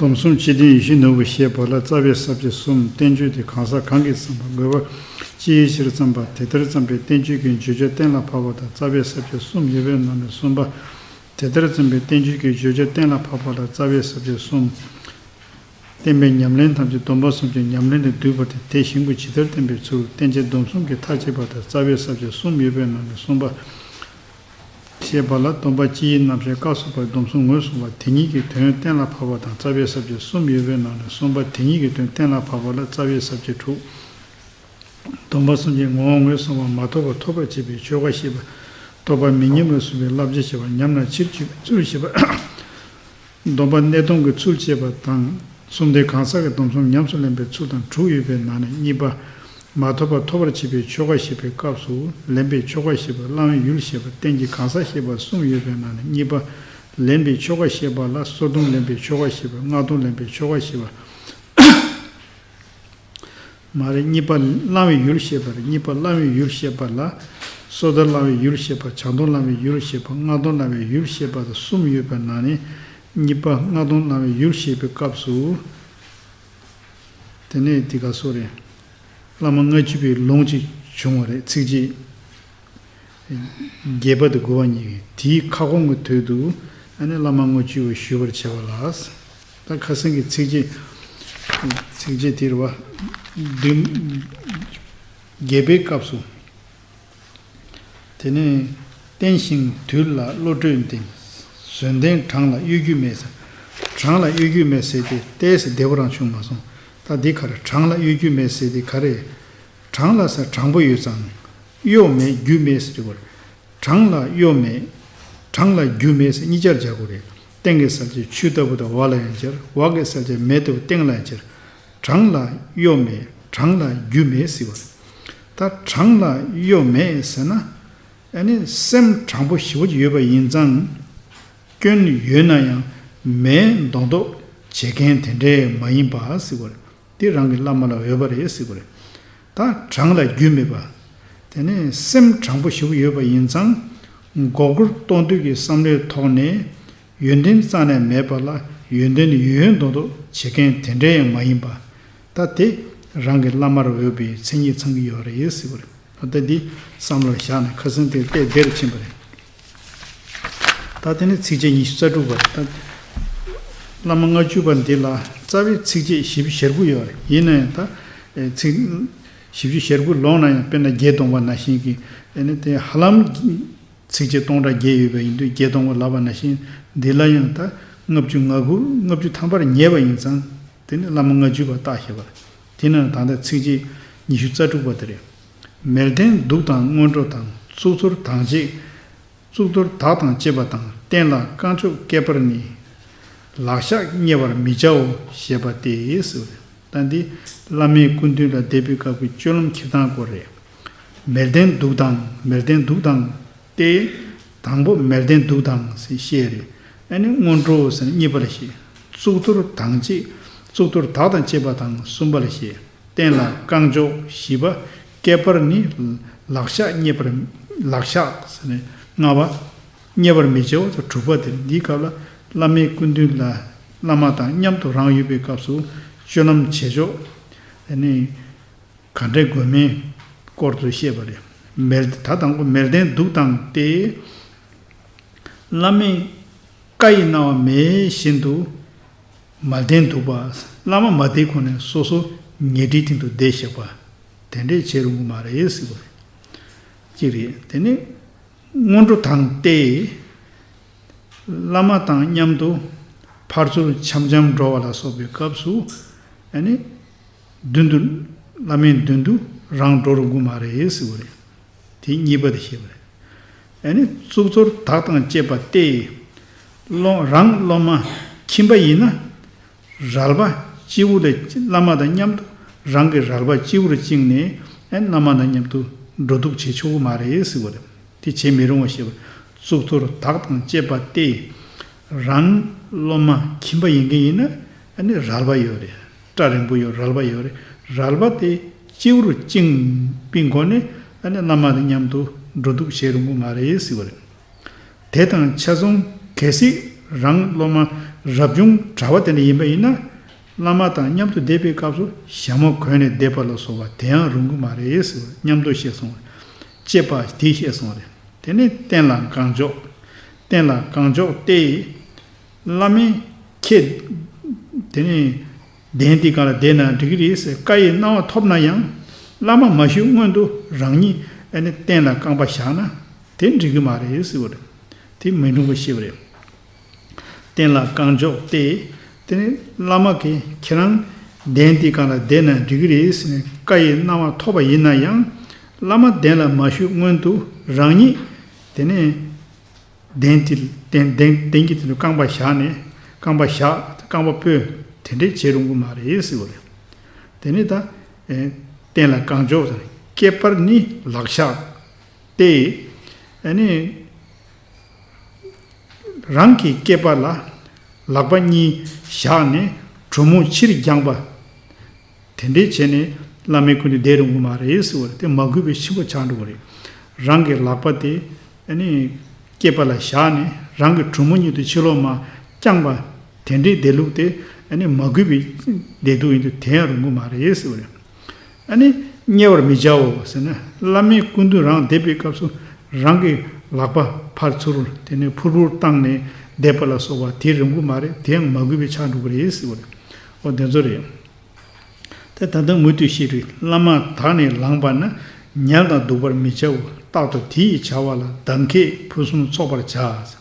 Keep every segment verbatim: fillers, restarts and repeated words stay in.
སྡོམ་གསུམ་སྤྱི་དོན་ཡིད་བཞིན་ནོར་བུ་ཞེས་པ་ལ་རྩ་བའི་ས་བཅད་གསུམ། བསྟན་བཅོས་དེ་གང་ཟག་གང་གིས་བརྩམས་པ། དགོས་པ་སྤྱི་ཡི་ཕྱིར་བརྩམས་པ། དེ་ལྟར་བརྩམས་པའི་བསྟན་བཅོས་ཀྱི་བརྗོད་བྱ་གཏན་ལ་ཕབ་པ་དང་རྩ་བའི་ས་བཅད་གསུམ་ཡོད་པའི་ནང་ནས་གསུམ་པ། དེ་ལྟར་བརྩམས་པའི་བསྟན་བཅོས་ཀྱི་བརྗོད་བྱ་གཏན་ལ་ཕབ་པ་ལ་རྩ་བའི་ས་བཅད་གསུམ། བསྟན་པའི་ཉམས་ལེན་ཐམས་ཅད་སྡོམ་པ་གསུམ་གྱི་ཉམས་ལེན་ལས་བསྡུས་པ་སྟེ། དེ་བཞིན་དུ་ཇི་ལྟར་བསྟན་པའི་ཚུལ། བསྟན་བྱའི་སྡོམ་གསུམ་གྱི་མཐའ་གཅིག་པ་དང་རྩ་བའི་ས་བཅད་གསུམ་ཡོད་པའི་ནང་ནས་གསུམ་པ། ཞེས་པ་ལ། སྡོམ་པ་སྤྱི་ཡི་རྣམ་གཞག་སྐབས་སུ་བབ་པའི་སྡོམ་གསུམ་ངོས་བཟུང་བ་དེ་ཉིད་ཀྱི་དོན་གཏན་ལ་ཕབ་པ་དང་རྩ་བའི་ས་བཅད་གསུམ་ཡོད་པའི་ནང་ནས་གསུམ་པ། དེ་ཉིད་ཀྱི་དོན་གཏན་ལ་ཕབ་པ་ལ་རྩ་བའི་ས་བཅད་དྲུག། སྡོམ་པ་གསུམ་གྱི་ངོ་བོ་ངོས་བཟུང་བ་མ་ཐོབ་པ་ཐོབ་པར་བྱེད་པའི་ཆོས་འགའ་ཞེས་པ། རྟོགས་པ་མི་ཉམས་ལ་སོགས་པའི་བསླབ་བྱ་ཞེས་པ། ཉམས་ལ་ཕྱིར་བཅོས་པའི་ཚུལ་ཞེས་པ། སྡོམ་པ་གནས་སྡོམ་གྱི་ཚུལ་བཅས་པ་དང་། གསུམ་སྟེ་གང་ཟག་གི་སྡོམ་གསུམ་ཉམས་སུ་ལེན་པའི་ཚུལ་དང་དྲུག་ཡོད་པའི་ནང་ནས་གཉིས་པ། མ་ཐོབ་པ་ཐོབ་པར་བྱེད་པའི་ཆོས་འགའ་ཞེས་པའི་སྐབས་སུ། ལེན་པའི་ཆོས་འགའ་ཞེས་པ། བླང་བའི་ཡུལ་ཞེས་པ། རྟེན་གྱི་གང་ཟག་ཞེས་པ་གསུམ་ཡོད་པའི་ནང་ནས་གཉིས་པ། ལེན་པའི་ཆོས་འགའ་ཞེས་པ་ལ། སོར་སྡོམ་ལེན་པའི་ཆོས་འགའ་ཞེས་པ། སྔགས་སྡོམ་ལེན་པའི་ཆོས་འགའ་ཞེས་པ། མ་རེད། གཉིས་པ་བླང་བའི་ཡུལ་བཤད་པ་རེད། གཉིས་པ་བླང་བའི་ཡུལ་བཤད་པ་ལ། སོ་ཐར་བླང་བའི་ཡུལ་བཤད་པ། བྱང་སྡོམ་བླང་བའི་ཡུལ་བཤད་པ། སྔགས་སྡོམ་བླང་བའི་ཡུལ་བཤད་པ་དང་གསུམ་ཡོད་པའི་ནང་ནས་གཉིས་པ་སྔགས་སྡོམ་བླང་བའི་ཡུལ་བཤད་པའི་སྐབས་སུ། དེ་ནས་འདི་ག་སོ་རེད། བླ་མ་ལྔ་བཅུ་པའི་ལུང་གཅིག་བྱུང་བ་རེད། ཚིགས་བཅད་བརྒྱད་པ་དང་དགུ་པ་གཉིས་ཀྱིས་དེའི་ཁ་སྐོང་གི་དོད་དུ་ཨ་ནི་བླ་མ་ལྔ་བཅུ་པ་ཞུ་བར་བྱ་བ་ལ། ད་ཁ་སང་གི་ཚིགས་བཅད། ཚིགས་བཅད་དེ་རེད་བ། བདུན། བརྒྱད་པའི་སྐབས་སུ། དེ་ནས་བསྟེན་ཞིང་དུལ་ལ་བློ་གྲོས་ལྡན། བཟོད་ལྡན་གྲངས་ལ་གཡོ་སྒྱུ་མེད་ཟེར། གྲངས་ལ་གཡོ་སྒྱུ་མེད་ཟེར་དེ་ཏོག་ཙམ་བདེ་པོ་རང་བྱུང་མ་སོང་། ད་འདི་ག་རེ། གྲངས་ལ་གཡོ་སྒྱུ་མེད་ཟེར་དེ་ག་རེ། གྲངས་ལ་ཟེར་དྲང་པོ་ཡོད་ཙང་། གཡོ་མེད་སྒྱུ་མེད་ཟེར་དགོས་རེད། གྲངས་ལ་གཡོ་མེད། གྲངས་ལ་སྒྱུ་མེད་ཟེར་གཉིས་ཆར་སྦྱར་དགོས་རེད། སྟེང་གི་གསལ་བྱེད་ཆུ་ལྟ་བུ་དང་བ་ལ་ཡང་སྦྱར། བ་གི་གསལ་བྱེད་མེ་ལྟ་བུ་སྟེང་ལ་ཡང་སྦྱར། གྲངས་ལ་གཡོ་མེད། གྲངས་ལ་སྒྱུ་མེད་ཟེར་བ་རེད། ད་གྲངས་ལ་གཡོ་མེད་ཟེར་ན། ཨ་ནི་སེམས་དྲང་པོ་ཞེ་པོ་ཅིག་ཡོད་པ་ཡིན་ཙང་། སྐྱོན་ཡོད་ན་ཡང་མེད་མདོག་མདོག་བྱེད་མཁན་དེ་འདྲས་མ་ཡིན་པ་ཟེར་བ་རེད། དེ་རང་གི་བླ་མ་ལ་འོས་པ་རེད་ཟེར་བ་རེད། ད་གྲངས་ལ་རྒྱུས་མེད་པ། དེ་ནས་སེམས་དྲང་པོ་ཞེ་པོ་ཡོད་པ་ཡིན་ཙང་། མགོ་སྐོར་གཏོང་འདོད་ཀྱི་བསམ་བློའི་ཐོག་ནས་ཡོན་ཏན་རྩ་ནས་མེད་པ་ལ་ཡོན་ཏན་ཡོད་ཡོད་མདོག་མདོག་བྱེད་མཁན་དེ་འདྲས་ཡང་མ་ཡིན་པ། ད་དེ་རང་གི་བླ་མར་འོས་པའི་མཚན་ཉིད་ཚང་གི་ཡོད་རེད་ཟེར་བ་རེད། ད་འདི་བསམ་བློར་བཞག་ནས་ཁ་སང་དེ་དཔེ་བདེ་རུ་ཕྱིན་པ་རེད། ད་དེ་ནི་ཚིགས་བཅད་ཉི་ཤུ་རྩ་དྲུག་པ་རེད། ད་བླ་མ་ལྔ་བཅུ་པ་འདི་ལ་རྩ་བའི་ཚིགས་བཅད་བཞི་བཅུ་ཞེ་དགུ་ཡོད་རེད། ཡིན་ན་ཡང་ད་ཚིག་བཞི་བཅུ་ཞེ་དགུ་ལོངས་ན་ཡང་དཔེར་ན་བརྒྱད་སྟོང་པ་ནང་བཞིན་གྱི་ཨ་ནི་དེ་ཧ་ལམ་ཚིགས་བཅད་སྟོང་ཕྲག་བརྒྱད་ཡོད་པ་ཡིན་དུས་བརྒྱད་སྟོང་པ་ལབ་པ་ནང་བཞིན་འདི་ལ་ཡང་ད་ལྔ་བཅུ་ང་དགུ་ལྔ་བཅུ་ཐམ་པར་ཉེ་བ་ཡིན་ཙང་དེ་ནི་བླ་མ་ལྔ་བཅུ་པ་བཏགས་ཞེས་པ་རེད། དེ་ན་ད་ལྟ་ཚིགས་བཅད་ཉི་ཤུ་རྩ་དྲུག་པ་དེ་རེད། མལ་སྟན་གདུགས་དང་སྔོན་འགྲོ་དང་། གཙུག་ཏོར་དང་བཅས། གཙུག་ཏོར་དག་དང་བཅས་པ་དང་། རྟེན་ལ་རྐང་མགྱོགས་བསྐལ་པར་ནི། ལག་ཤག་རྙེད་པར་མི་བྱའོ་ཞེས་པ་སྟེ་ཟེར། ད་འདི་བླ་མའི་སྐུ་མདུན་ལ་བསྡད་པའི་སྐབས་ཀྱི་སྤྱོད་ལམ་འཁྱེར་སྟངས་སྐོར་རེད། མལ་སྟན་གདུགས་དང་། མལ་སྟན་གདུགས་དང་སྟེ། དང་པོ་མལ་སྟན་གདུགས་དང་ཞེས་བཤད་རེད། ཨ་ནི་སྔོན་འགྲོ་ཟེར་ན་གཉིས་པ་ལ་བཤད། གཙུག་ཏོར་དང་བཅས། གཙུག་ཏོར་དག་དང་བཅས་པ་དང་གསུམ་པ་ལ་བཤད། རྟེན་ལ་རྐང་མགྱོགས་བཞི་པ། བསྐལ་པར་ནི། ལག་ཤག་རྙེད་པར། ལག་ཤག་ཟེར་ནས་ལྔ་པ། རྙེད་པར་མི་བྱའོ་དྲུག་པ་དེ་འདིའི་སྐབས་ལ་བླ་མའི་སྐུ་མདུན་ལ་བླ་མ་དང་མཉམ་དུ་རང་ཡོད་པའི་སྐབས་སུ་སྤྱོད་ལམ་བྱེད་ཕྱོགས་ཨ་ནི་ག་འདྲ་དགོས་མིན་སྐོར་དུ་བཤད་པ་རེད། མལ། ད་དང་པོ་མལ་སྟན་གདུགས་དང་སྟེ། བླ་མའི་བཀའ་ཡི་གནང་བ་མེད་བཞིན་དུ་མལ་སྟན་འདུག་པ། བླ་མ་མ་བསྡད་གོང་ནས་སོ་སོ་ཉལ་ཁྲིའི་སྟེང་དུ་བསྡད་བཞག་པ། དེ་འདྲས་བྱེད་རུང་གི་མ་རེད་ཟེར་བ་རེད། གཅིག་རེད། དེ་ནས་སྔོན་འགྲོ་དང་སྟེ། བླ་མ་དང་མཉམ་དུ་ཕར་ཚུར་འཆམ་འཆམ་འགྲོ་བ་ལ་སོགས་པའི་སྐབས་སུ་ཨ་ནི་མདུན་དུ། བླ་མའི་མདུན་དུ་རང་འགྲོ་རུང་གི་མ་རེད་ཟེར་བ་རེད། དེ་གཉིས་པ་དེ་བཤད་པ་རེད། ཨ་ནི་གཙུག་ཏོར་དག་དང་བཅས་པ་སྟེ། སློབ། རང་སློབ་མ་ཁྱིམ་པ་ཡིན་ན། རལ་པ་སྤྱི་བོ་ལ་བླ་མ་དང་མཉམ་དུ་རང་གི་རལ་པ་སྤྱི་བོར་བཅིངས་ནས་ཨ་ནི་བླ་མ་དང་མཉམ་དུ་འགྲོ་འདུག་བྱེད་ཆོག་གི་མ་རེད་ཟེར་བ་རེད། དེ་བྱེད་མི་རུང་བ་ཞེས་པ། གཙུག་ཏོར་དག་དང་བཅས་པ་སྟེ། རང་སློབ་མ་ཁྱིམ་པ་ཡིན་མཁན་ཡིན་ན་ཨ་ནི་རལ་པ་ཡོད་རེད། སྐྲ་རིང་པོ་ཡོད། རལ་པ་ཡོད་རེད། རལ་པ་དེ་སྤྱི་བོར་བཅིངས་པའི་སྒོ་ནས་ཨ་ནི་བླ་མ་དང་མཉམ་དུ་འགྲོ་འདུག་བྱེད་རུང་གི་མ་རེད་ཟེར་བ་རེད། དེ་དང་ཆ་མཚུངས་གལ་སྲིད་རང་སློབ་མ་ རབ་བྱུང་གྲྭ་པ་དེ་འདྲ་ཡིན་པ་ཡིན་ན། བླ་མ་དང་མཉམ་དུ་བསྡད་པའི་སྐབས་སུ་ཞྭ་མོ་གོན་ནས་བསྡད་པ་ལ་སོགས་པ་དེ་ཡང་རུང་གི་མ་རེད་ཟེར་བ་མཉམ་དུ་བཤད་སོང་བ་རེད། བཅས་པ་དེ་བཤད་སོང་བ་རེད། དེ་ནས་རྟེན་ལ་རྐང་འཇོག་རྟེན་ལ་རྐང་འཇོག་སྟེ། བླ་མས་ཁྱེད་དེ་ནས་གདན་འདི་སྒང་ལ་བསྡད་ན་འགྲིག་གི་རེད་ཟེར་བཀའ་ཡི་གནང་བ་ཐོབ་ན་ཡང་། བླ་མ་མ་བཞུགས་སྔོན་དུ་རང་ཉིད་ཨ་ནི་རྟེན་ལ་རྐང་པ་བཞག་ན་དེ་འགྲིག་གི་མ་རེད་ཟེར་བ་རེད། དེ་མི་འགྲིག་པ་ཤེས་པ་རེད། རྟེན་ལ་རྐང་འཇོག་སྟེ། དེ་ནི་བླ་མ་གིས་ཁྱེད་རང་གདན་འདི་སྒང་ལ་བསྡད་ན་འགྲིག་གི་རེད་ཟེར་ནས་བཀའ་ཡི་གནང་བ་ཐོབ་པ་ཡིན་ན་ཡང་། བླ་མ་གདན་ལ་མ་བཞུགས་སྔོན་དུ་རང་ཉིད་དེ་ནས་གདན་དེ་གདན་གདན་གདན་གྱི་དེ་ནས་རྐང་པ་བཞག་ནས་རྐང་པ་བཞག་རྐང་པ་སྤོས་དེ་འདྲས་བྱེད་རུང་གི་མ་རེད་ཟེར་བ་རེད། དེ་ནི་ད་ཨེ་རྟེན་ལ་རྐང་འཇོག་ཟེར་སྐེད་པར་ནི་ལག་ཞགས་ཏེ། ཨ་ནི་རང་གི་སྐེད་པ་ལ་ལག་པ་གཉིས་བཞག་ནས་གྲུ་མོ་ཕྱིར་བརྒྱངས་པ། དེ་འདྲས་བྱས་ནས་བླ་མའི་སྐུ་མདུན་བསྡད་རུང་གི་མ་རེད་ཟེར་བ་རེད། དེ་མ་གུས་པའི་ཆེན་པོ་ཆགས་འགྲོ་གི་རེད། རང་གི་ལག་པ་དེ་ཨ་ནི་སྐེད་པ་ལ་བཞག་ནས་རང་གི་གྲུ་མོ་གཉིས་དེ་ཕྱི་ལོགས་མར་བརྐྱངས་པ། དེ་འདྲའི་བསྡད་ལུགས་དེ་ཨ་ནི་མ་གུས་པའི་བསྡད་ལུགས་ཡིན་དུས་དེ་ཡང་རུང་གི་མ་རེད་ཟེར་བ་རེད། ཨ་ནི་བསྙེལ་བར་མི་བྱའོ་ཟེར་ན། བླ་མའི་སྐུ་མདུན་རང་བསྡད་པའི་སྐབས་སུ་རང་གི་ལག་པ་ཕར་ཚུར་དེ་ནས་ཕུར་ཕུར་བཏང་ནས་བསྡད་པ་ལ་སོགས་པ་དེ་རུང་གི་མ་རེད། དེ་ཡང་མ་གུས་པའི་ཆགས་འགྲོ་གི་རེད་ཟེར་བ་རེད། འོ་དེ་ཚོ་རེད། དེ་ད་ལྟ་མུ་མཐུད་བཤད་རེད། བླ་མ་དག་ནི་ལངས་པ་ན། ཉལ་དང་འདུག་པར་མི་བྱའོ། རྟག་ཏུ་དེ་ཡི་བྱ་བ་ལ་གདམས་ཁས་ཕུན་སུམ་ཚོགས་པར་བྱ།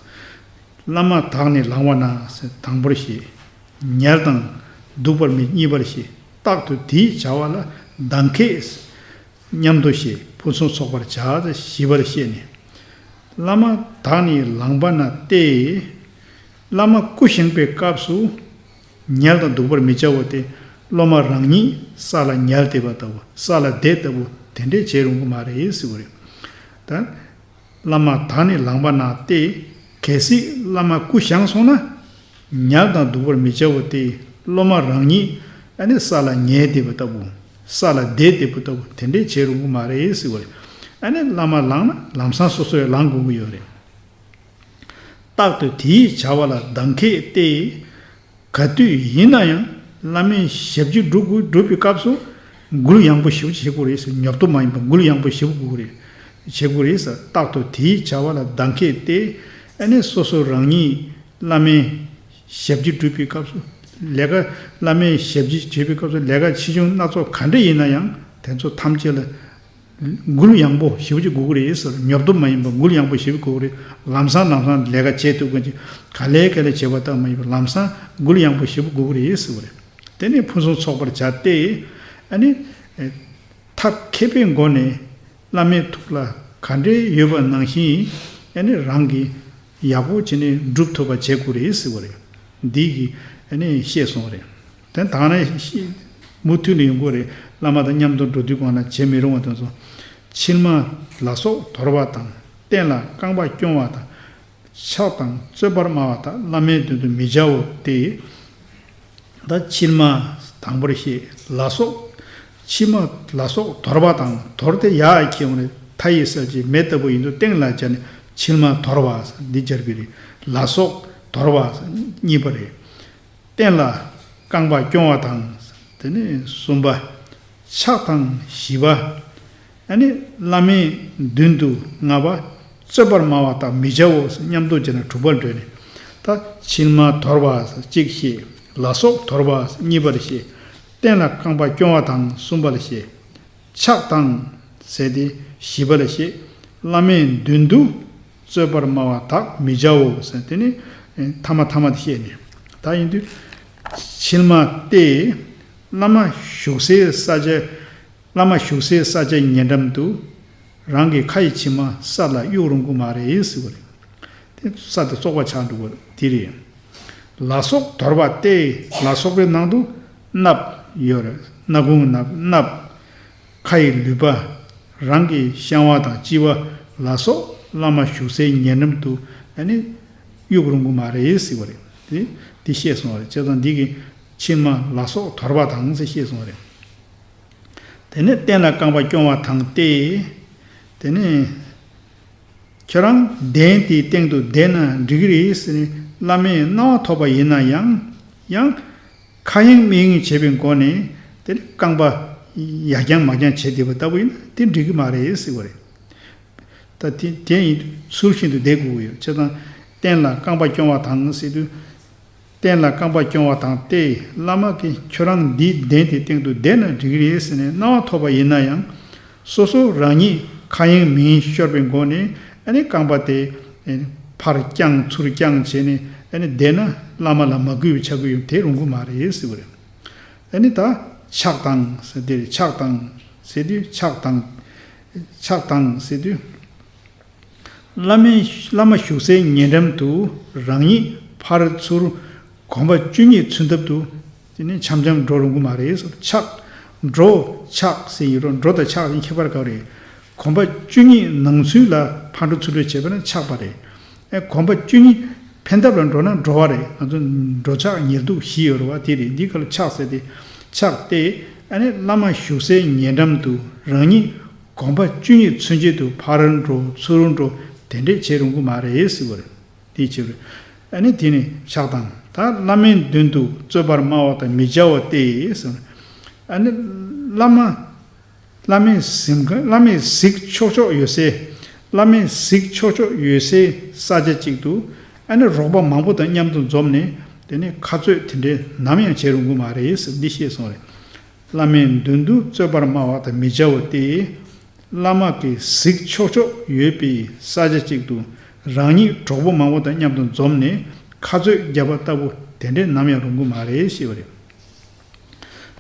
བླ་མ་དག་ནི་ལངས་པ་ན་ཟེར་དང་པོར་བཤད། ཉལ་དང་འདུག་པར་མི་གཉིས་པར་བཤད། རྟག་ཏུ་དེའི་བྱ་བ་ལ་གདམས་ཁས་མཉམ་དུ་བཤད། ཕུན་སུམ་ཚོགས་པར་བྱ་ཟེར་བཞི་པར་བཤད་ནས། བླ་མ་དག་ནི་ལངས་པ་ན་སྟེ། བླ་མ་སྐུ་བཞེངས་པའི་སྐབས་སུ་ཉལ་དང་འདུག་པར་མི་བྱའོ་སྟེ། སློབ་མ་རང་ཉིད་ས་ལ་ཉལ་བསྡད་པ་ལྟ་བུ་ས་ལ་བསྡད་ལྟ་བུ་དེ་འདྲས་བྱེད་རུང་གི་མ་རེད་ཟེར་བ་རེད། ད། བླ་མ་དག་ནི་ལངས་པ་ན་སྟེ། གལ་སྲིད་བླ་མ་སྐུ་བཞེངས་སོང་ན། ཉལ་དང་འདུག་པར་མི་བྱའོ་སྟེ། སློབ་མ་རང་ཉིད་ཨ་ནི་ས་ལ་ཉལ་བསྡད་པ་ལྟ་བུ། ས་ལ་བསྡད་བསྡད་པ་ལྟ་བུ་དེ་འདྲས་བྱེད་རུང་གི་མ་རེད་ཟེར་བ་རེད། ཨ་ནི་བླ་མ་ལངས་ན་ལམ་སང་སོ་སོས་ལངས་དགོས་ཀྱི་ཡོད་རེད། རྟག་ཏུ་དེའི་བྱ་བ་ལ་གདམས་ཁས་ཏེ། ག་དུས་ཡིན་ན་ཡང་བླ་མའི་ཞབས་ཕྱི་སྒྲུབ་དགོས་སྒྲུབ་པའི་སྐབས་སུ་འགུལ་ཡངས་པོ་ཞེ་པོ་བྱེད་དགོས་རེད་ཟེར། ཉོབ་ཏོ་མ་ཡིན་པ་འགུལ་ཡངས་པོ་ཞེ་པོ་དགོས་རེད། བྱེད་དགོས་རེད་ཟེར། རྟག་ཏུ་དེའི་བྱ་བ་ལ་གདམས་ཁས་ཏེ། ཨ་ནི་སོ་སོ་རང་ཉིད་བླ་མའི་ཞབས་ཕྱི་སྒྲུབ་པའི་སྐབས་སུ་ལས་ཀ་བླ་མའི་ཞབས་ཕྱི་བྱེད་པའི་སྐབས་སུ་ལས་ཀ་ཆེ་ཆུང་སྣ་ཚོགས་ག་འདྲ་ཡིན་ན་ཡང་དེ་ཚོ་ཐམས་ཅད་ལ། འགུལ་ཡངས་པོ་ཞེ་པོ་ཅིག་དགོས་ཀྱི་རེད་ཟེར། ཉོབ་ཏོ་མ་ཡིན་པར་འགུལ་ཡངས་པོ་ཞེ་པོ་དགོས་ཀྱི་རེད། ལམ་སང་ལམ་སང་ལས་ཀ་བྱེད་ཐུབ་མཁན་ཅིག་ག་ལེ་ག་ལེ་བྱེད་པ་ལྟར་མ་ཡིན་པར་ལམ་སང་འགུལ་ཡངས་པོ་ཞེ་པོ་དགོས་ཀྱི་རེད་ཟེར་བ་རེད། དེ་ནས་ཕུན་སུམ་ཚོགས་པར་བྱ་སྟེ། ཨ་ནི། ཐབས་མཁས་པའི་སྒོ་ནས་བླ་མའི་ཐུགས་ལ་ག་འདྲའི་ཡོད་པ་ནང་བཞིན་ཨ་ནི་རང་གིས་ཡག་པོ་བྱས་ནས་སྒྲུབ་ཐུབ་པ་བྱེད་དགོས་རེད་ཟེར་བ་རེད། འདི་གིས་ཨ་ནི་བཤད་སོང་བ་རེད། དེ་དག་ནས་ཤི་མུ་མཐུད་ནས་ཡོང་གི་རེད། བླ་མ་དང་མཉམ་དུ་འགྲོ་དུས་གང་ལ་བྱེད་མི་རུང་བ་དེ་ཚོ། མཆིལ་མ་ལ་སོགས་དོར་བ་དང་། སྟན་ལ་རྐང་པ་སྐྱོང་བ་དང་། ཕྱག་དང་རྩོད་པར་སྨྲ་བ་དག་བླ་མའི་མདུན་དུ་མི་བྱའོ་སྟེ། ད་མཆིལ་མ་དང་པོར་བཤད། ལ་སོགས། མཆིལ་མ་ལ་སོགས་དོར་བ་དང་། དོར་ཏེ་ཡར་འཁྱེར་ཡོང་ནས་མཐའ་ཡས་གསལ་བྱེད་མེ་ལྟ་བུ་ཡིན་དུ་སྟེང་ལ་སྦྱར་ནས་མཆིལ་མ་དོར་བ་འདི་སྦྱར་གྱི་རེད། ལ་སོགས་དོར་བ་གཉིས་པ་རེད། སྟན་ལ་རྐང་པ་སྐྱོང་བ་དང་། དེ་ནས་གསུམ་པ། ཕྱག་དང་བཞི་པ། ཨ་ནི་བླ་མའི་མདུན་དུ་ལྔ་པ། རྩོད་པར་སྨྲ་བ་དག་མི་བྱའོ་ཟེར་མཉམ་དུ་བྱས་ནས་དྲུག་པར་འགྲོས་ནས། ད་མཆིལ་མ་དོར་བ་ཟེར་གཅིག་བཤད། ལ་སོགས་དོར་བ་ཟེར་གཉིས་པར་བཤད། སྟན་ལ་རྐང་པ་སྐྱོང་བ་དང་གསུམ་པར་བཤད། ཕྱག་དང་ཟེར་ཏེ་བཞི་པ་ལ་བཤད། བླ་མའི་མདུན་དུ་རྩོད་པར་སྨྲ་བ་དག་མི་བྱའོ་ཟེར། དེ་ནི་ཐ་མ་ཐ་མ་དེ་བཤད་ནས། ད་ཡིན་དུས་མཆིལ་མ་སྟེ། བླ་མ་བཞུགས་སའི་ས་ཆ། བླ་མ་བཞུགས་སའི་ས་ཆ་ཉེ་འགྲམ་དུ་རང་གི་ཁ་ཡི་མཆིལ་མ་ས་ལ་གཡུག་རུང་གི་མ་རེད་ཟེར་བ་རེད། དེ་ས་དེ་བཙོག་པ་ཆགས་འགྲོ་གི་རེད། དེ་རེད། ལ་སོགས་དོར་བ་སྟེ། ལ་སོགས་པའི་ནང་དུ་སྣབས་ཡོད་རེད། སྣ་ཁུང་སྣབས། སྣབས། ཁ་ཡི་ལུད་པ། རང་གི་བཤང་བ་དང་གཅི་བ་ལ་སོགས་བླ་མ་བཞུགས་སའི་ཉེ་འགྲམ་དུ་ཨ་ནི་གཡུག་རུང་གི་མ་རེད་ཟེར་བ་རེད། དེ་དེ་བཤད་སོང་བ་རེད། བྱས་ཙང་འདི་གི་མཆིལ་མ་ལ་སོགས་དོར་བ་དང་ཟེར་བཤད་སོང་བ་རེད། དེ་ནས་སྟན་ལ་རྐང་པ་སྐྱོང་བ་དང་སྟེ། དེ་ནས་ཁྱོད་རང་གདན་དེའི་སྟེང་དུ་བསྡད་ན་འགྲིག་གི་རེད་ཟེར་ནས་ བླ་མས་གནང་བ་ཐོབ་པ་ཡིན་ན་ཡང་། ཡང་། ཁ་གཡེང་མིག་གཡེང་བྱེད་པའི་སྒོ་ནས་དེ་ནི་རྐང་པ་ཡར་བརྐྱང་མར་བརྐྱང་བྱེད་བསྡད་པ་ལྟ་བུ་ཡིན་ན་དེ་འགྲིག་གི་མ་རེད་ཟེར་བ་རེད། ད་དེ་དེ་ཡིན་དུས་ཚུལ་བཞིན་དུ་བསྡད་དགོས་ཀྱི་ཡོད། བྱས་ཙང་སྟན་ལ་རྐང་པ་རྐྱོང་བ་དང་ཟེར་དུས། སྟན་ལ་རྐང་པ་རྐྱོང་བ་དང་སྟེ། བླ་མ་གིས་ཁྱོད་རང་འདིའི་གདན་དེའི་སྟེང་དུ་བསྡད་ན་འགྲིག་གི་རེད་ཟེར་ནས་གནང་བ་ཐོབ་པ་ཡིན་ན་ཡང་། སོ་སོ་རང་ཉིད་ཁ་གཡེང་མིག་གཡེང་ཤོར་བའི་སྒོ་ནས་ཨ་ནི་རྐང་པ་དེ་ཕར་བརྐྱང་ཚུར་བརྐྱང་བྱས་ནས་ཨ་ནི་བསྡད་ན་བླ་མ་ལ་མ་གུས་པའི་ཆ་གུས་ཡོང་དེ་རུང་གི་མ་རེད་ཟེར་བ་རེད། ཨ་ནི་ད་ཕྱག་དང་ཟེར་དེ་རེད། ཕྱག་དང་ཟེར་དུས་ཕྱག་དང་། ཕྱག་དང་ཟེར་དུས། བླ་མའི་བླ་མ་བཞུགས་སའི་ཉེ་འགྲམ་དུ་རང་ཉིད་ཕར་ཚུར་གོམ་པ་བཅུ་གཉིས་ཚུན་ཐབས་དུ་དེ་ནས་འཆམ་འཆམ་འགྲོ་རུང་གི་མ་རེད་ཟེར། ཕྱག་འགྲོ་ཕྱག་ཟེར་ཡོད་རུང་འགྲོ་དང་ཕྱག་གི་ཁྱད་པར་ག་རེ་རེད། གོམ་པ་བཅུ་གཉིས་ནང་ཚུན་ལ་ཕར་འགྲོ་ཚུར་འགྲོ་བྱས་པ་ན་ཕྱག་པ་རེད། ཨེ་གོམ་པ་བཅུ་གཉིས་ཕན་ཐབས་ལ་འགྲོ་ན་འགྲོ་བ་རེད། ང་ཚོ་འགྲོ་ཕྱག་ཉེར་ཐུག་བཞི་ཡོད་རེད་བ། དེ་རེད། འདི་ག་ལ་ཕྱག་ཟེར་ཏེ་ཕྱག་སྟེ། ཨ་ནི་བླ་མ་བཞུགས་སའི་ཉེ་འགྲམ་དུ་རང་ཉིད་གོམ་པ་བཅུ་གཉིས་ཚུན་ཆད་དུ་ཕར་འགྲོ་ཚུར་འགྲོ་དེ་འདྲས་བྱེད་རུང་གི་མ་རེད་ཟེར་བ་རེད། དེའི་ཕྱིར། ཨ་ནི་དེ་ནི་ཕྱག་དང་། ད་བླ་མའི་མདུན་དུ་རྩོད་པར་སྨྲ་བ་དང་མི་བྱ་བ་སྟེ་ཟེར། ཨ་ནི་བླ་མ། བླ་མའི་གཟིམ་ཁང་། བླ་མའི་གཟིགས་ཆོག་ཆོག་ཡོད་སའི། བླ་མའི་གཟིགས་ཆོག་ཆོག་ཡོད་སའི་ས་ཆ་གཅིག་ཏུ་ཨ་ནི་རོགས་པ་མང་པོ་དང་མཉམ་དུ་འཛོམས་ནས་དེ་ནི་ཁ་རྩོད་དེ་འདྲས་ནམ་ཡང་བྱེད་རུང་གི་མ་རེད་ཟེར་འདི་བཤད་སོང་རེད། བླ་མའི་མདུན་དུ་རྩོད་པར་སྨྲ་བ་དང་མི་བྱ་བ་སྟེ། བླ་མ་གི་གཟིགས་ཆོག་ཆོག་ཡོད་པའི་ས་ཆ་གཅིག་ཏུ་རང་ཉིད་གྲོགས་པོ་མང་པོ་དང་མཉམ་དུ་འཛོམས་ནས་ཁ་རྩོད་བརྒྱབ་པ་ལྟ་བུ་དེ་འདྲས་ནམ་ཡང་རུང་གི་མ་རེད་ཞེས་པ་རེད།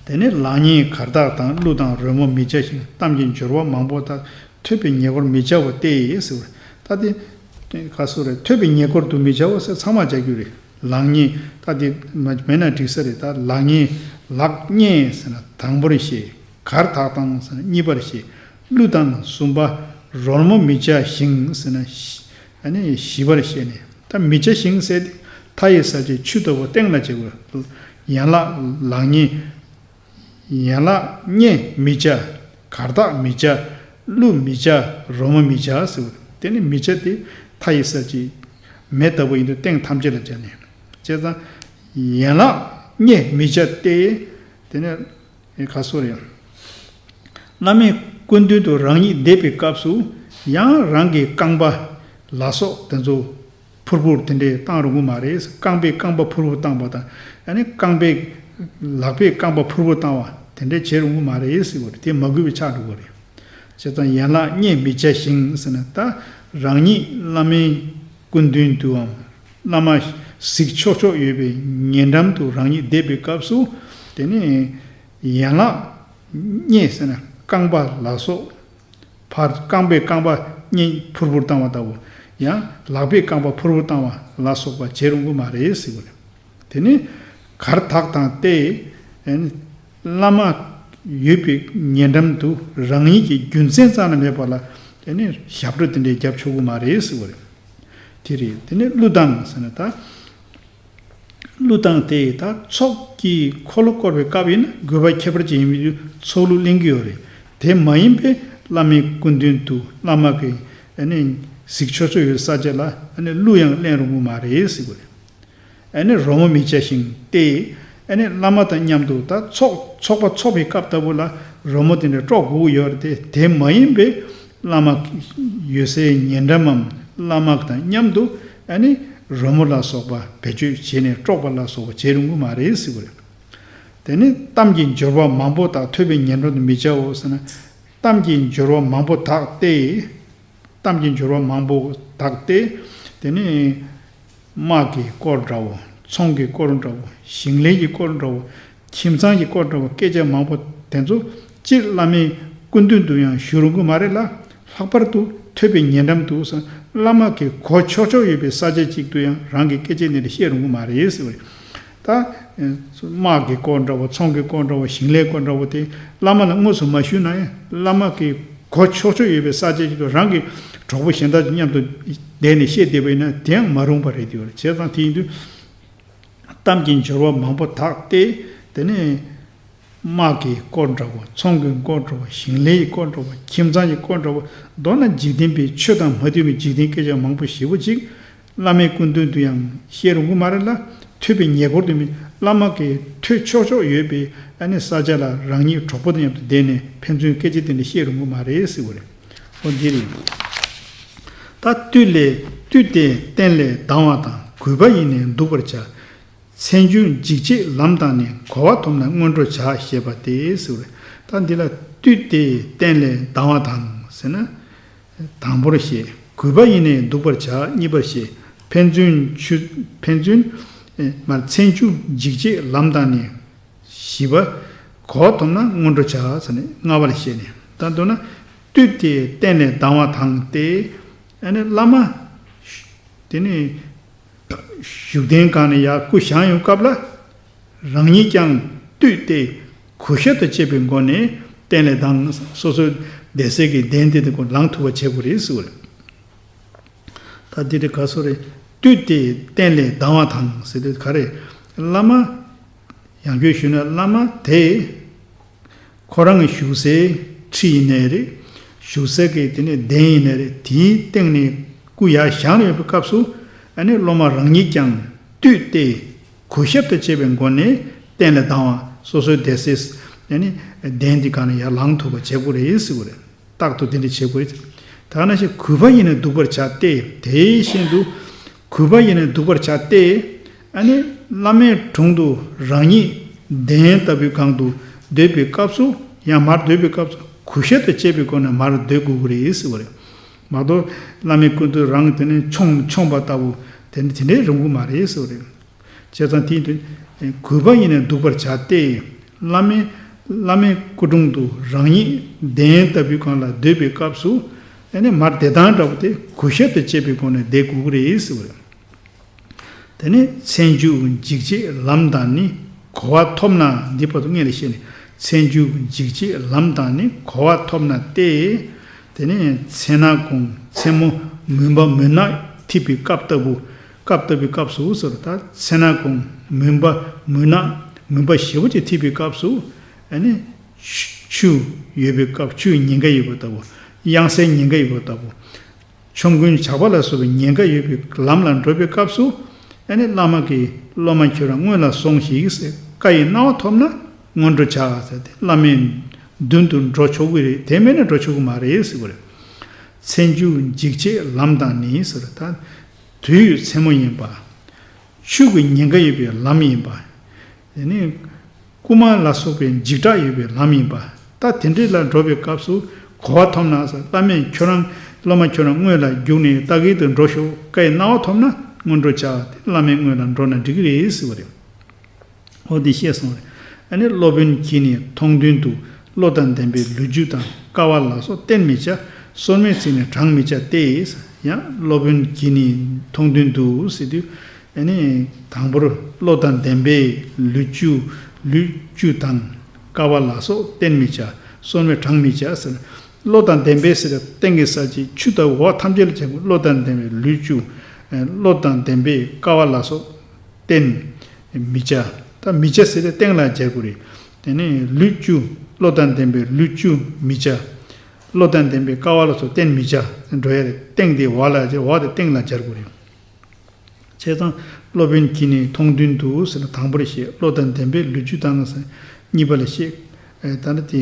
དེ་ནས་ལག་གཉིས་གར་ཐག་དང་གླུ་དང་རོལ་མོ་མི་བྱ་ཞིང་། གཏམ་གྱི་འབྱོར་བ་མང་པོ་དག །ཐོས་པའི་ཉེ་འཁོར་མི་བྱ་བ་སྟེ་ཟེར་བ། ད་དེ་ག་སོ་རེད། ཐོས་པའི་ཉེ་འཁོར་དུ་མི་བྱ་བ་ཟེར་ཚང་མ་བྱ་རྒྱུ་རེད། ལག་གཉིས་ད་དེ་མ་མེད་ན་འགྲིག་ས་རེད། ད་ལག་གཉིས། ལག་གཉིས་ཟེར་ན་དང་པོར་བཤད། གར་ཐག་དང་ཟེར་ན་གཉིས་པར་བཤད། གླུ་དང་གསུམ་པ། རོལ་མོ་མི་བྱ་ཞིང་ཟེར་ན་ཨ་ནི་བཞི་པར་བཤད་ནས། ད་མི་བྱ་ཞིང་ཟེར་ཏེ་མཐའ་ཡི་ས་བཅད་ཆུ་ལྟ་བུ་སྟེང་ལ་བྱེད་དགོས། ཡན་ལག་ལག་གཉིས། ཡན་ལག་གཉིས་མི་བྱ། གར་ཐག་མི་བྱ། གླུ་མི་བྱ། རོལ་མོ་མི་བྱ་ཟེར་བ་དེ་ནི་མི་བྱ་དེ་མཐའ་ཡི་ས་བཅད་མེ་ལྟ་བུ་ཡིན་དུས་སྟེང་ཐམས་ཅད་ལ་བྱ་ནས། བྱས་ཙང་ཡན་ལག་གཉིས་མི་བྱ་སྟེ། དེ་ནི་ག་སོ་རེད། བླ་མའི་སྐུ་མདུན་དུ་རང་ཉིད་བསྡད་པའི་སྐབས་སུ་ཡང་རང་གི་རྐང་པ་ལ་སོགས་དེ་ཚོ་ཕུར་ཕུར་དེ་འདྲས་བཏང་རུང་གི་མ་རེད། རྐང་པས་རྐང་པ་ཕུར་ཕུར་བཏང་བ་དང་ཨ་ནི་རྐང་པས་ལག་པས་རྐང་པ་ཕུར་ཕུར་བཏང་བ་དེ་འདྲས་བྱེད་རུང་གི་མ་རེད་ཟེར་བ་རེད། དེ་མ་གུས་པའི་ཆགས་འགྲོ་གི་རེད། བྱས་ཙང་ཡན་ལག་གཉིས་མི་བྱ་ཞིང་ཟེར་ན་ད་རང་ཉིད་བླ་མའི་སྐུ་མདུན་དུའམ་བླ་མ་གཟིགས་ཆོག་ཆོག་ཡོད་པའི་ཉེ་འགྲམ་དུ་རང་ཉིད་བསྡད་པའི་སྐབས་སུ་དེ་ནི་ཡན་ལག་གཉིས་ཟེར་ན་རྐང་པ་ལ་སོགས། ཕར་རྐང་པས་རྐང་པ་གཉིས་ཕུར་ཕུར་བཏང་བ་ལྟ་བུ། ཡང་ལག་པས་རྐང་པ་ཕུར་ཕུར་བཏང་བ་ལ་སོགས་པ་བྱེད་རུང་གི་མ་རེད་ཟེར་བ་རེད། དེ་ནི་གར་ཐག་དང་སྟེ། བླ་མ་ཡོད་པའི་ཉེ་འགྲམ་དུ་རང་ཉིད་ཀྱི་རྒྱུ་མཚན་རྩ་ནས་མེད་པ་ལ་དེ་ནི་ཞབས་བྲོ་དེ་འདྲའི་རྒྱབ་ཆོག་གི་མ་རེད་ཟེར་བ་རེད། དེ་རེད། དེ་ནི་གླུ་དང་ཟེར་ན་ད། གླུ་དང་དེ་ད་ཚོགས་ཀྱི་འཁོར་ལོ་བསྐོར་བའི་སྐབས་ཡིན་ན་དགོས་པ་ཁྱད་པར་ཅན་ཡིན་པའི་ཚོགས་གླུ་ལེན་གྱི་ཡོད་རེད། དེ་མ་ཡིན་པའི་བླ་མའི་སྐུ་མདུན་དུ་བླ་མ་གི་ཨ་ནི་གཟིགས་ཆོག་ཆོག་ཡོད་ས་ཆ་ལ་ཨ་ནི་གླུ་ཡང་ལེན་རུང་གི་མ་རེད་ཟེར་བ་རེད། ཨ་ནི་རོལ་མོ་མི་བྱ་ཞིང་སྟེ། ཨ་ནི་བླ་མ་དང་མཉམ་དུ་ད་ཚོགས་ཚོགས་པ་ཚོགས་པའི་སྐབས་ལྟ་བུ་ལ་རོལ་མོ་དེ་འདྲ་དཀྲོག་དགོས་ཀྱི་ཡོད་རེད་དེ། དེ་མ་ཡིན་པའི་བླ་མ་ཡོད་སའི་ཉེ་འགྲམ་མམ་བླ་མ་དང་མཉམ་དུ་ཨ་ནི་རོལ་མོ་ལ་སོགས་པ་བེད་སྤྱོད་བྱས་ནས་དཀྲོག་པ་ལ་སོགས་པ་བྱེད་རུང་གི་མ་རེད་ཟེར་བ་རེད། དེ་ནི་གཏམ་གྱི་འབྱོར་བ་མང་པོ་དག་ཐོས་པའི་ཉེ་འགྲམ་དུ་མི་བྱའོ་ཟེར་ན། གཏམ་གྱི་འབྱོར་བ་མང་པོ་དག་སྟེ། གཏམ་གྱི་འབྱོར་བ་མང་པོ་དག་སྟེ། དེ་ནི་དམག་གི་སྐོར་འདྲ་བོ། ཚོང་གི་སྐོར་འདྲ་བོ། ཞིང་ལས་ཀྱི་སྐོར་འདྲ་བོ། ཁྱིམ་ཚང་གི་སྐོར་འདྲ་བོ་སྐད་ཆ་མང་པོ་དེ་ཚོ་སྤྱིར་བླ་མའི་སྐུ་མདུན་དུ་ཡང་ཞུ་རུང་གི་མ་རེད་ལ། ལྷག་པར་དུ་ཐོས་པའི་ཉེ་འགྲམ་དུ་བླ་མ་གི་གོ་ཆོག་ཆོག་ཡོད་པའི་ས་ཆ་གཅིག་ཏུ་ཡང་རང་གི་སྐད་ཆ་འདི་འདྲ་བཤད་རུང་གི་མ་རེད་ཟེར་བ་རེད། ད། དམག་གི་སྐོར་འདྲ་བོ། ཚོང་གི་སྐོར་འདྲ་བོ། ཞིང་ལས་སྐོར་འདྲ་བོ་དེ་བླ་མ་ལ་དངོས་སུ་མ་ཞུས་ན་ཡང་བླ་མ་གི་གོ་ཆོག་ཆོག་ཡོད་པའི་ས་ཆ་ཞིག་ཏུ་རང་གི་གྲོགས་པོ་གཞན་དག་ཅིག་མཉམ་དུ་བསྡད་ནས་བཤད་བསྡད་པ་ཡིན་ན་དེ་ཡང་མ་རུང་བ་རེད་དེ། བྱས་ཙང་དེ་ཡིན་དུས་གཏམ་གྱི་འབྱོར་བ་མང་པོ་དག་སྟེ། དེ་ནས་དམག་གི་སྐོར་འདྲ་བོ། ཚོང་གི་སྐོར་འདྲ་བོ། ཞིང་ལས་ཀྱི་སྐོར་འདྲ་བོ། ཁྱིམ་ཚང་གི་སྐོར་འདྲ་བོ། མདོར་ན་འཇིག་རྟེན་པའི་ཆོས་དང་མ་མཐུན་པའི་འཇིག་རྟེན་སྐད་ཆ་མང་པོ་ཞེ་པོ་ཅིག་བླ་མའི་སྐུ་མདུན་དུ་ཡང་བཤད་རུང་གི་མ་རེད་ལ། ཐོས་པའི་ཉེ་འཁོར་དུ་མི་བླ་མ་གི་ཐོས་ཆོག་ཆོག་ཡོད་པའི་ཨ་ནི་ས་ཆ་ལ་རང་ཉིད་གྲོགས་པོ་དང་མཉམ་དུ་བསྡད་ནས་ཕན་ཚུན་སྐད་ཆ་དེ་འདྲ་བཤད་རུང་གི་མ་རེད་ཟེར་བ་རེད། འོ་འདི་རེད། ད་བཏུད་ལས་བཏུད་དེ་སྟན་ལས་ལྡང་བ་དང་། གུས་པ་ཡིས་ནི་འདུག་པར་བྱ། མཚན་བཅུ་འཇིགས་བྱེད་ལམ་དང་ནི། གོ་བ་ཐོབ་ན་སྔོན་འགྲོ་བྱ། ཞེས་པ་སྟེ་ཟེར་བ་རེད། ད་འདི་ལ་བཏུད་དེ་སྟན་ལས་ལྡང་བ་དང་ཟེར་ན། དང་པོར་བཤད། གུས་པ་ཡིས་ནི་འདུག་པར་བྱ། གཉིས་པར་བཤད། ཕན་ཚུན་ཆུ་ཕན་ཚུན་ཨེ་མར་མཚན་བཅུ་འཇིགས་བྱེད་ལམ་དང་ནི། བཞི་པ། གོ་བ་ཐོབ་ན་སྔོན་འགྲོ་བྱ་ཟེར་ནས་ལྔ་པར་བཤད་ནས། ད་མདོར་ན་བཏུད་དེ་སྟན་ལས་ལྡང་བ་དང་སྟེ། ཨ་ནི་བླ་མ་དེ་ནི་བཞུགས་གདན་སྒང་ནས་ཡར་སྐུ་བཞེངས་ཡོང་སྐབས་ལ། རང་ཉིད་ཀྱང་བཏུད་དེ་གུས་ཞབས་དང་བཅས་པའི་སྒོ་ནས་སྟན་ལས་ལྡང་། སོ་སོའི་བསྡད་སའི་གི་གདན་དེ་དེ་ཁོ་ལངས་ཐུབ་པ་བྱེད་དགོས་རེད་ཟེར་བ་རེད། ད་འདི་དེ་ག་སོ་རེད། བཏུད་དེ་སྟན་ལས་ལྡང་བ་དང་ཟེར་དུས་ག་རེ། བླ་མ་ཡང་བསྐྱར་ཞུས་ན་བླ་མ་དེ། ཁོ་རང་གི་བཞུགས་སའི་ཁྲི་ཡིན་ནའི་རེད། བཞུགས་སའི་གི་དེ་ནས་གདན་ཡིན་ནའི་རེད། དེའི་སྟེང་ནས་སྐུ་ཡར་བཞེངས་ཡོད་པའི་སྐབས་སུ། ཨ་ནི་སློབ་མ་རང་ཉིད་ཀྱང་བཏུད་དེ་གུས་ཞབས་དང་བཅས་པའི་སྒོ་ནས་སྟན་ལ་ལྡང་བ། སོ་སོའི་བསྡད་སའི་ཨ་ནི་གདན་དེ་སྒང་ནས་ཡར་ལངས་ཐུབ་པ་བྱེད་དགོས་རེད་ཟེར་བ་རེད། རྟག་ཏུ་དེ་འདྲ་བྱེད་དགོས། ད་ནང་བཞིན་གུས་པ་ཡིས་ནི་འདུག་པར་བྱ་སྟེ། དེ་བཞིན་དུ་གུས་པ་ཡིས་ནི་འདུག་པར་བྱ་སྟེ། ཨ་ནི་བླ་མའི་དྲུང་དུ་རང་ཉིད་གདན་ལྟ་བུའི་སྒང་དུ་སྡོད་པའི་སྐབས་སུ། ཡང་མར་སྡོད་པའི་སྐབས་སུ་གུས་ཞབས་དང་བཅས་པའི་སྒོ་ནས་མར་སྡོད་དགོས་ཀྱི་རེད་ཟེར་བ་རེད། མ་གཏོགས་བླ་མའི་སྐུ་མདུན་རང་དེ་ནས་མཆོང་མཆོང་བ་ལྟ་བུ་དེ་འདྲ་དེ་འདྲའི་རུང་གི་མ་རེད་ཟེར་བ་རེད། བྱས་ཙང་དེའི་དོན། གུས་པ་ཡིས་ནི་འདུག་པར་བྱ་སྟེ། བླ་མའི་བླ་མའི་སྐུ་དྲུང་དུ་རང་ཉིད་གདན་ལྟ་བུའི་སྒང་ལ་སྡོད་པའི་སྐབས་སུ། ཨ་ནི་མར་བསྡད་སྟངས་འདྲ་བོ་དེ་གུས་ཞབས་དང་བཅས་པའི་སྒོ་ནས་བསྡད་དགོས་ཀྱི་རེད་ཟེར་བ་རེད། དེ་ནས་མཚན་བཅུ་འཇིགས་བྱེད་ལམ་དང་ནི། གོ་བ་ཐོབ་ན། འདི་བར་དུ་སྔོན་ལ་བཤད་ནས། མཚན་བཅུ་འཇིགས་བྱེད་ལམ་དང་ནི། གོ་བ་ཐོབ་ན་སྟེ། དེ་ནས་མཚན་ནག་གུང་མཚན་མོ་མུན་པ་མུན་ནག་འཐིབས་པའི་སྐབས་ལྟ་བུ། སྐབས་ལྟ་བུའི་སྐབས་སུ་ཟེར། ད་མཚན་ནག་གུང་མུན་པ་མུན་ནག་མུན་པ་ཞེ་པོ་ཅིག་འཐིབས་པའི་སྐབས་སུ། ཨ་ནི་ཆུ་ཆུ་ཡོད་པའི་སྐབས། ཆུའི་ཉེན་ཁ་ཡོད་པ་ལྟ་བུ། གཡང་སའི་ཉེན་ཁ་ཡོད་པ་ལྟ་བུ། ཆོམ་རྐུན་ཇག་པ་ལ་སོགས་པའི་ཉེན་ཁ་ཡོད་པའི་ལམ་ལ་འགྲོ་བའི་སྐབས་སུ། ཨ་ནི་བླ་མ་གིས་སློབ་མ་ཁྱོད་རང་སྔོན་ལ་སོང་ཞིག་ཟེར། བཀའ་ཡི་གནང་བ་ཐོབ་ན་སྔོན་འགྲོ་བྱ་ཟེར་ཏེ། བླ་མའི་མདུན་དུ་འགྲོ་ཆོག་གི་རེད། དེ་མེད་ན་འགྲོ་ཆོག་གི་མ་རེད་ཟེར་བ་རེད། མཚན་བཅུ་འཇིགས་བྱེད་ལམ་དང་ནི་ཟེར། ད་དུས་མཚན་མོ་ཡིན་པ། ཆུ་གི་ཉེན་ཁ་ཡོད་པའི་ལམ་ཡིན་པ། དེ་ནས་རྐུན་མ་ལ་སོགས་པའི་འཇིགས་སྐྲག་ཡོད་པའི་ལམ་ཡིན་པ། ད་དེ་འདྲའི་ལ་འགྲོ་བའི་སྐབས་སུ་གོ་བ་ཐོབ་ན་ཟེར། བླ་མས་ཁྱོད་རང་སློབ་མ་ཁྱོད་རང་སྔོན་ལ་རྒྱུགས་ནས་ལྟ་གི་ཏུ་འགྲོ་ཤོག། བཀའ་ཡི་གནང་བ་ཐོབ་ན་སྔོན་འགྲོ་བྱ་སྟེ། བླ་མའི་སྔོན་ལ་འགྲོ་ན་འགྲིག་གི་རེད་ཟེར་བ་རེད། འོ་འདི་བཤད་སོང་རེད། ཨ་ནི་སློབ་དཔོན་གྱིས་ནི་མཐོང་དོན་དུ། བློ་དང་ལྡན་པའི་ལུས་བཅུ་དང་། དཀའ་བ་ལ་སོགས་བསྟེན་མི་བྱ། སོར་མོའི་ཚིགས་ནི་བགྲང་མི་བྱ་སྟེ། ཡང་སློབ་དཔོན་གྱིས་ནི་མཐོང་དོན་དུ་ཟེར་དུས། ཨ་ནི་དང་པོར་བློ་དང་ལྡན་པའི་ལུས་བཅུ། ལུས་བཅུ་དང་། དཀའ་བ་ལ་སོགས་བསྟེན་མི་བྱ། སོར་མོས་བགྲང་མི་བྱ་ཟེར། བློ་དང་ལྡན་པའི་ཟེར་སྟེང་གི་ས་བཅད་ཆུ་ལྟ་བུ་འོག་ཐམས་ཅད་ལ་བྱ་དགོས། བློ་དང་ལྡན་པའི་ལུས་བཅུ། ཨ་བློ་དང་ལྡན་པའི་དཀའ་བ་ལ་སོགས་བསྟེན་མི་བྱ། ད་མི་བྱ་ཟེར་ཏེ་སྟེང་ལ་སྦྱར་དགོས་རེད། དེ་ནས་ལུས་བཅུ། བློ་དང་ལྡན་པའི་ལུས་བཅུ་མི་བྱ། བློ་དང་ལྡན་པའི་དཀའ་བ་ལ་སོགས་བསྟེན་མི་བྱ། འགྲོ་ཡ་རེད། སྟེང་དེ་འོག་ལ་སྦྱར། འོག་དེ་སྟེང་ལ་སྦྱར་དགོས་རེད། བྱས་ཙང་སློབ་དཔོན་གྱིས་ནི་མཐོང་དོན་དུ་ཟེར་ན་དང་པོར་བཤད། བློ་དང་ལྡན་པའི་ལུས་བཅུ་དང་ཟེར། གཉིས་པ་ལ་བཤད། ཨེ་ད་ནི་དེ་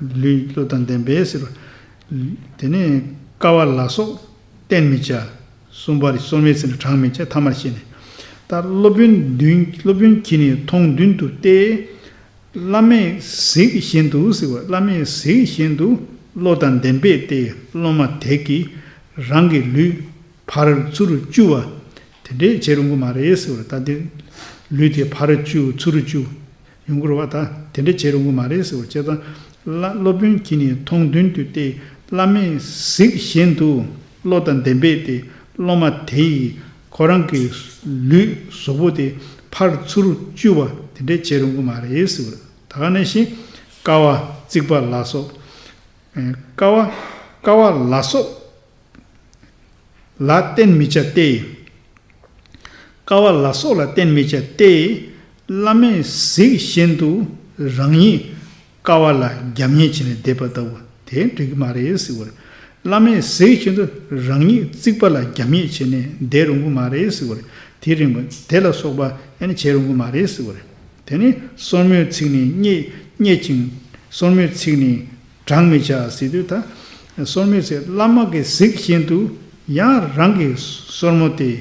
ལུས་བློ་དང་ལྡན་པའི་ཟེར་བ། དེ་ནས་དཀའ་བ་ལ་སོགས་བསྟེན་མི་བྱ། གསུམ་པ་ལ་སོར་མོའི་ཚིགས་ནི་བགྲང་མི་བྱ། ཐ་མར་བཤད་ནས། ད་སློབ་དཔོན་མདུན། སློབ་དཔོན་གྱིས་ནི་མཐོང་དོན་དུ་སྟེ། བླ་མས་གཟིགས་བཞིན་དུ་ཟེར་བ། བླ་མས་གཟིགས་བཞིན་དུ་བློ་དང་ལྡན་པས་ཏེ། སློབ་མ་དེ་གིས་རང་གི་ལུས་ཕར་ཚུར་བཅུ་བ་དེ་འདྲས་བྱེད་རུང་གི་མ་རེད་ཟེར་བ། ད་འདིར་ལུས་དེ་ཕར་བཅུ་ཚུར་བཅུ་ཡོང་གི་རེད་བ། ད་དེ་འདྲས་བྱེད་རུང་གི་མ་རེད་ཟེར་བ། བྱས་ཙང་བླ། སློབ་དཔོན་གྱིས་ནི་མཐོང་དོན་དུ་སྟེ། བླ་མས་གཟིགས་བཞིན་དུ་བློ་དང་ལྡན་པས་ཏེ། སློབ་མ་དེ་ཡིས་ཁོ་རང་གི་ལུས་གཟུགས་པོ་དེ་ཕར་ཚུར་བཅུ་བ་དེ་འདྲས་བྱེད་རུང་གི་མ་རེད་ཟེར་བ། ད་ག་ནང་བཞིན་དཀའ་བ་བརྩིགས་པ་ལ་སོགས། ཨེ་དཀའ་བ། དཀའ་བ་ལ་སོགས་ལ་བསྟེན་མི་བྱ་སྟེ། དཀའ་བ་ལ་སོགས་ལ་བསྟེན་མི་བྱ་སྟེ། བླ་མས་གཟིགས་བཞིན་དུ་རང་ཉིད་དཀའ་བ་ལ་རྒྱབ་གཉེར་བྱས་ནས་བསྡད་པ་ལྟ་བུ་དེ་འགྲིག་གི་མ་རེད་ཟེར་བ་རེད། བླ་མས་གཟིགས་བཞིན་དུ་རང་ཉིད་རྩིག་པ་ལ་རྒྱབ་གཉིས་བྱས་ནས་བསྡད་རུང་གི་མ་རེད་ཟེར་བ་རེད། དེ་རིང་པ་དེ་ལ་སོགས་པ་ཨ་ནི་བྱེད་རུང་གི་མ་རེད་ཟེར་བ་རེད། དེ་ནས་སོར་མོས་ཚིག་ནི་རྙེད་རྙེད་ཅིང་། སོར་མོས་ཚིག་ནི་བགྲང་མི་བྱ་ཟེར་དུས། ད་སོར་མོས་ཚིག་བླ་མ་གིས་གཟིགས་བཞིན་དུ་ཡང་རང་གི་སོར་མོ་དེ།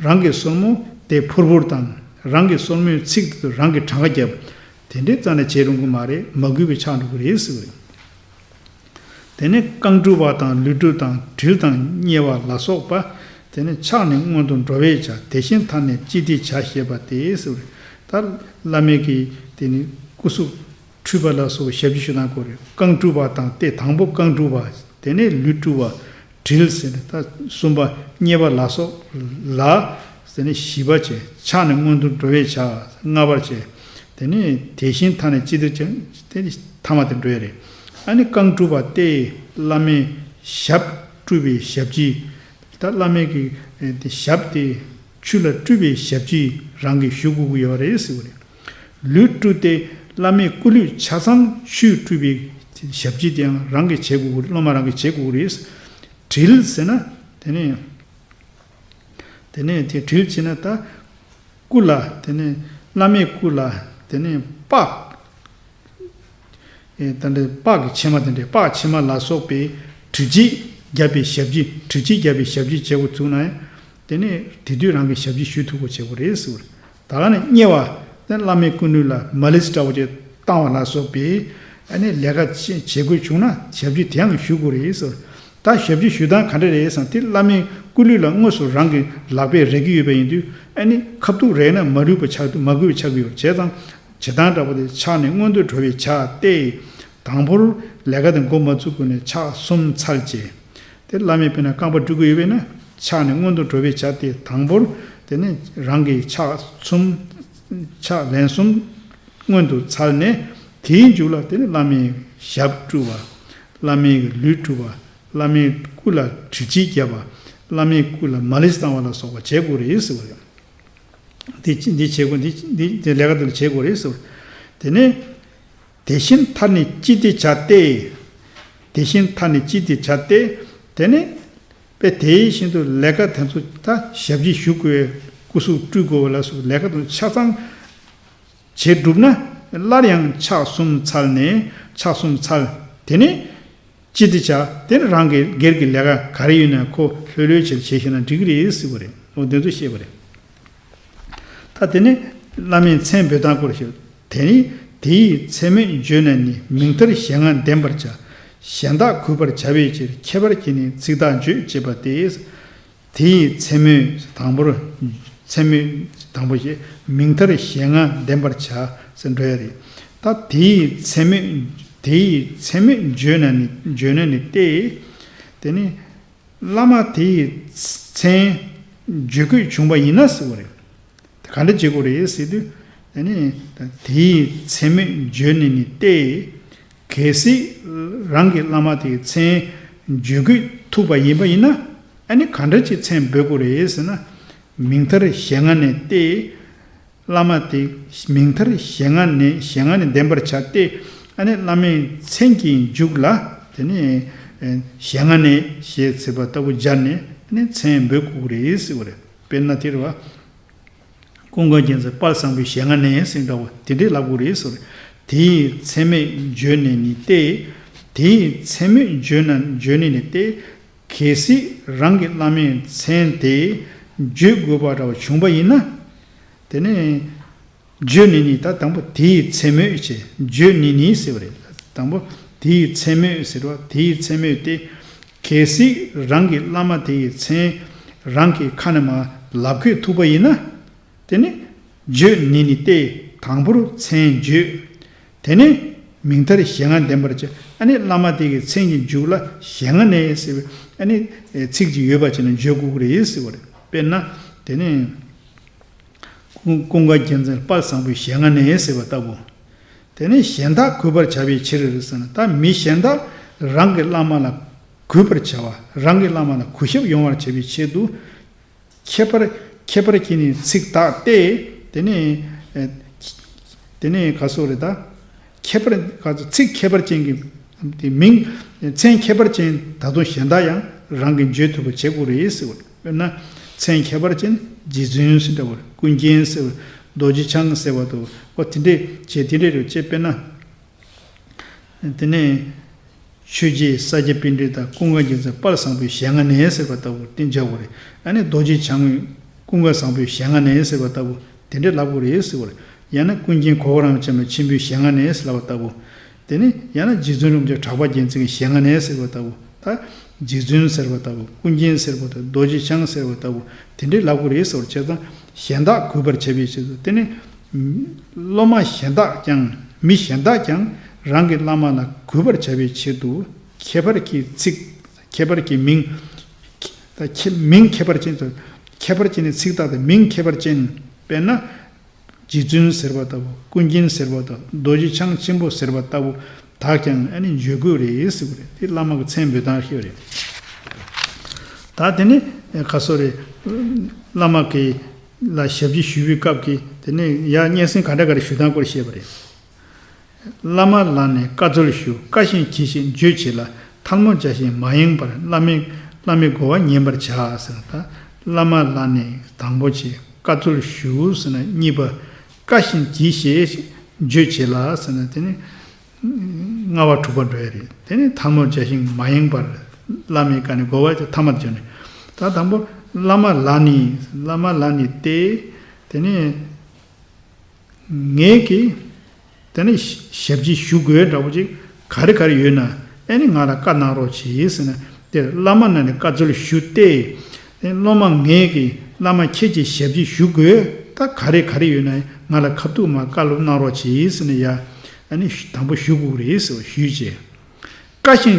རང་གི་སོར་མོ་དེ་ཕུར་བུར་དང་། རང་གི་སོར་མོའི་ཚིག་དེ་ཚོ་རང་གིས་གྲངས་ཀ་བརྒྱབ། དེ་འདྲའི་རྩ་ནས་བྱེད་རུང་གི་མ་རེད། མ་གུས་པའི་ཆགས་འགྲོ་གི་རེད་ཟེར་བ་རེད། དེ་ནས་རྐང་བཀྲུ་བ་དང་ལུས་བཀྲུ་དང་དྲིལ་དང་མཉེ་བ་ལ་སོགས་པ། དེ་ནས་ཕྱག་ནི་སྔོན་དུ་འགྲོ་བས་བྱ། དེ་བཞིན་མཐའ་ནི་ཅི་སྟེ་བྱ་ཞེས་པ་སྟེ་ཟེར་བ་རེད། ད་བླ་མའི་གི་དེ་ནི་སྐུ་གཟུགས་འཁྲུད་པ་ལ་སོགས་པའི་ཞབས་ཕྱི་ཞུ་སྟངས་སྐོར་རེད། རྐང་བཀྲུ་བ་དང་སྟེ། དང་པོ་རྐང་བཀྲུ་བ། དེ་ནས་ལུས་བཀྲུ་བ། དྲིལ་ཟེར་ནས་ད་གསུམ་པ་མཉེ་བ་ལ་སོགས་ལ། ཟེར་ནས་བཞི་པ་བྱས། ཕྱག་ནི་སྔོན་དུ་འགྲོ་བས་བྱ། ལྔ་པར་བྱས། དེ་ནས་དེ་བཞིན་མཐའ་ནི་ཅི་སྟེ་བྱ། དེ་ནི་ཐ་མ་དེ་འགྲོ་ཡ་རེད། ཨ་ནི་རྐང་བཀྲུ་བ་སྟེ། བླ་མའི་ཞབས་བཀྲུ་བའི་ཞབས་ཕྱི། ད་བླ་མའི་གི་ཨེ་དེ་ཞབས་དེ་ཆུ་ལ་བཀྲུས་པའི་ཞབས་ཕྱི་རང་གིས་ཞུ་དགོས་ཀྱི་ཡོད་རེད་ཟེར་བ་རེད། ལུས་བཀྲུ་སྟེ། བླ་མའི་སྐུ་ལུས་ཆ་ཚང་ཆུས་བཀྲུས་པའི་ཞབས་ཕྱི་དེའང་རང་གིས་བྱེད་དགོས་ཀྱི་རེད། སློབ་མ་རང་གིས་བྱེད་དགོས་ཀྱི་རེད། དྲིལ་ཟེར་ན་དེ་ནས། དེ་ནས་དེ་དྲིལ་བྱས་ན་ད་སྐུ་ལ། དེ་ནས་བླ་མའི་སྐུ་ལ། དེ་ནས་པགས། ཨེ་ད་འདྲའི་པགས་ཀྱི་ཕྱེ་མ་དེ་འདྲའི་པགས་ཕྱེ་མ་ལ་སོགས་པའི་དྲི་ལྕིས་བརྒྱབ་པའི་ཞབས་ཕྱི། དྲི་ལྕིས་བརྒྱབ་པའི་ཞབས་ཕྱི་བྱེད་དགོས་བྱུང་ན་ཡང་། དེ་ནས་དེ་དུས་རང་གིས་ཞབས་ཕྱི་ཞུ་ཐུབ་དགོས་བྱེད་དགོས་རེད་ཟེར་བ་རེད། ད་ག་ནས་མཉེ་བ། དེ་བླ་མའི་སྐུ་མདུན་ལ་མ་ལིས་འདྲ་བོ་ཅིག་བཏང་བ་ལ་སོགས་པའི་ཨ་ནི་ལས་ཀ་བྱེད་བྱེད་དགོས་བྱུང་ན་ཞབས་ཕྱི་དེའང་ཞུ་དགོས་རེད་ཟེར། ད་ཞབས་ཕྱི་ཞུ་སྟངས་ག་འདྲ་རེད་ཟེར་ན། དེ་བླ་མའི་སྐུ་ལུས་ལ་དངོས་སུ་རང་གི་ལག་པས་རེག་གི་ཡོད་པ་ཡིན་དུས། ཨ་ནི་ཁ་ཐུག་རེག་ན་མ་ལུས་པ་ཆགས་འདུག་མ་གུས་པ་ཆགས་ཀྱི་ཡོད། བྱས་ཙང་བྱེད་སྟངས་འདྲ་པོ་དེ། ཕྱག་ནི་སྔོན་དུ་འགྲོ་བས་བྱ་སྟེ། དང་པོར་ལས་ཀ་དེ་འགོ་མ་བཙུགས་གོང་ནས་ཕྱག་གསུམ་འཚལ་བྱས། དེ་བླ་མའི་དཔེར་ན་རྐང་པ་བཀྲུ་གི་ཡོད་པས་ན། ཕྱག་ནི་སྔོན་དུ་འགྲོ་བས་བྱ་སྟེ། དང་པོར་དེ་ནས་རང་གི་ཕྱག་གསུམ། ཕྱག་ལན་གསུམ་སྔོན་དུ་འཚལ་ནས། དེའི་མཇུག་ལ་དེ་ནས་བླ་མའི་ཞབས་བཀྲུ་བ། བླ་མའི་ལུས་བཀྲུ་བ། བླ་མའི་སྐུ་ལ་དྲི་ལྕིས་བརྒྱབ་པ། བླ་མའི་སྐུ་ལ་མ་ལིས་བཏང་བ་ལ་སོགས་པ་བྱེད་དགོས་རེད་ཟེར་བ་རེད། འདི་འདི་བྱེད་དགོས། འདི་འདི་འདི་ལས་ཀ་འདི་ལ་བྱེད་དགོས་རེད་ཟེར་བ་རེད། དེ་ནས། དེ་བཞིན་མཐའ་ནི་ཅི་སྟེ་བྱ་སྟེ། དེ་བཞིན་མཐའ་ནི་ཅི་སྟེ་བྱ་སྟེ། དེ་ནས་དཔེ་དེ་བཞིན་དུ་ལས་ཀ་དེ་ཚོ། ད་ཞབས་ཕྱི་ཞུ་དགོས། སྐུ་གཟུགས་བཀྲུ་དགོས་པ་ལ་སོགས་ལས་ཀ་དེ་ཚོ་ཆ་ཚང་བྱེད་གྲུབ་ན། སླར་ཡང་ཕྱག་གསུམ་འཚལ་ནས། ཕྱག་གསུམ་འཚལ། དེ་ནས་ཅི་སྟེ་བྱ། དེ་ནི་རང་གི་སྒེར་གྱི་ལས་ཀ་ག་རེ་ཡོད་ན་ཁོ་ལྷོད་ལྷོད་བྱས་བྱས་ཤེས་ན་འགྲིག་གི་རེད་ཟེར་བ་རེད། འོ་དེ་ཚོ་བཤད་པ་རེད། ད་དེ་ནི་བླ་མའི་མཚན་འབོད་སྟངས་སྐོར་ཞིག་དེ་ནི་དེ་ཡི་མཚན་སྨོས་བརྗོད་ནས་ནི། མིང་མཐར་ཞེ་ལྔ་འདེམས་པར་བྱ། གཞན་དག་གུས་པར་བྱ་བའི་ཕྱིར། ཁྱད་པར་གྱིས་ནི་ཚིག་དག་བརྗོད་ཅེས་པ་སྟེ། དེ་ཡི་མཚན་སྨོས་དང་པོར། མཚན་སྨོས་དང་པོ་ཞེས། མིང་མཐར་ཞེ་ལྔ་འདེམས་པར་བྱ་ཟེར་འགྲོ་ཡ་རེད། ད་དེ་ཡི་མཚན་སྨོས། དེ་ཡི་མཚན་སྨོས་བརྗོད་ནས་ནི། བརྗོད་ནས་ནི་སྟེ། དེ་ནི། བླ་མ་དེ་ཡི་མཚན་བརྗོད་དགོས་བྱུང་བ་ཡིན་ན་ཟེར་བ་རེད། དེ་ག་འདྲ་བྱེད་དགོས་རེད་ཟེར་དུས། ཨ་ནི་དེ་ཡི་མཚན་སྨོས་བརྗོད་ནས་ནི་སྟེ། གལ་སྲིད་རང་གི་བླ་མ་དེ་ཡི་མཚན་བརྗོད་དགོས་ཐུག་པ་ཡིན་པ་ཡིན་ན། ཨ་ནི་ག་འདྲ་ཅིག་མཚན་འབོད་དགོས་རེད་ཟེར་ན། མིང་མཐར་ཞེ་ལྔ་ནས་ཏེ། བླ་མ་དེ་མིང་མཐར་ཞེ་ལྔ་ནས་ཞེ་ལྔ་ནས་འདེམས་པར་བྱ་སྟེ། ཨ་ནི་བླ་མའི་མཚན་གྱི་མཇུག་ལ་དེ་ནས་ཞེ་ལྔ་ནས་ཞེས་ཟེར་བ་ལྟ་བུ་སྦྱར་ནས། ཨ་ནི་མཚན་འབོད་དགོས་རེད་ཟེར་བ་རེད། དཔེར་ན་དེ་རེད་བ། ཀུན་དགའ་རྒྱལ་མཚན་དཔལ་བཟང་པོའི་ཞལ་སྔ་ནས་ཟེར་འདྲ་བོ་དེ་འདྲས་ལབ་དགོས་རེད་ཟེར། དེ་ཡི་མཚན་སྨོས་བརྗོད་ནས་ནི་སྟེ། དེ་ཡི་མཚན་སྨོས་བརྗོད་ན་བརྗོད་ནས་ནི་སྟེ། གལ་སྲིད་རང་གི་བླ་མའི་མཚན་དེ་བརྗོད་དགོས་པ་འདྲ་བོ་བྱུང་བ་ཡིན་ན། དེ་ནས་བརྗོད་ནས་ནི། ད་དང་པོ་དེ་ཡི་མཚན་སྨོས་བྱས། བརྗོད་ནས་ནི་ཟེར་བ་རེད། དང་པོ་དེ་ཡི་མཚན་སྨོས་ཟེར་བ། དེ་ཡི་མཚན་སྨོས་ཏེ། གལ་སྲིད་རང་གི་བླ་མ་དེ་ཡི་མཚན་རང་གི་ཁ་ནས་མར་ལབ་དགོས་ཐུག་པ་ཡིན་ན། དེ་ནི་བརྗོད་ནས་ནི་སྟེ། དང་པོར་མཚན་བརྗོད། དེ་ནས་མིང་མཐར་ཞེ་ལྔ་འདེམས་པར་བྱ། ཨ་ནི་བླ་མ་དེ་གི་མཚན་གྱི་མཇུག་ལ་ཞེ་ལྔ་ནས་ཟེར་བའི་ཨ་ནི་ཚིག་ཅིག་ཡོད་པ་བྱས་ནས་བརྗོད་དགོས་ཀྱི་རེད་ཟེར་བ་རེད། དཔེར་ན་དེ་ནས་ཀུན་ཀུན་དགའ་རྒྱལ་མཚན་དཔལ་བཟང་པོའི་ཞལ་སྔ་ནས་ཟེར་བ་ལྟ་བུ། དེ་ནས་གཞན་དག་གུས་པར་བྱ་བའི་ཕྱིར་ཟེར་ན། ད་མི་གཞན་དག་རང་གི་བླ་མ་ལ་གུས་པར་བྱ་བ། རང་གི་བླ་མ་ལ་གུས་ཞབས་ཡོང་བར་བྱ་བའི་ཆེད་དུ། ཁྱད་པར་ཁྱད་པར་གྱིས་ནི་ཚིག་དག་སྟེ། དེ་ནས་ཨེ་དེ་ནས་ག་སོགས་རེད་ད། ཁྱད་པར་ག་ཚོད་ཚིག་ཁྱད་པར་ཅན་གྱི་ དེ་མིང་མཚན་ཁྱད་པར་ཅན་ད་དུང་གཞན་དག་ཡང་རང་གིས་བརྗོད་ཐུབ་པ་བྱེད་དགོས་རེད་ཟེར་བ་རེད། དཔེར་ན། མཚན་ཁྱད་པར་ཅན། རྗེ་བཙུན་ཟེར་འདྲ་བོ་རེད། ཀུན་མཁྱེན་ཟེར་བ། རྡོ་རྗེ་འཆང་ཟེར་བ་དང་། འོ་དེ་འདྲས་བྱས་དེ་འདྲས་རེད་ཅེས། དཔེར་ན། དེ་ནས། ཆོས་རྗེ་ས་སྐྱ་པཎྜི་ཏ་ཀུན་དགའ་རྒྱལ་མཚན་དཔལ་བཟང་པོའི་ཞལ་སྔ་ནས་ཟེར་བ་ལྟ་བུ་དེ་འཇོག་དགོས་རེད། ཨ་ནི་རྡོ་རྗེ་འཆང་ཀུན་དགའ་བཟང་པོའི་ཞལ་སྔ་ནས་ཟེར་བ་ལྟ་བུ་དེ་འདྲས་ལབ་དགོས་རེད་ཟེར་བ་རེད། ཡང་ན་ཀུན་མཁྱེན་གོ་ཁ་རམ་པ་ཆེན་པོ་ཆེན་པོའི་ཞལ་སྔ་ནས་ལབ་པ་ལྟ་བུ། དེ་ནས་ཡང་ན་རྗེ་བཙུན་རིན་པོ་ཆེ་གྲགས་པ་རྒྱལ་མཚན་གྱི་ཞལ་སྔ་ནས་ཟེར་བ་ལྟ་བུ། ད་རྗེ་བཙུན་ཟེར་བ་ལྟ་བུ། ཀུན་མཁྱེན་ཟེར་བ་ལྟ་བུ། རྡོ་རྗེ་འཆང་ཟེར་བ་ལྟ་བུ་དེ་འདྲས་ལབ་དགོས་རེད་ཟེར་བ་རེད། བྱས་ཙང་གཞན་དག་གུས་པར་བྱ་བའི་ཆེད་དུ། དེ་ནས་སློབ་མ་གཞན་དག་ཀྱང་། མི་གཞན་དག་ཀྱང་རང་གི་བླ་མ་ལ་གུས་པར་བྱ་བའི་ཆེད་དུ། ཁྱད་པར་གྱི་ཚིག་ཁྱད་པར་གྱི་མིང་། ད་ཁྱད། མིང་ཁྱད་པར་ཅན་དུ། ཁྱད་པར་ཅན་ནི་ཚིག་དག་དང་མིང་ཁྱད་པར་ཅན། དཔེར་ན། རྗེ་བཙུན་ཟེར་བ་ལྟ་བུ། ཀུན་མཁྱེན་ཟེར་བ་དང་། རྡོ་རྗེ་འཆང་ཆེན་པོ་ཟེར་བ་ལྟ་བུ་དག་ཀྱང་ཨ་ནི་བརྗོད་དགོས་རེད་ཟེར་བ་རེད། དེ་བླ་མ་གི་མཚན་འབོད་སྟངས་ཤིག་རེད། ད་དེ་ནི་ག་སོ་རེད། བླ་མ་གི་ལ་ཞབས་ཕྱི་ཞུ་བའི་སྐབས་ཀྱི་དེ་ནི་ཡ་སྙན་སེང་ག་འདྲ་ག་རེ་ཞུ་སྟངས་སྐོར་བཤད་པ་རེད། བླ་མ་ལ་ནི་བཀའ་སྩལ་ཞུ། བཀའ་བཞིན་གྱིས་ཤིག་བརྗོད་བྱས་ལ། ཐལ་མོ་སྦྱར་ཞིང་མ་ཡེངས་པར། བླ་མའི། བླ་མའི་གོ་བ་ཉན་པར་བྱ་ཟེར། ད་བླ་མ་ལ་ནི་དང་པོ་བྱས་བཀའ་སྩལ་ཞུ་ཟེར་ན་གཉིས་པ། བཀའ་བཞིན་གྱིས་ཤིག་བརྗོད་བྱས་ལ་ཟེར་ན་དེ་ནི་ལྔ་པ་དྲུག་པ་འགྲོ་ཡ་རེད། དེ་ནི་ཐལ་མོ་སྦྱར་ཞིང་མ་ཡེངས་པར། བླ་མའི་བཀའ་ནི་གོ་བ་ཐ་མར་བརྗོད་ནས། ད་དང་པོ་བླ་མ་ལ་ནི། བླ་མ་ལ་ནི་སྟེ། དེ་ནི། ངེད་ཀྱིས་དེ་ནི་ཞབས་ཕྱི་ཞུ་དགོས་འདྲ་པོ་ཅིག་ག་རེ་ག་རེ་ཡོད་ན། ཨེ་ནི་ང་ལ་བཀའ་གནང་རོགས་གྱིས་ཟེར་ན། དེར་བླ་མ་ལ་ནི་བཀའ་སྩལ་ཞུ་སྟེ། ཨེ་སློབ་མ་ངེད་ཀྱིས་བླ་མ་ཁྱེད་ཀྱི་ཞབས་ཕྱི་ཞུ་དགོས། ད་ག་རེ་ག་རེ་ཡོད་ན་ང་ལ་ཁ་ཐུག་མར་བཀའ་སློབ་གནང་རོགས་གྱིས་ཟེར་ནས་ཡ། ཨ་ནི་དང་པོ་ཞུ་དགོས་རེད་ཟེར་བ་ཞུས་བྱས། བཀའ་བཞིན་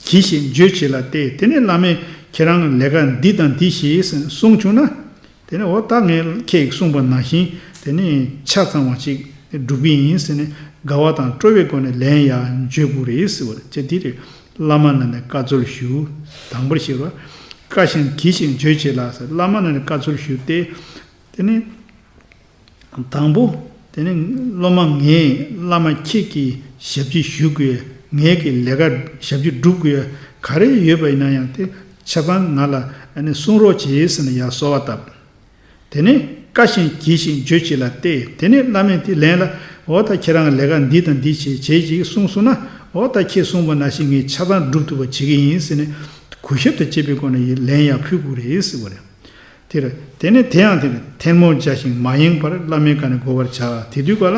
གྱིས་ཤིག་བརྗོད་བྱས་ལ་སྟེ། དེ་ནས་བླ་མས་ཁྱེད་རང་ལས་ཀ་འདི་དང་འདི་བྱེད་ཟེར་གསུངས་བྱུང་ན། དེ་ནས་འོ་ད་ངས་ཁྱེད་ཀྱིས་གསུངས་པ་ནང་བཞིན་དེ་ནས་ཆ་ཚང་བ་ཅིག་སྒྲུབ་ཀྱི་ཡིན་ཟེར་ནས་དགའ་བ་དང་སྤྲོ་བའི་སྒོ་ནས་ལན་ཡང་བརྗོད་དགོས་རེད་ཟེར་བ་རེད། ཅེས་དེ་རེད། བླ་མ་ལ་ནི་བཀའ་སྩལ་ཞུ། དང་པོར་བཤད་པ། བཀའ་བཞིན་གྱིས་ཤིག་བརྗོད་བྱས་ལ་ཟེར། བླ་མ་ལ་ནི་བཀའ་སྩལ་ཞུ་སྟེ། དེ་ནས། དང་པོ། དེ་ནི་སློབ་མ་ངས་བླ་མ་ཁྱེད་ཀྱི་ཞབས་ཕྱི་ཞུ་དགོས། ངས་ཀྱི་ལས་ཀ་ཞབས་ཕྱི་སྒྲུབ་དགོས་ག་རེ་ཡོད་པ་ཡིན་ན་ཡང་དེ་ཆ་ཚང་ང་ལ་ཨ་ནི་གསུང་རོགས་བྱེད་ཟེར་ནས་ཡར་གསོལ་བ་བཏབ། དེ་ནས་བཀའ་བཞིན་གྱིས་ཤིག་བརྗོད་བྱས་ལ་སྟེ། དེ་ནས་བླ་མས་དེ་ལན་ལ། འོ་ད་ཁྱེད་རང་ལས་ཀ་འདི་དང་འདི་བྱེད་བྱེད་ཅིག་གསུངས་སོང་ན། འོ་ད་ཁྱེད་གསུངས་པ་ནང་བཞིན་ངས་ཆ་ཚང་སྒྲུབ་ཐུབ་པ་བྱེད་ཀྱི་ཡིན་ཟེར་ནས་གུས་ཞབས་དང་བཅས་པའི་སྒོ་ནས་ལན་ཡང་ཕུལ་དགོས་རེད་ཟེར་བ་རེད། དེར། དེ་ནས་དེ་ཡང་དེར་ཐལ་མོ་སྦྱར་ཞིང་མ་ཡེངས་པར་བླ་མའི་བཀའ་ནི་གོ་བར་བྱ། དེ་དུས་ག་ལ།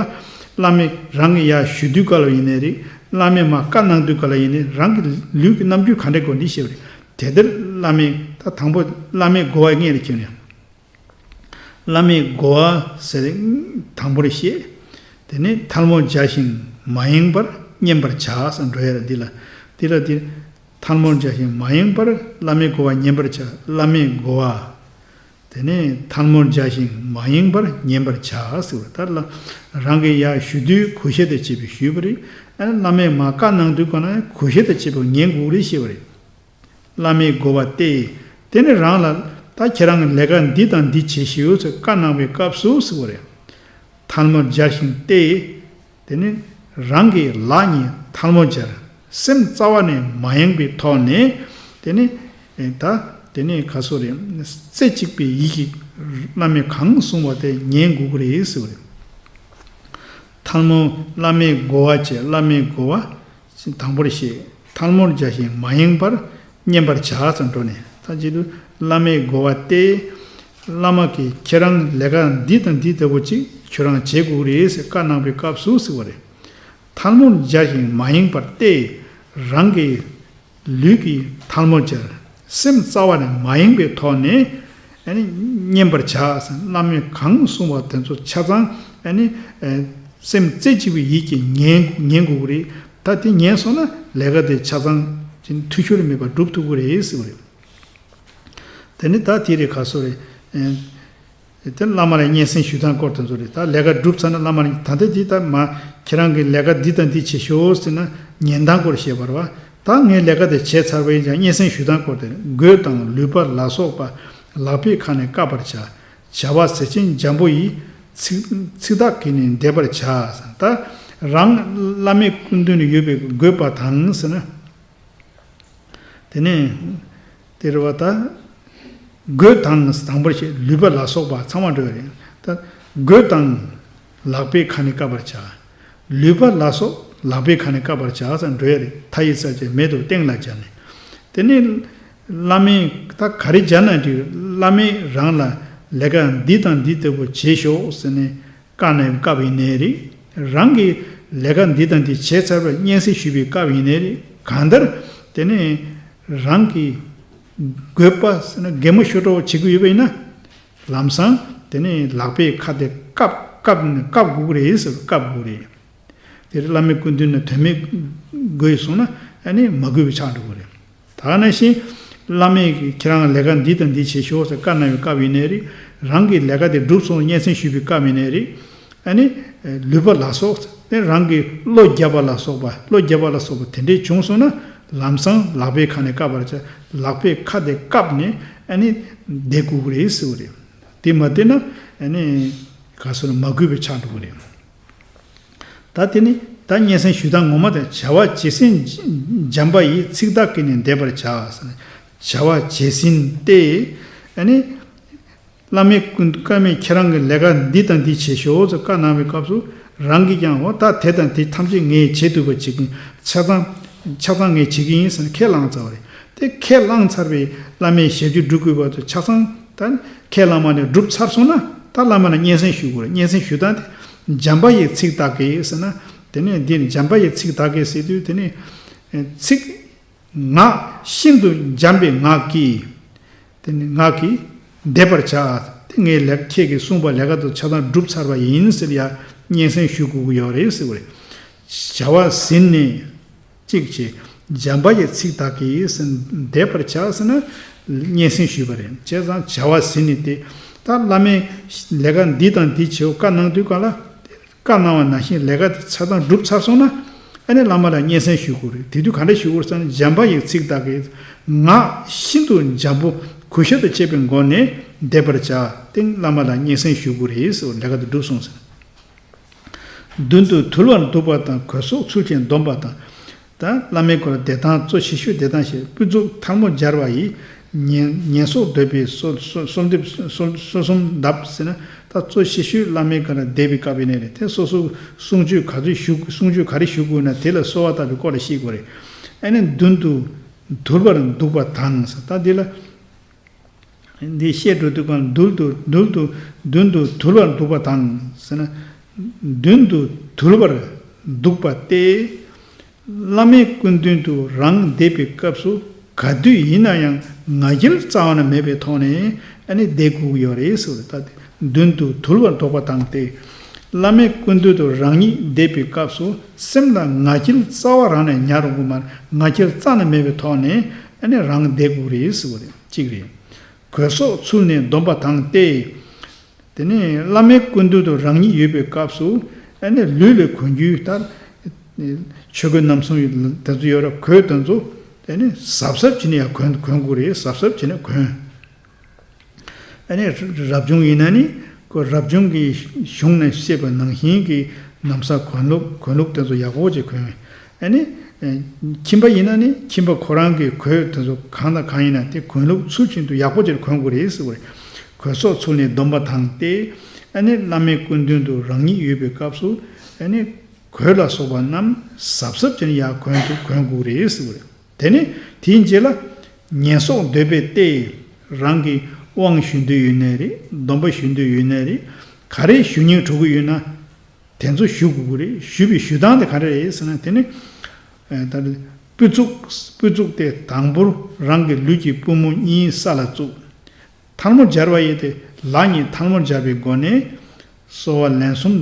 བླ་མས་རང་གི་ཡར་ཞུ་དུས་ག་ལ་ཡིན་ནའི་རེད། བླ་མས་མར་བཀའ་གནང་དུས་ག་ལ་ཡིན་ནའི་རང་གི་ལུས་ཀྱི་རྣམ་འགྱུར་ག་འདྲ་དགོས་འདི་ཤེས་པ་རེད། དེ་ལྟར་བླ་མས་ད་དང་པོ་བླ་མའི་གོ་བ་སྔོན་ལ་ཁྱེར་ནས། བླ་མའི་གོ་བ་ཟེར་དང་པོར་བཤད། དེ་ནས་ཐལ་མོ་སྦྱར་ཞིང་མ་ཡེངས་པར་ཉན་པར་བྱ་ཟེར་འགྲོ་ཡ་རེད་འདི་ལ། འདི་ལ་འདི། ཐལ་མོ་སྦྱར་ཞིང་མ་ཡེངས་པར་བླ་མའི་གོ་བ་ཉན་པར་བྱ། བླ་མའི་གོ་བ། དེ་ནས་ཐལ་མོ་སྦྱར་ཞིང་མ་ཡེངས་པར་ཉན་པར་བྱ་ཟེར་བ་ལྟར་ལ། རང་གིས་ཡར་ཞུ་དུས་གུས་ཞབས་དང་བཅས་པའི་ཞུས་པ་རེད། ཨ་ནི་བླ་མས་མར་བཀའ་གནང་དུས་ག་ན་གུས་ཞབས་དང་བཅས་པ་ཉན་དགོས་རེད་ཞེས་པ་རེད། བླ་མའི་གོ་བ་སྟེ། དེ་ནི་རང་ལ་ད་ཁྱེད་རང་གི་ལས་ཀ་འདི་དང་འདི་བྱེད་ཤིག་ཟེར་བཀའ་གནང་བའི་སྐབས་སུ་ཟེར་བ་རེད། ཐལ་མོ་སྦྱར་ཞིང་སྟེ། དེ་ནི་རང་གི་ལག་གཉིས་ཐལ་མོ་སྦྱར། སེམས་རྩ་བ་ནས་མ་ཡེངས་པའི་ཐོག་ནས། དེ་ནི་ད་དེ་ནི་ག་སོ་རེད། རྩེ་གཅིག་པའི་ཡིད་ཀྱིས་བླ་མས་གང་གསུང་བ་དེ་ཉན་དགོས་ཀྱི་རེད་ཟེར་བ་རེད། ཐལ་མོ་བླ་མའི་གོ་བ་བྱས། བླ་མའི་གོ་བ། དང་པོར་བཤད། ཐལ་མོ་སྦྱར་ཞིང་མ་ཡེངས་པར་ཉན་པར་བྱ་ཙམ་འགྲོ་ནས། ད་བྱེད་དུས་བླ་མའི་གོ་བ་སྟེ། བླ་མ་གིས་ཁྱེད་རང་ལས་ཀ་འདི་དང་འདི་ལྟ་བུ་ཅིག་ཁྱོད་རང་བྱེད་དགོས་རེད་ཟེར་བཀའ་གནང་བའི་སྐབས་སུ་ཟེར་བ་རེད། ཐལ་མོ་སྦྱར་ཞིང་མ་ཡེངས་པར་སྟེ། རང་གི་ལུས་ཀྱི་ཐལ་མོ་སྦྱར། སེམས་རྩ་བ་ནས་མ་ཡེངས་པའི་ཐོག་ནས་ཨ་ནི་ཉན་པར་བྱ་ཟེར། བླ་མས་གང་གསུང་བ་དེ་ཚོ་ཆ་ཚང་ཨ་ནི་སེམས་རྩེ་གཅིག་པའི་ཡིད་ཀྱིས་ཉན་ཉན་དགོས་ཀྱི་རེད། ད་དེ་ཉན་སོང་ན་ལས་ཀ་དེ་ཆ་ཚང་འཐུས་ཤོར་མེད་པར་སྒྲུབ་ཐུབ་ཀྱི་རེད་ཟེར་བ་རེད། དེ་ནི་ད་དེ་རེད་ག་སོ་རེད། དེ་བླ་མ་ལ་སྙན་སེང་ཞུ་སྟངས་སྐོར་དེ་ཚོ་རེད། ད་ལས་ཀ་སྒྲུབ་ཚར་ན་བླ་མ་ལ་ད་ལྟ་འདི་ལྟར་མ་ཁྱེད་རང་གི་ལས་ཀ་འདི་དང་འདི་བྱེད་ཤོག་ཟེར་ན་ཉན་སྟངས་སྐོར་བཤད་པ་རེད་བ། ད་ངས་ལས་ཀ་དེ་བྱས་ཚར་བ་ཡིན་ཙང་སྙན་སེང་ཞུ་སྟངས་སྐོར་དེ་རེད། མགོ་དང་ལུས་པ་ལ་སོགས་པ་ལག་པའི་ཁ་ནས་བཀབ་པར་བྱ། བྱ་བ་ཟས་ཆེན་འཇམ་པོ་ཡིས། ཚིག་ཚིག་དག་གིས་ནི་འདེབས་པར་བྱ། ད་ རང་བླ་མའི་སྐུ་མདུན་ལ་ཡོད་པའི་དགོས་པ་དང་ཟེར་ན། དེ་ནས་དེ་རེད་བ་ད། དགོས་དང་དང་པོར་བཤད། ལུས་པ་ལ་སོགས་པ་ཚང་མ་འགྲོ་ཡ་རེད། ད་དགོས་དང་ལག་པའི་ཁ་ནས་བཀབ་པར་བྱ། ལུས་པ་ལ་སོགས་ལག་པའི་ཁ་ནས་བཀབ་པར་བྱ་ཟེར་འགྲོ་ཡ་རེད། མཐའ་ཡི་གསལ་བྱེད་མེ་ཏོག་སྟེང་ལ་སྦྱར་ནས། དེ་ནས་བླ་མས་ད་ག་རེ་སྦྱར་ན་འགྲིག་བླ་མས་རང་ལ་ལས་ཀ་འདི་དང་འདི་ལྟ་བུ་བྱེད་ཤོག་ཟེར་ནས། བཀའ་གནང་བའི་སྐབས་ཡིན་ནའི་རེད། རང་གིས་ལས་ཀ་འདི་དང་འདི་བྱས་ཚར་བར་སྙན་སེང་ཞུས་པའི་སྐབས་ཡིན་ནའི་རེད། གང་ལྟར་དེ་ནས་རང་གིས་དགོས་པ་ཟེར་ན་གད་མོ་ཤོར་འགྲོ་བྱེད་ཀྱི་ཡོད་པ་ཡིན་ན། ལམ་སང་དེ་ནས་ལག་པས་ཁ་དེ་བཀབ་བཀབ་ནས་བཀབ་དགོས་ཀྱི་རེད་ཟེར། བཀབ་དགོས་ཀྱི་རེད། དེར་བླ་མའི་སྐུ་མདུན་ན་དོན་མེད་དགོས་སོང་ན་ཨ་ནི་མ་དགོས་པའི་ཆགས་འགྲོ་གི་རེད། ད་ག་ནང་བཞིན་བླ་མས་ཁྱེད་རང་ལས་ཀ་འདི་དང་འདི་བྱེད་ཤོག་ཟེར་བཀའ་གནང་བའི་སྐབས་ཡིན་ནའི་རེད། རང་གིས་ལས་ཀ་དེ་བསྒྲུབས་སོང་སྙན་སེང་ཞུས་པའི་སྐབས་ཡིན་ནའི་རེད། ཨ་ནི་ལུས་པ་ལ་སོགས་དེ་རང་གི་བློ་རྒྱབ་པ་ལ་སོགས་པ་བློ་རྒྱབ་པ་ལ་སོགས་པ་དེ་འདྲས་བྱུང་སོང་ན་ལམ་སང་ལག་པའི་ཁ་ནས་བཀབ་པར་བྱ། ལག་པའི་ཁ་དེ་བཀབ་ནས་ཨ་ནི་བསྡད་དགོས་ཀྱི་རེད་ཟེར་བ་རེད། དེ་མ་བསྡད་ན་ཨ་ནི་ག་སོ་ན་མ་དགོས་པའི་ཆགས་འགྲོ་གི་རེད། ད་དེ་ནི་ད་སྙན་སེང་ཞུ་སྟངས་ངོ་མ་དེ་བྱ་བ་ཇི་སྲིད་འཇམ་པ་ཡི་ཚིག་དག་གིས་ནི་འདེབས་པར་བྱ་ཟེར་ནས། བྱ་བ་ཇི་སྲིད་དེ་ཨ་ནི་བླ་མའི་སྐུ་བཀའ་མས་ཁྱེད་རང་གི་ལས་ཀ་འདི་དང་འདི་བྱེད་ཤོག་ཟེར་བཀའ་གནང་བའི་སྐབས་སུ་རང་གིས་ཀྱང་འོ་ད་དེ་དང་དེ་ཐམས་ཅད་ངས་བྱེད་ཐུབ་པ་བྱེད་ཀྱི་ཡིན། ཆ་ཚང་ཆ་ཚང་ངས་བྱེད་ཀྱི་ཡིན་ཟེར་ནས་ཁས་བླངས་ཚར་བ་རེད། དེ་ཁས་བླངས་ཚར་བའི་བླ་མའི་ཞལ་རྒྱུན་སྒྲུབ་དགོས་པ་དང་ཆ་ཚང་ད་ཁས་བླངས་མ་ནས་སྒྲུབ་ཚར་སོང་ན་ད་བླ་མ་ལ་སྙན་སེང་ཞུ་དགོས་རེད། སྙན་སེང་ཞུ་སྟངས་དེ་འཇམ་པ་ཡི་ཚིག་དག་གིས་ཟེར་ན། དེ་ནས་འདི་ནི་འཇམ་པ་ཡི་ཚིག་དག་གིས་ཟེར་དུས་དེ་ནི་ཚིག་ངག་ཤིན་ཏུ་འཇམ་པའི་ངག་གིས། དེ་ནི་ངག་གིས་འདེབས་པར་བྱ། དེ་ངས་ལས་ཁྱེད་ཀྱིས་གསུངས་པ་ལས་ཀ་དེ་ཆ་ཚང་བསྒྲུབས་ཚར་བ་ཡིན་ཟེར་ཡ་སྙན་སེང་ཞུ་དགོས་ཀྱི་ཡོད་རེད་ཟེར་བ་རེད། བྱ་བ་ཟིན་ནས་གཅིག་བྱས། འཇམ་པ་ཡི་ཚིག་དག་གིས་ཟེར་འདེབས་པར་བྱ་ཟེར་ན་སྙན་སེང་ཞུས་པ་རེད། བྱས་ཙང་བྱ་བ་ཟིན་ནས་དེ་ད་བླ་མས་ལས་ཀ་འདི་དང་འདི་བྱེད་བཀའ་གནང་དུས་ག་ལ། བཀའ་གནང་བ་ནང་བཞིན་ལས་ཀ་དེ་ཆ་ཚང་བསྒྲུབས་ཚར་སོང་ན་ཨ་ནི་བླ་མ་ལ་སྙན་སེང་ཞུ་དགོས་རེད། དེ་དུས་ག་འདྲ་ཞུ་དགོས་རེད་ཟེར་ན་འཇམ་པ་ཡི་ཚིག་དག་གིས་ངག་ཤིན་ཏུ་འཇམ་པོ་གུས་ཞབས་དང་བཅས་པའི་སྒོ་ནས་འདེབས་པར་བྱ། དེ་བླ་མ་ལ་སྙན་སེང་ཞུ་དགོས་རེད་ཟེར་བ་ལས་ཀ་དེ་བསྒྲུབས་སོང་ཟེར། མདུན་དུ་དུལ་བར་འདུག་པ་དང་གོས་སོགས་ཚུལ་བཞིན་འདོམས་པ་དང་། ད་བླ་མའི་སྐོར་བསྡད་སྟངས་གཙོ་ཆེ་ཤོས་བསྡད་སྟངས་ཤིག་སྤུ་ཚུགས་ཐལ་མོ་སྦྱར་བ་ཡིས་ཉན་ཉན་སོགས་འདོད་པའི་གསོལ་གསོལ་གསོལ་འདེབས་གསོལ་གསོལ་གསུམ་གདབ་ཟེར་ན་ད་གཙོ་ཆེ་ཤོས་བླ་མའི་སྐོར་བསྡད་པའི་སྐབས་ཡིན་ནའི་རེད། དེ་སོ་སོ་གསུང་ཆོས་ག་ཚོད་ཞུ་གསུང་ཆོས་ག་རེ་ཞུ་དགོས་ན་དེ་ལ་གསོལ་བ་བཏབ་པའི་སྐོར་ལ་ཤེས་དགོས་རེད། ཨ་ནི་མདུན་དུ་དུལ་བར་འདུག་པ་དང་ཟེར། ད་འདི་ལ། འདི་བཤད་འགྲོ་དུས་གང་མདུན་དུ་མདུན་དུ་མདུན་དུ་དུལ་བར་འདུག་པ་དང་ཟེར་ན། མདུན་དུ་དུལ་བར་འདུག་པ་སྟེ། བླ་མའི་སྐུ་མདུན་དུ་རང་བསྡད་པའི་སྐབས་སུ་ག་དུས་ཡིན་ན་ཡང་ང་རྒྱལ་རྩ་བ་ནས་མེད་པའི་ཐོག་ནས་ཨ་ནི་བསྡད་དགོས་ཀྱི་ཡོད་རེད་ཟེར་བ་རེད། ད་དེ་མདུན་དུ་དུལ་བར་འདུག་པ་དང་སྟེ། བླ་མའི་སྐུ་མདུན་དུ་རང་ཉིད་བསྡད་པའི་སྐབས་སུ་སེམས་ལ་ང་རྒྱལ་རྩ་བ་རང་ནས་ཉར་དགོས་མ་རེད། ང་རྒྱལ་རྩ་ནས་མེད་པའི་ཐོག་ནས་ཨ་ནི་རང་བསྡད་དགོས་རེད་ཟེར་བ་རེད། གཅིག་རེད། གོས་སོགས་ཚུལ་ནས་འདོམས་པ་དང་སྟེ། དེ་ནས་བླ་མའི་སྐུ་མདུན་དུ་རང་ཉིད་ཡོད་པའི་སྐབས་སུ་ཨ་ནི་ལུས་ལ་གོན་རྒྱུ་ལྟར། ཆོས་གོས་རྣམ་གསུམ་ཡོད་དེ་ཚོ་ཡོད་ར། གོས་དེ་ཚོ་དེ་ནི་གཟབ་གཟབ་བྱས་ནས་ཡང་གོན་གོན་དགོས་རེད། གཟབ་གཟབ་བྱས་ནས་གོན། ཨ་ནི་རབ་བྱུང་ཡིན་ན་ནི་ཁོ་རབ་བྱུང་གི་གཞུང་ནས་བཤད་པ་ནང་བཞིན་གྱི་ན་བཟའ་གོན་ལུགས་གོན་ལུགས་དེ་ཚོ་ཡག་པོ་ཅིག་གོན། ཨ་ནི། ཁྱིམ་པ་ཡིན་ན་ནི་ཁྱིམ་པ་ཁོ་རང་གི་གོས་དེ་ཚོ་གང་དང་གང་ཡིན་ན་དེ་གོན་ལུགས་ཚུལ་བཞིན་དུ་ཡག་པོ་ཅིག་གོན་དགོས་རེད་ཟེར་བ་རེད། གོས་སོགས་ཚུལ་ནས་འདོམས་པ་དང་སྟེ། ཨ་ནི་བླ་མའི་སྐུ་མདུན་དུ་རང་ཉིད་ཡོད་པའི་སྐབས་སུ་ཨ་ནི་གོས་ལ་སོགས་པ་རྣམས་གཟབ་གཟབ་བྱས་ནས་ཡག་གོན་དུ་གོན་དགོས་རེད་ཟེར་བ་རེད། དེ་ནས་དེའི་རྗེས་ལ་ཉེས་གསོག་འདོད་པས་ཏེ། རང་གིས་དབང་ཞུ་འདོད་ཡོད་ནའི་རེད། སྡོམ་པ་ཞུ་འདོད་ཡོད་ནའི་རེད། ག་རེ་ཞུ་སྙིང་བྲོ་གི་ཡོད་ན། དེ་ཚོ་ཞུ་དགོས་ཀྱི་རེད། ཞུ་བའི་ཞུ་སྟངས་དེ་ག་རེ་རེད་ཟེར་ན་དེ་ནི། ཨ་ད་ནི་སྤུ་ཚུགས་སྤུ་ཚུགས་དེ་དང་པོར་རང་གི་ལུས་ཀྱི་པུས་མོ་གཉིས་ས་ལ་བཙུགས། ཐལ་མོ་སྦྱར་བ་ཡིན་ཏེ་ལག་གཉིས་ཐལ་མོ་སྦྱར་བའི་སྒོ་ནས་གསོལ་བ་ལན་གསུམ།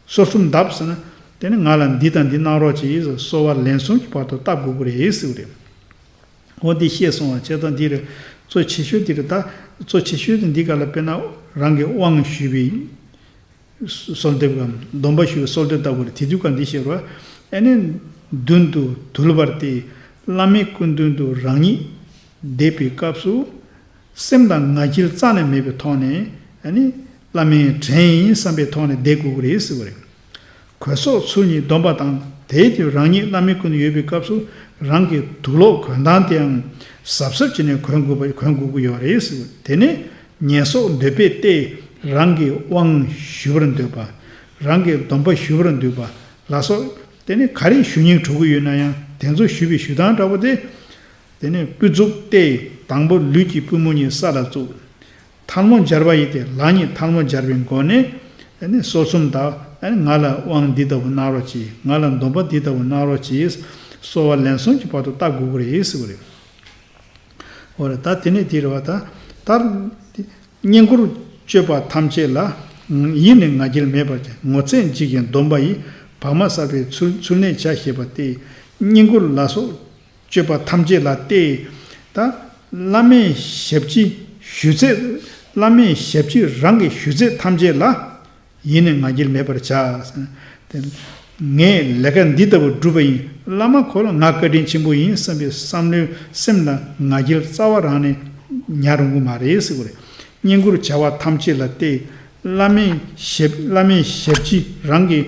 སོར་གསུམ་བརྡབས་ཟེར་ན་དེ་ནི་ང་ལ་འདི་དང་འདི་གནང་རོགས་གྱིས་ཟེར་གསོལ་བ་ལན་གསུམ་གྱི་བར་དུ་བཏབ་དགོས་ཀྱི་རེད་ཟེར་བ་རེད། འོ་འདི་ཤེས་སོང་བ་བྱས་ཙང་འདི་རེད། གཙོ་ཆེ་ཤོས་འདི་རེད། ད་གཙོ་ཆེ་ཤོས་དེ་འདི་ག་ལ་དཔེར་ན་རང་གི་དབང་ཞུས་པའི་གསོལ་འདེབས་གམ་སྡོམ་པ་ཞུས་པའི་གསོལ་འདེབས་ལྟ་བུ་རེད། དེ་དུས་ཀ་འདི་ཤེས་རོགས། ཨ་ནི་མདུན་དུ་དུལ་བར་ཏེ། བླ་མའི་སྐུ་མདུན་དུ་རང་ཉིད་བསྡད་པའི་སྐབས་སུ། སེམས་དང་ང་རྒྱལ་རྩ་ནས་མེད་པའི་ཐོག་ནས་ཨ་ནི་བླ་མའི་བྲན་ཡིན་བསམ་པའི་ཐོག་ནས་བསྡད་དགོས་ཀྱི་རེད་ཟེར་བ་རེད། གོས་སོགས་ཚུལ་གཉིས་སྡོམ་པ་དང་། དེའི་དུས་རང་ཉིད་བླ་མའི་སྐུ་མདུན་ཡོད་པའི་སྐབས་སུ་རང་གི་དུག་ལོག་གོན་སྟངས་དེའང་གཟབ་གཟབ་བྱས་ནས་གོན་དགོས་པ་གོན་དགོས་ཀྱི་ཡོད་རེད་ཟེར། དེ་ནས་ངལ་གསོ་འདོད་པས་ཏེ། རང་གི་དབང་ཞུ་བར་འདོད་པ། རང་གི་སྡོམ་པ་ཞུ་བར་འདོད་པ་ལ་སོགས། དེ་ནས་ག་རེ་ཞུ་སྙིང་བྲོ་གི་ཡོད་ན་ཡང་དེ་ཚོ་ཞུ་བའི་ཞུ་སྟངས་འདྲ་པོ་དེ། དེ་ནས་པུས་བཙུགས་ཏེ། དང་པོ་ལུས་ཀྱི་པུས་མོ་གཉིས་ས་ལ་བཙུགས། ཐལ་མོ་སྦྱར་བ་ཡིས་ཏེ། ལག་གཉིས་ཐལ་མོ་སྦྱར་བའི་སྒོ་ནས། ཨ་ནི་སོར་གསུམ་དང་། ཨ་ནི་ང་ལ་དབང་འདི་ལྟ་བུ་གནང་རོགས་གྱིས། ང་ལ་སྡོམ་པ་འདི་ལྟ་བུ་གནང་རོགས་གྱིས། གསོལ་བ་ལན་གསུམ་གྱི་བར་དུ་བཏབ་དགོས་ཀྱི་རེད་ཟེར་བ་རེད། འོ་རེད། ད་དེ་ནས་དེ་རེད་བ། ད་ད་བསྙེན་བཀུར་སྤྱོད་པ་ཐམས་ཅད་ལ། ཡིད་ནི་ང་རྒྱལ་མེད་པར་བྱ། ངོ་ཚས་འཇིགས་ཤིང་སྡོམ་པ་ཡིས། བག་མ་བསགས་པའི་ཚུལ་ཚུལ་གནས་བྱ། ཞེས་པ་སྟེ། བསྙེན་བཀུར་ལ་སོགས་སྤྱོད་པ་ཐམས་ཅད་ལ་སྟེ། ད་བླ་མའི་ཞབས་ཕྱི་ཞུ་ཚད། བླ་མའི་ཞབས་ཕྱི་རང་གི་ཞུ་ཚད་ཐམས་ཅད་ལ་ཡིད་ནི་ང་རྒྱལ་མེད་པར་བྱ། ངས་ལས་ཀ་འདི་ལྟ་བུ་བསྒྲུབས་པ་ཡིན། བླ་མ་ཁོ་ལ་ང་བཀའ་དྲིན་ཆེན་པོ་ཡིན་བསམ་པའི་བསམ་བློའི་སེམས་ལ་ང་རྒྱལ་རྩ་བ་རང་ནས་ཉར་ཡོང་གི་མ་རེད་ཟེར་བ་རེད། བསྙེན་བཀུར་བྱ་བ་ཐམས་ཅད་ལ་སྟེ། བླ་མའི་ཞབས་བླ་མའི་ཞབས་ཕྱི་རང་གིས་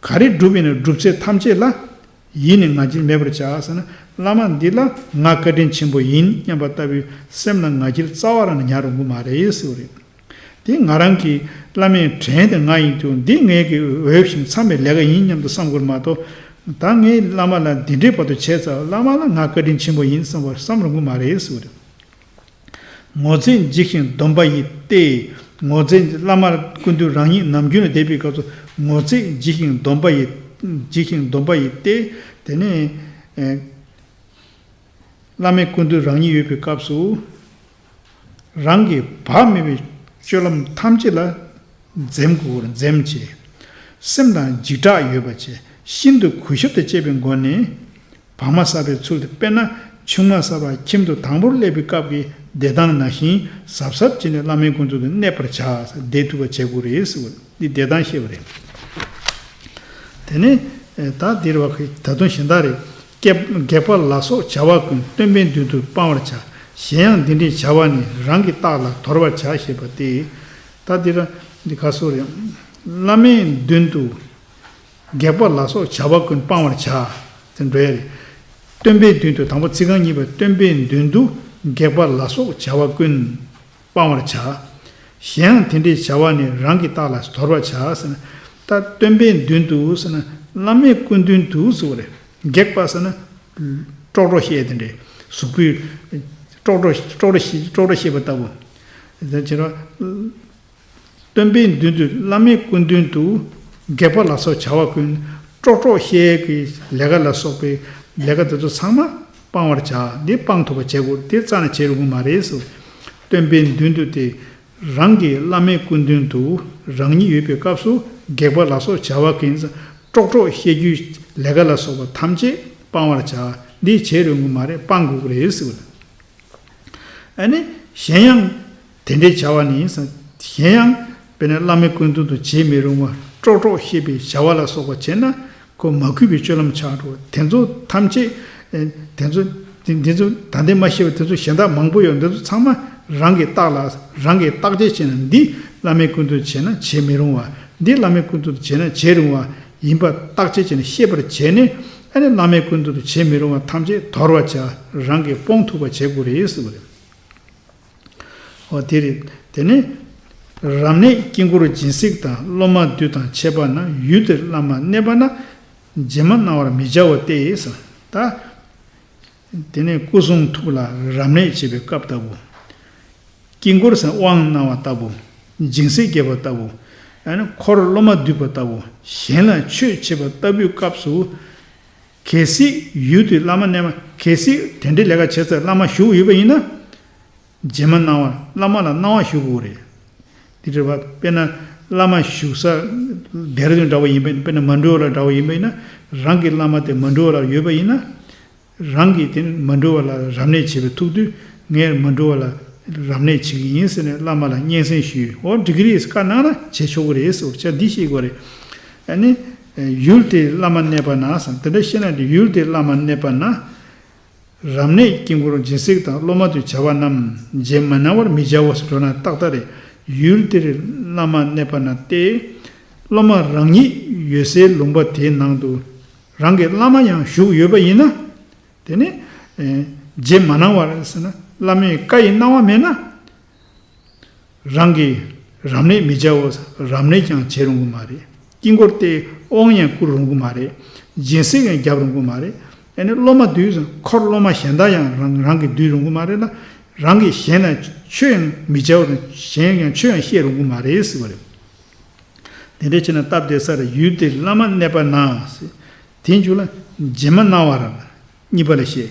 ག་རེ་བསྒྲུབས་ཡིན་ན་བསྒྲུབས་ཚད་ཐམས་ཅད་ལ། ཡིད་ནི་ང་རྒྱལ་མེད་པར་བྱ་ཟེར་ན། བླ་མ་འདི་ལ་ང་བཀའ་དྲིན་ཆེན་པོ་ཡིན་སྙམ་པ་ལྟ་བུའི་སེམས་ལ་ང་རྒྱལ་རྩ་བ་རང་ནས་ཉར་ཡོང་གི་མ་རེད་ཟེར་བ་རེད། དེ་ང་རང་གི་བླ་མའི་བྲན་དེ་ང་ཡིན་དུས། འདི་ངའི་གི་འོས་ཤིང་འཚམ་པའི་ལས་ཀ་ཡིན་སྙམ་དུ་བསམ་དགོས་མ་གཏོགས། ད་ངས་བླ་མ་ལ་འདི་འདྲའི་བར་དུ་བྱས་ཙང་བླ་མ་ལ་ང་བཀའ་དྲིན་ཆེན་པོ་ཡིན་བསམ་པར་བསམ་རུང་གི་མ་རེད་ཟེར་བ་རེད། ངོ་ཚས་འཇིགས་ཤིང་སྡོམ་པ་ཡིས་ཏེ། ངོ་ཚས་བླ་མ་སྐུ་མདུན་རང་ཉིད་ནམ་རྒྱུན་ལ་བསྡད་པའི་སྐབས་སུ་ངོ་ཚས་འཇིགས་ཤིང་སྡོམ་པ་ཡིས། འཇིགས་ཤིང་སྡོམ་པ་ཡིས་ཏེ། དེ་ནས་ཨེ་བླ་མའི་སྐུ་མདུན་རང་ཉིད་ཡོད་པའི་སྐབས་སུ། རང་གི་བག་མེད་པའི་སྤྱོད་ལམ་ཐམས་ཅད་ལ་འཛེམ་དགོས། འཛེམ་བྱེད། སེམས་དང་འཇིགས་སྐྲག་ཡོད་པ་བྱས། ཤིན་ཏུ་གུས་ཞབས་དང་བཅས་པའི་སྒོ་ནས་བག་མ་བསགས་པའི་ཚུལ་དུ། དཔེར་ན་ཆུང་མ་བསགས་པ་ཁྱིམ་དུ་དང་པོར་སླེབས་པའི་སྐབས་ཀྱི་བསྡད་སྟངས་ནང་བཞིན་གཟབ་གཟབ་བྱས་ནས་བླ་མའི་སྐུ་མདུན་དུ་གནས་པར་བྱ། བསྡད་ཐུབ་པ་བྱེད་དགོས་རེད་ཟེར་བ་འདི་བསྡད་སྟངས་བཤད་པ་རེད། དེ་ནས་ད་འདིར་བ་ད་དུང་གཞན་དག་རེད། སྐྱེ་སྒེག་པ་ལ་སོགས་བྱ་བ་ཀུན། སྟོན་པའི་མདུན་དུ་སྤང་བར་བྱ། གཞན་ཡང་འདི་འདྲའི་བྱ་བ་ནི། རང་གི་རྟགས་ལ་དོར་བར་བྱ། ཞེས་པ་སྟེ། ད་འདི་ལ་འདི་ག་སོགས་རེད། བླ་མའི་མདུན་དུ་སྒེག་པ་ལ་སོགས་བྱ་བ་ཀུན་སྤང་བར་བྱ། དེ་འགྲོ་ཡ་རེད། སྟོན་པའི་མདུན་དུ་དང་པོ་ཚིག་རྐང་གཉིས་པ། སྟོན་པའི་མདུན་དུ་སྒེག་པ་ལ་སོགས་བྱ་བ་ཀུན་སྤང་བར་བྱ། གཞན་ཡང་དེ་འདྲའི་བྱ་བ་ནི། རང་གི་རྟགས་ལ་དོར་བར་བྱ་ཟེར་ན། ད་སྟོན་པའི་མདུན་དུ་ཟེར་ན་བླ་མའི་སྐུ་མདུན་དུ་ཟེར་བ་རེད། སྒེག་པ་ཟེར་ན་ཀྲོག་ཀྲོག་བཤད་དེ་འདྲའི་གཟུགས་པོའི་ཀྲོག་ཀྲོག་ཀྲོག་ཀྲོག་བཤད་ཀྲོག་ཀྲོག་བཤད་པ་ལྟ་བུ། དེ་བྱས་ན། སྟོན་པའི་མདུན་དུ་བླ་མའི་སྐུ་མདུན་དུ་སྒེག་པ་ལ་སོགས་བྱ་བ་ཀུན། ཀྲོག་ཀྲོག་བཤད་ཀྱི་ལས་ཀ་ལ་སོགས་པའི་ལས་ཀ་དེ་ཚོ་ཚང་མ་སྤང་བར་བྱ། འདི་སྤང་ཐུབ་པ་བྱེད་དགོས། དེ་རྩ་ནས་བྱེད་རུང་གི་མ་རེད་ཟེར། སྟོན་པའི་མདུན་དུ་སྟེ། རང་གི་བླ་མའི་སྐུ་མདུན་དུ་རང་ཉིད་ཡོད་པའི་སྐབས་སུ་སྒེག་པ་ལ་སོགས་བྱ་བ་ཀུན། ཀྲོག་ཀྲོག་བཤད་རྒྱུའི་ལས་ཀ་ལ་སོགས་པ་ཐམས་ཅད་སྤང་བར་བྱ། འདི་བྱེད་རུང་གི་མ་རེད། སྤང་དགོས་ཀྱི་རེད་ཟེར་བ། ཨ་ནི་གཞན་ཡང་དེ་འདྲའི་བྱ་བ་ནི་ཡིན་ཟེར། གཞན་ཡང་དཔེར་ན་བླ་མའི་སྐུ་མདུན་དུ་བྱེད་མི་རུང་བ་ཀྲོག་ཀྲོག་བཤད་པའི་བྱ་བ་ལ་སོགས་པ་བྱས་ན་ཁོ་མ་གུས་པའི་སྤྱོད་ལམ་ཆགས་འགྲོ། དེ་ཚོ་ཐམས་ཅད་ཨེ་དེ་ཚོ་དེ་འདི་ཚོ་ད་ལྟའི་མ་བཤད་པ་དེ་ཚོ་གཞན་དག་མང་པོ་ཡོད། འདི་ཚོ་ཚང་མ་རང་གི་རྟགས་ལ་རང་གི་བརྟག་དཔྱད་བྱས་ན། འདི་བླ་མའི་སྐུ་མདུན་བྱས་ན་བྱེད་མི་རུང་བ། འདི་བླ་མའི་སྐུ་མདུན་དུ་བྱས་ན་བྱེད་རུང་བ་ཡིན་པ་བརྟག་དཔྱད་བྱས་ནས་ཤེས་པར་བྱས་ནས། ཨ་ནི་བླ་མའི་སྐུ་མདུན་དུ་བྱེད་མི་རུང་བ་ཐམས་ཅད་དོར་བར་བྱ། རང་གིས་སྤོང་ཐུབ་པ་བྱེད་དགོས་རེད་ཟེར་བ་རེད། འོ་དེ་རེད། དེ་ནས་རབ་གནས་དཀྱིལ་འཁོར་སྦྱིན་སྲེག་དང་སློབ་མ་འདུས་དང་ཕྱད་པ་ན། ཡུལ་དེར་བླ་མ་གནས་པ་ན། རྗེས་མ་གནང་བར་མི་བྱའོ་སྟེ་ཟེར། ད་དེ་ནས་སྐུ་གསུང་ཐུགས་ལ་རབ་གནས་བྱེད་པའི་སྐབས་ལྟ་བུ། དཀྱིལ་འཁོར་ཟེར་དབང་གནང་བ་ལྟ་བུ། སྦྱིན་སྲེག་བརྒྱབ་པ་ལྟ་བུ། ཨ་ནི་འཁོར་སློབ་མ་འདུས་པ་ལྟ་བུ། གཞན་ལ་ཆོས་བྱེད་པ་ལྟ་བུའི་སྐབས་སུ། གལ་སྲིད་ཡུལ་དེར་བླ་མ་གནས་པ། གལ་སྲིད་དེ་འདྲའི་ལས་ཀ་བྱེད་སར་བླ་མ་བཞུགས་ཡོད་པ་ཡིན་ན། རྗེས་མ་གནང་བ། བླ་མ་ལ་གནང་བ་ཞུ་དགོས་རེད། དེ་འདྲ་བ་དཔེར་ན་བླ་མ་བཞུགས་ས་ལྡེ་ར་ལྡུན་འདྲ་བོ་ཡིན་པ་ཡིན་ན། དཔེར་ན་མ་འབྲུག་པ་ལ་འདྲ་བོ་ཡིན་པ་ཡིན་ན། རང་གི་བླ་མ་དེ་མ་འབྲུག་པ་ལ་ཡོད་པ་ཡིན་ན། རང་གིས་དེ་མ་འབྲུག་པ་ལ་རབ་གནས་བྱེད་པའི་ཐུགས་དུས། ངས་མ་འབྲུག་པ་ལ་རབ་གནས་བྱེད་ཀྱི་ཡིན་ཟེར་ནས་བླ་མ་ལ་སྙན་སེང་ཞུས། འོ་འགྲིག་གི་རེད། བཀའ་གནང་ན་བྱེད་ཆོག་གི་རེད་ཟེར་བ་ཆ་འདི་ཤེས་དགོས་རེད། ཨ་ནི་ཡུལ་དེར་བླ་མ་གནས་པ་ན་ཟེར། དེ་འདྲ་ཤེས་ན་འདི་ཡུལ་དེར་བླ་མ་གནས་པ་ན། རབ་གནས་དཀྱིལ་འཁོར་སྦྱིན་སྲེག་དང་སློབ་མ་འདུས་བྱ་བ་རྣམས། རྗེས་མ་གནང་བར་མི་བྱའོ་ཟེར་འགྲོ་ན་ཏག་ཏག་རེད། ཡུལ་དེར་བླ་མ་གནས་པ་ན་སྟེ། སློབ་མ་རང་ཉིད་ཡོད་སའི་ལུང་པ་དེའི་ནང་དུ་རང་གི་བླ་མ་ཡང་བཞུགས་ཡོད་པ་ཡིན་ན། དེ་ནི་ཨེ་རྗེས་མ་གནང་བར་ཟེར་ན། བླ་མའི་བཀའ་ཡི་གནང་བ་མེད་ན། རང་གིས་རབ་གནས་མི་བྱའོ། རབ་གནས་ཀྱང་བྱེད་རུང་གི་མ་རེད། དཀྱིལ་འཁོར་དེ་དབང་ཡང་བསྐུར་རུང་གི་མ་རེད། སྦྱིན་སྲེག་ཡང་རྒྱབ་རུང་གི་མ་རེད། ཨ་ནི་སློབ་མ་འདུས་ཙང་འཁོར་སློབ་མ་གཞན་དག་ཡང་རང་རང་གིས་འདུས་རུང་གི་མ་རེད་ལ། རང་གིས་གཞན་ལ་ཆོས་ཡང་མི་བྱའོ་དང་གཞན་ཡང་ཆོས་ཡང་བཤད་རུང་གི་མ་རེད་ཟེར་བ་རེད། དེ་འདྲ་བྱས་ན་སྟབས་བདེ་ས་རེད། ཡུལ་དེར་བླ་མ་གནས་པ་ན་ཟེར། དེའི་མཇུག་ལ་རྗེས་མ་གནང་བར། གཉིས་པ་ལ་བཤད།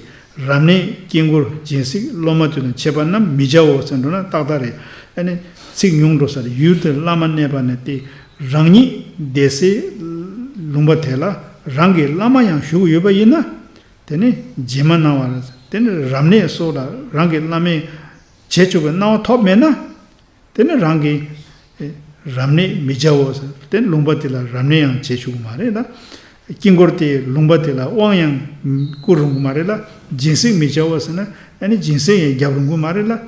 རབ་གནས་དཀྱིལ་འཁོར་སྦྱིན་སྲེག་སློབ་མ་འདུས་དང་ཁྱད་པར་རྣམས་མི་བྱའོ་ཟེར་འགྲོ་ན་ཏག་ཏག་རེད། ཨ་ནི་ཚིག་ཉུང་འགྲོ་ས་རེད། ཡུལ་དེར་བླ་མ་གནས་པ་ན་སྟེ། རང་ཉིད་བསྡད་སའི་ལུང་པ་དེ་ལ་རང་གི་བླ་མ་ཡང་བཞུགས་ཡོད་པ་ཡིན་ན། དེ་ནི་རྗེས་མ་གནང་བར། དེ་ནི་རབ་གནས་སོགས་ལ་རང་གི་བླ་མས་བྱེད་ཆོག་པའི་གནང་བ་ཐོབ་མེད་ན། དེ་ནི་རང་གིས་ཨེ་རབ་གནས་མི་བྱའོ་ཟེར། དེ་ནི་ལུང་པ་དེ་ལ་རབ་གནས་ཡང་བྱེད་ཆོག་གི་མ་རེད་ལ། དཀྱིལ་འཁོར་དེའི་ལུང་པ་དེ་ལ་དབང་ཡང་བསྐུར་རུང་གི་མ་རེད་ལ། སྦྱིན་སྲེག་མི་བྱའོ་ཟེར་ན། ཨ་ནི་སྦྱིན་སྲེག་ཡང་རྒྱབ་རུང་གི་མ་རེད་ལ།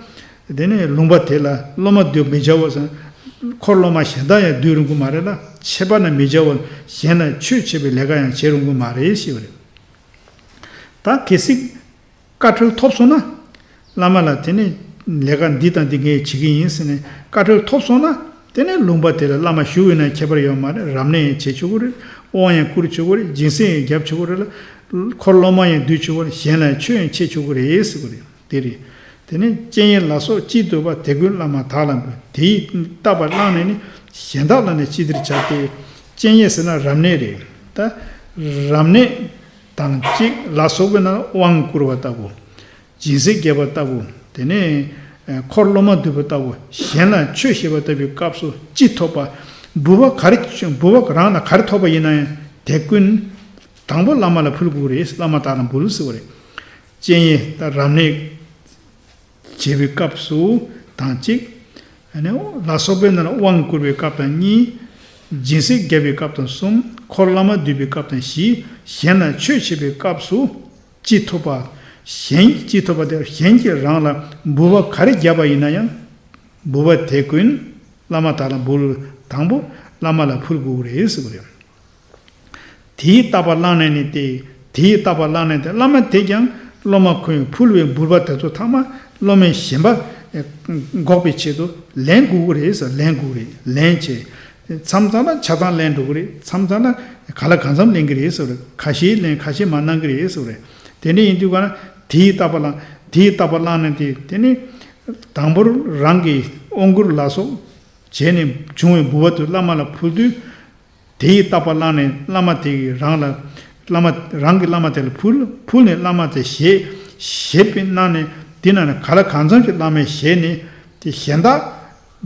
དེ་ནི་ལུང་པ་དེ་ལ་སློབ་མ་འདུས་མི་བྱའོ་ཟེར་ན། འཁོར་སློབ་མ་གཞན་དག་ཡང་འདུས་རུང་གི་མ་རེད་ལ། ཁྱད་པར་རྣམས་མི་བྱའོ། གཞན་ལ་ཆོས་བྱེད་པའི་ལས་ཀ་ཡང་བྱེད་རུང་གི་མ་རེད་ཞེས་པ་རེད། ད་གལ་སྲིད་བཀའ་འཁྲོལ་ཐོབ་སོང་ན། བླ་མ་ལ་དེ་ནི་ལས་ཀ་འདི་དང་འདི་ངས་བྱེད་ཀྱི་ཡིན་ཟེར་ནས་བཀའ་འཁྲོལ་ཐོབ་སོང་ན། དེ་ནི་ལུང་པ་དེ་ལ་བླ་མ་བཞུགས་ཡོད་ན་ཁྱད་པར་ཡོད་མ་རེད། རབ་གནས་ཡང་བྱེད་ཆོག་གི་རེད། དབང་ཡང་བསྐུར་ཆོག་གི་རེད། སྦྱིན་སྲེག་ཡང་རྒྱབ་ཆོག་གི་རེད་ལ། འཁོར་སློབ་མ་ཡང་འདུས་ཆོག་གི་རེད། གཞན་ལ་ཆོས་ཡང་བྱེད་ཆོག་གི་རེད་ཟེར་གི་རེད། དེ་རེད། དེ་ནས་སྤྱན་གཡས་ལ་སོགས་ཅི་བཏུད་པ། དེ་ཀུན་བླ་མ་དག་ལ་འབུལ། དེ་ཡིས་བཏབ་པ་བླངས་ནས་ནི། གཞན་དག་ལ་ནི་ཅི་བདེར་བྱ་སྟེ། སྤྱན་གཡས་ཟེར་ན་རབ་གནས་རེད། ད་རབ་གནས་དང་གཅིག་ལ་སོགས་པའི་ནང་དབང་བསྐུར་བ་ལྟ་བུ། སྦྱིན་སྲེག་རྒྱབ་པ་ལྟ་བུ། དེ་ནས་ཨ་འཁོར་སློབ་མ་འདུས་པ་ལྟ་བུ། གཞན་ལ་ཆོས་བཤད་པ་ལྟ་བུའི་སྐབས་སུ་ཅི་ཐོབ་པ། འབུལ་བ་ག་རེ། འབུལ་བ་རང་ལ་ག་རེ་ཐོབ་པ་ཡིན་ན་ཡང་དེ་ཀུན་དང་པོ་བླ་མ་ལ་ཕུལ་དགོས་རེད། བླ་མ་དག་ལ་འབུལ་ཟེར་བ་རེད། སྤྱན་གཡས་ད་རབ་གནས་བྱེད་པའི་སྐབས་སུ་དང་གཅིག་ཨ་ནི་ལ་སོགས་པའི་ནང་ལ་དབང་བསྐུར་བའི་སྐབས་དང་གཉིས། སྦྱིན་སྲེག་རྒྱབ་པའི་སྐབས་དང་གསུམ། འཁོར་བླ་མ་འདུས་པའི་སྐབས་དང་བཞི། གཞན་ལ་ཆོས་བཤད་པའི་སྐབས་སུ་ཅི་ཐོབ་པ། གཞན་ཅི་ཐོབ་པ་དེ་གཞན་གྱིས་རང་ལ་འབུལ་བ་ག་རེ་བརྒྱབ་པ་ཡིན་ན་ཡང་། འབུལ་བ་དེ་ཀུན་བླ་མ་དག་ལ་འབུལ། དང་པོ་བླ་མ་ལ་ཕུལ་དགོས་རེད་ཟེར་བ་རེད། དེས་བཏབ་པ་བླངས་ནས་ནི་སྟེ། དེས་བཏབ་པ་བླངས་ནས་ཏེ། བླ་མ་དེས་ཀྱང་སློབ་མ་ཁོས་ཕུལ་བའི་འབུལ་བ་དེ་ཚོ་ཚང་མ་སློབ་མས་གཞན་པ་འགོག་པའི་ཆེད་དུ་ལེན་དགོས་ཀྱི་རེད་ཟེར། ལེན་དགོས་རེད། ལེན་བྱས། མཚམས་མཚམས་ལ་ཆ་ཚང་ལེན་འགྲོ་གི་རེད། མཚམས་མཚམས་ལ་ག་ལ་གང་འཚམ་ལེན་གྱི་རེད་ཟེར་བ་རེད། ཁ་ཤས་ལེན། ཁ་ཤས་མ་གནང་གི་རེད་ཟེར་བ་རེད། དེ་འདྲ་ཡིན་དུས་ག་ན་དེས་བཏབ་པ་བླངས། དེས་བཏབ་པ་བླངས་ནས་ཏེ། དེ་ནི་དང་པོར་རང་གིས་དབང་བསྐུར་ལ་སོགས་བྱས་ནས་བྱུང་བའི་འབུལ་བ་དེ་བླ་མ་ལ་ཕུལ་དུས། དེས་བཏབ་པ་བླངས་ནས་བླ་མ་དེ་གིས་རང་ལ། བླ་མ། རང་གིས་བླ་མ་དེ་ལ་ཕུལ། ཕུལ་ནས་བླ་མ་དེས་བཞེས། བཞེས་པའི་གནང་ནས་དེ་ནང་ནས་ག་ལ་གང་འཚམ་ཞིག་བླ་མས་བཞེས་ནས་དེ་གཞན་དག་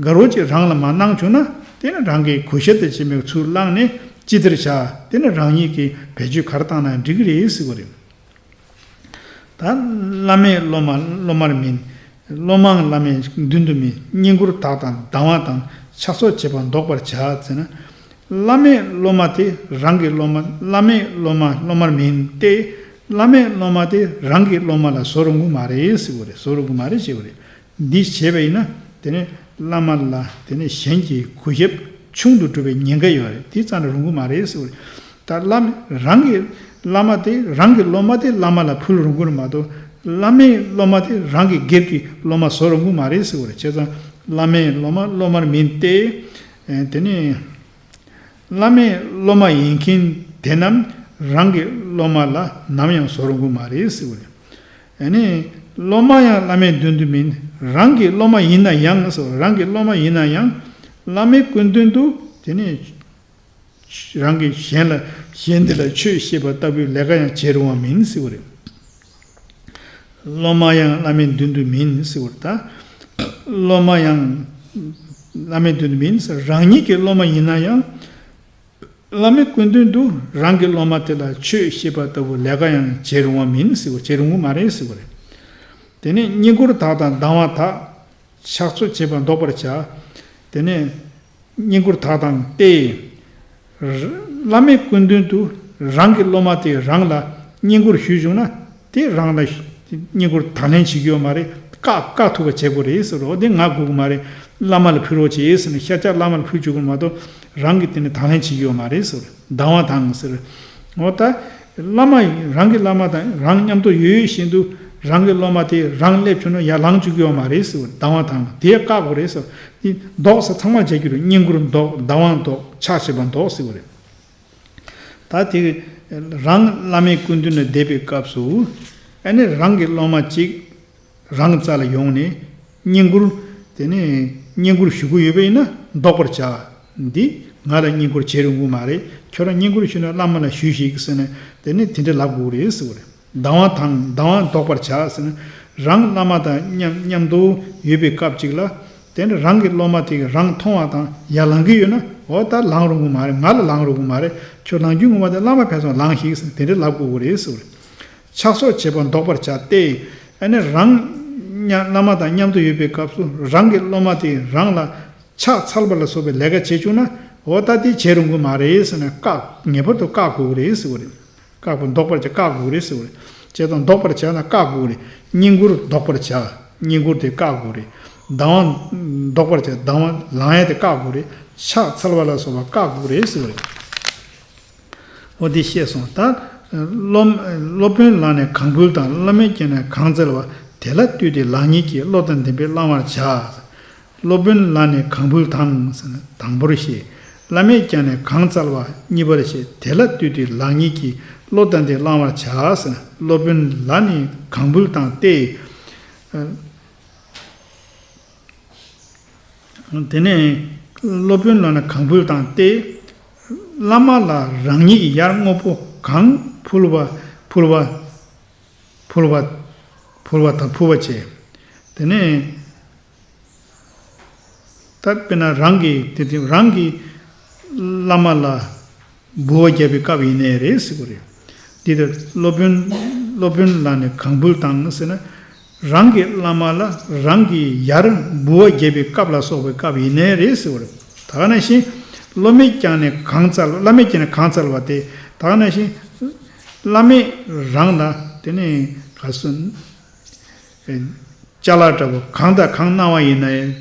དགའ་རོགས་ཅིག་རང་ལ་མ་གནང་བྱུང་ན། དེ་ནི་རང་གིས་གུས་ཞབས་དང་བཅས་པའི་ཚུལ་བླངས་ནས་ཅི་བདེར་བྱ། དེ་ནི་རང་ཉིད་ཀྱིས་བེད་སྤྱོད་ག་རེ་བཏང་ན་འགྲིག་གི་རེད་ཟེར་བ་རེད། ད་བླ་མས་སློབ་མ་སློབ་མར་མིན། སློབ་མའང་བླ་མའི་མདུན་དུ་མིན། བསྙེན་བཀུར་དག་དང་སྡང་བ་དང་། ཕྱག་སོགས་བྱེད་པ་བཟློག་པར་བྱ་ཟེར་ན། བླ་མས་སློབ་མ་དེ་རང་གི་སློབ་མ། བླ་མས་སློབ་མ་སློབ་མར་མིན་ཏེ། བླ་མས་སློབ་མ་དེ་རང་གི་སློབ་མ་ལ་བཟོ་རུང་གི་མ་རེད་ཟེར་བ་རེད། བཟོ་རུང་གི་མ་རེད་ཅེས་པ་རེད། འདི་བྱས་པ་ཡིན་ན་དེ་ནི་བླ་མ་ལ་དེ་ནི་གཞན་གྱི་གུས་ཞབས་ཆུང་དུ་འགྲོ་བའི་ཉེན་ཁ་ཡོད་རེད། དེ་རྩ་ནས་རུང་གི་མ་རེད་ཟེར་བ་རེད། ད་བླ་མ་རང་གི་བླ་མ་དེ་རང་གི་སློབ་མ་དེ་བླ་མ་ལ་ཕུལ་རུང་གི་མ་གཏོགས། བླ་མའི་སློབ་མ་དེ་རང་གི་སྒེར་གྱི་སློབ་མ་བཟོ་རུང་གི་མ་རེད་ཟེར་བ་རེད། བྱས་ཙང་བླ་མའི་སློབ་མ་སློབ་མར་མིན་ཏེ། དེ་ནི། བླ་མའི་སློབ་མ་ཡིན་མཁན་དེ་རྣམས་རང་གི་སློབ་མ་ལ་ནམ་ཡང་བཟོ་རུང་གི་མ་རེད་ཟེར་བ་རེད། ཨ་ནི། སློབ་མ་ཡང་བླ་མའི་མདུན་དུ་མིན། རང་གི་སློབ་མ་ཡིན་ན་ཡང་ཟེར་བ། རང་གི་སློབ་མ་ཡིན་ན་ཡང་། བླ་མའི་སྐུ་མདུན་དུ་དེ་ནི། རང་གིས་གཞན་ལ་གཞན་འདི་ལ་ཆོས་བཤད་པ་ལྟ་བུའི་ལས་ཀ་ཡང་བྱེད་རུང་བ་མིན་ཟེར་བ་རེད། སློབ་མ་ཡང་བླ་མའི་མདུན་དུ་མིན་ཟེར་བ་རེད། ད་སློབ་མ་ཡང་བླ་མའི་མདུན་དུ་མིན་ཟེར། རང་ཉིད་ཀྱི་སློབ་མ་ཡིན་ན་ཡང་། བླ་མའི་སྐུ་མདུན་དུ་རང་གི་སློབ་མ་དེ་ལ་ཆོས་བཤད་པ་ལྟ་བུ་ལས་ཀ་ཡང་བྱེད་རུང་བ་མིན་ཟེར་བ། བྱེད་རུང་བ་མ་རེད་ཟེར་བ་རེད། དེ་ནས་བསྙེན་བཀུར་དག་དང་སྡང་བ་དག། ཕྱག་སོགས་བྱེད་པ་བཟློག་པར་བྱ། དེ་ནས་བསྙེན་བཀུར་དག་དང་སྟེ། བླ་མའི་སྐུ་མདུན་དུ་རང་གི་སློབ་མ་དེས་རང་ལ་བསྙེན་བཀུར་ཞུས་བྱུང་ན། དེ་རང་ལ་བསྙེན་བཀུར་དང་ལེན་བྱེད་རྒྱུ་ཡོད་མ་རེད། བཀག་བཀག་ཐུབ་པ་བྱེད་དགོས་རེད་ཟེར་རོ། དེ་ང་དགོས་ཀྱི་མ་རེད། བླ་མ་ལ་ཕུལ་རོགས་བྱེད་ཟེར་ནས་ཤ་ཆག་བླ་མ་ལ་ཕུལ་བཅུག་གི་མ་གཏོགས། རང་གིས་དེ་ནི་དང་ལེན་བྱེད་ཀྱི་ཡོད་མ་རེད་ཟེར། སྡང་བ་དང་ཟེར། འོ་ད། བླ་མ་ཡིན་རང་གི་བླ་མ་དང་རང་མཉམ་དུ་ཡོད་ཡོད་བཞིན་དུ་རང་གི་སློབ་མ་དེ་རང་སླེབས་བྱུང་ན་ཡར་ལངས་བཅུག་གི་ཡོད་མ་རེད་ཟེར། སྡང་བ་དང་དེ་བཀག་དགོས་རེད་ཟེར། དེ་ལྡོག་ཟེར་ཚང་མ་བྱེད་ཀྱི་རེད། བསྙེན་བཀུར་ལྡོག་སྡང་བ་ལྡོག་ཕྱག་བྱེད་པ་ལྡོག་ཟེར་བ་རེད། ད་དེ་རང་བླ་མའི་སྐུ་མདུན་ན་བསྡད་པའི་སྐབས་སུ་ཨ་ནི་རང་གི་སློབ་མ་གཅིག་རང་རྩ་ལ་ཡོང་ནས་བསྙེན་བཀུར། དེ་ནས་བསྙེན་བཀུར་ཞུ་གི་ཡོད་པ་ཡིན་ན་བཟློག་པར་བྱ། འདི་ང་ལ་བསྙེན་བཀུར་བྱེད་རུང་གི་མ་རེད། ཁྱོད་རང་བསྙེན་བཀུར་ཞུས་ན་བླ་མ་ལ་ཞུས་ཤིག་ཟེར་ནས་དེ་ནས་དེ་འདྲ་ལབ་དགོས་རེད་ཟེར་བ་རེད། སྡང་བ་དང་སྡང་བ་བཟློག་པར་བྱ་ཟེར་ན། རང་བླ་མ་དང་མཉམ་མཉམ་དུ་ཡོད་པའི་སྐབས་ཅིག་ལ། དེ་ནས་རང་གི་སློབ་མ་དེ་གིས་རང་མཐོང་བ་དང་ཡར་ལངས་ཀྱི་ཡོད་ན། འོ་ད་ལངས་རུང་གི་མ་རེད། ང་ལ་ལངས་རུང་གི་མ་རེད། ཁྱོད་ལངས་རྒྱུ་ངོ་མ་དེ་བླ་མ་ཕན་ཚུན་ལངས་ཤིག་ཟེར་དེ་འདྲ་ལབ་དགོས་ཀྱི་རེད་ཟེར་བ་རེད། ཕྱག་སོགས་བྱེད་པ་བཟློག་པར་བྱ་སྟེ། ཨ་ནི་རང་མཉམ་བླ་མ་དང་མཉམ་དུ་ཡོད་པའི་སྐབས་སུ་རང་གི་སློབ་མ་དེས་རང་ལ་ཕྱག་འཚལ་བ་ལ་སོགས་པའི་ལས་ཀ་བྱེད་བཅུག་ན། འོ་ད་དེ་བྱེད་རུང་གི་མ་རེད་ཟེར་ནས་བཀག་ངེས་པར་དུ་བཀག་དགོས་ཀྱི་རེད་ཟེར་བ་རེད། བཀག་པ་བཟློག་པར་བྱ་བཀག་དགོས་ཀྱི་རེད་ཟེར་བ་རེད། བྱས་ཙང་བཟློག་པར་བྱ་ན་བཀག་དགོས་ཀྱི་རེད། བསྙེན་བཀུར་བཟློག་པར་བྱ། བསྙེན་བཀུར་དེ་བཀག་དགོས་རེད། སྡང་བ་བཟློག་པར་བྱ། སྡང་བ་ལངས་ཡ་དེ་བཀག་དགོས་རེད། ཕྱག་འཚལ་བ་ལ་སོགས་པ་བཀག་དགོས་རེད་ཟེར་བ་རེད། འོ་དེ་བཤད་སོང་། ད་སློབ་སློབ་དཔོན་ལ་ནི་གང་ཕུལ་དང་། བླ་མས་ཀྱང་ནི་གང་སྩལ་བ། དེ་ལ་ལྟོས་ཏེ་ལེགས་ཉེས་ཀྱི། བློ་དང་ལྡན་པས་བླང་བར་བྱ། སློབ་དཔོན་ལ་ནི་གང་ཕུལ་དང་ཟེར་ན་དང་པོར་བཤད། བླ་མས་ཀྱང་ནི་གང་སྩལ་བ་གཉིས་པར་བཤད། དེ་ལ་ལྟོས་ཏེ་ལེགས་ཉེས་ཀྱི། བློ་དང་ལྡན་བླང་བར་བྱ་ཟེར་ན། སློབ་དཔོན་ལ་ནི་གང་ཕུལ་དང་སྟེ། དེ་ནས་སློབ་དཔོན་ལ་ནི་གང་ཕུལ་དང་སྟེ། བླ་མ་ལ་རང་ཉིད་ཀྱིས་ཡར་དངོས་པོ་གང་ཕུལ་བ་ཕུལ་བ་ཕུལ་བ་ཕུལ་བ་དང་ཕུལ་བ་བྱས། དེ་ནས་ད་དཔེར་ན་རང་གིས་དེ་དེ་རང་གིས་བླ་མ་ལ་འབུལ་བ་བརྒྱབ་པའི་སྐབས་ཡིན་ནའི་རེད་ཟེར་གྱི་རེད། འདི་ལྟར་སློབ་དཔོན་སློབ་དཔོན་ལ་ནི་གང་ཕུལ་དང་ཟེར་ན། རང་གི་བླ་མ་ལ་རང་གིས་ཡར་འབུལ་བ་བརྒྱབ་པའི་སྐབས་ལ་སོགས་པའི་སྐབས་ཡིན་ནའི་རེད་ཟེར་བ་རེད། ད་ག་ནང་བཞིན་སློབ་མས་ཀྱང་ནི་གང་སྩལ་བ། བླ་མས་ཀྱང་ནི་གང་སྩལ་བ་སྟེ། ད་ག་ནང་བཞིན་བླ་མས་རང་ལ་དེ་ནི་ག་སོ། ཅ་ལག་འདྲ་པོ་གང་དང་གང་གནང་བ་ཡིན་ན་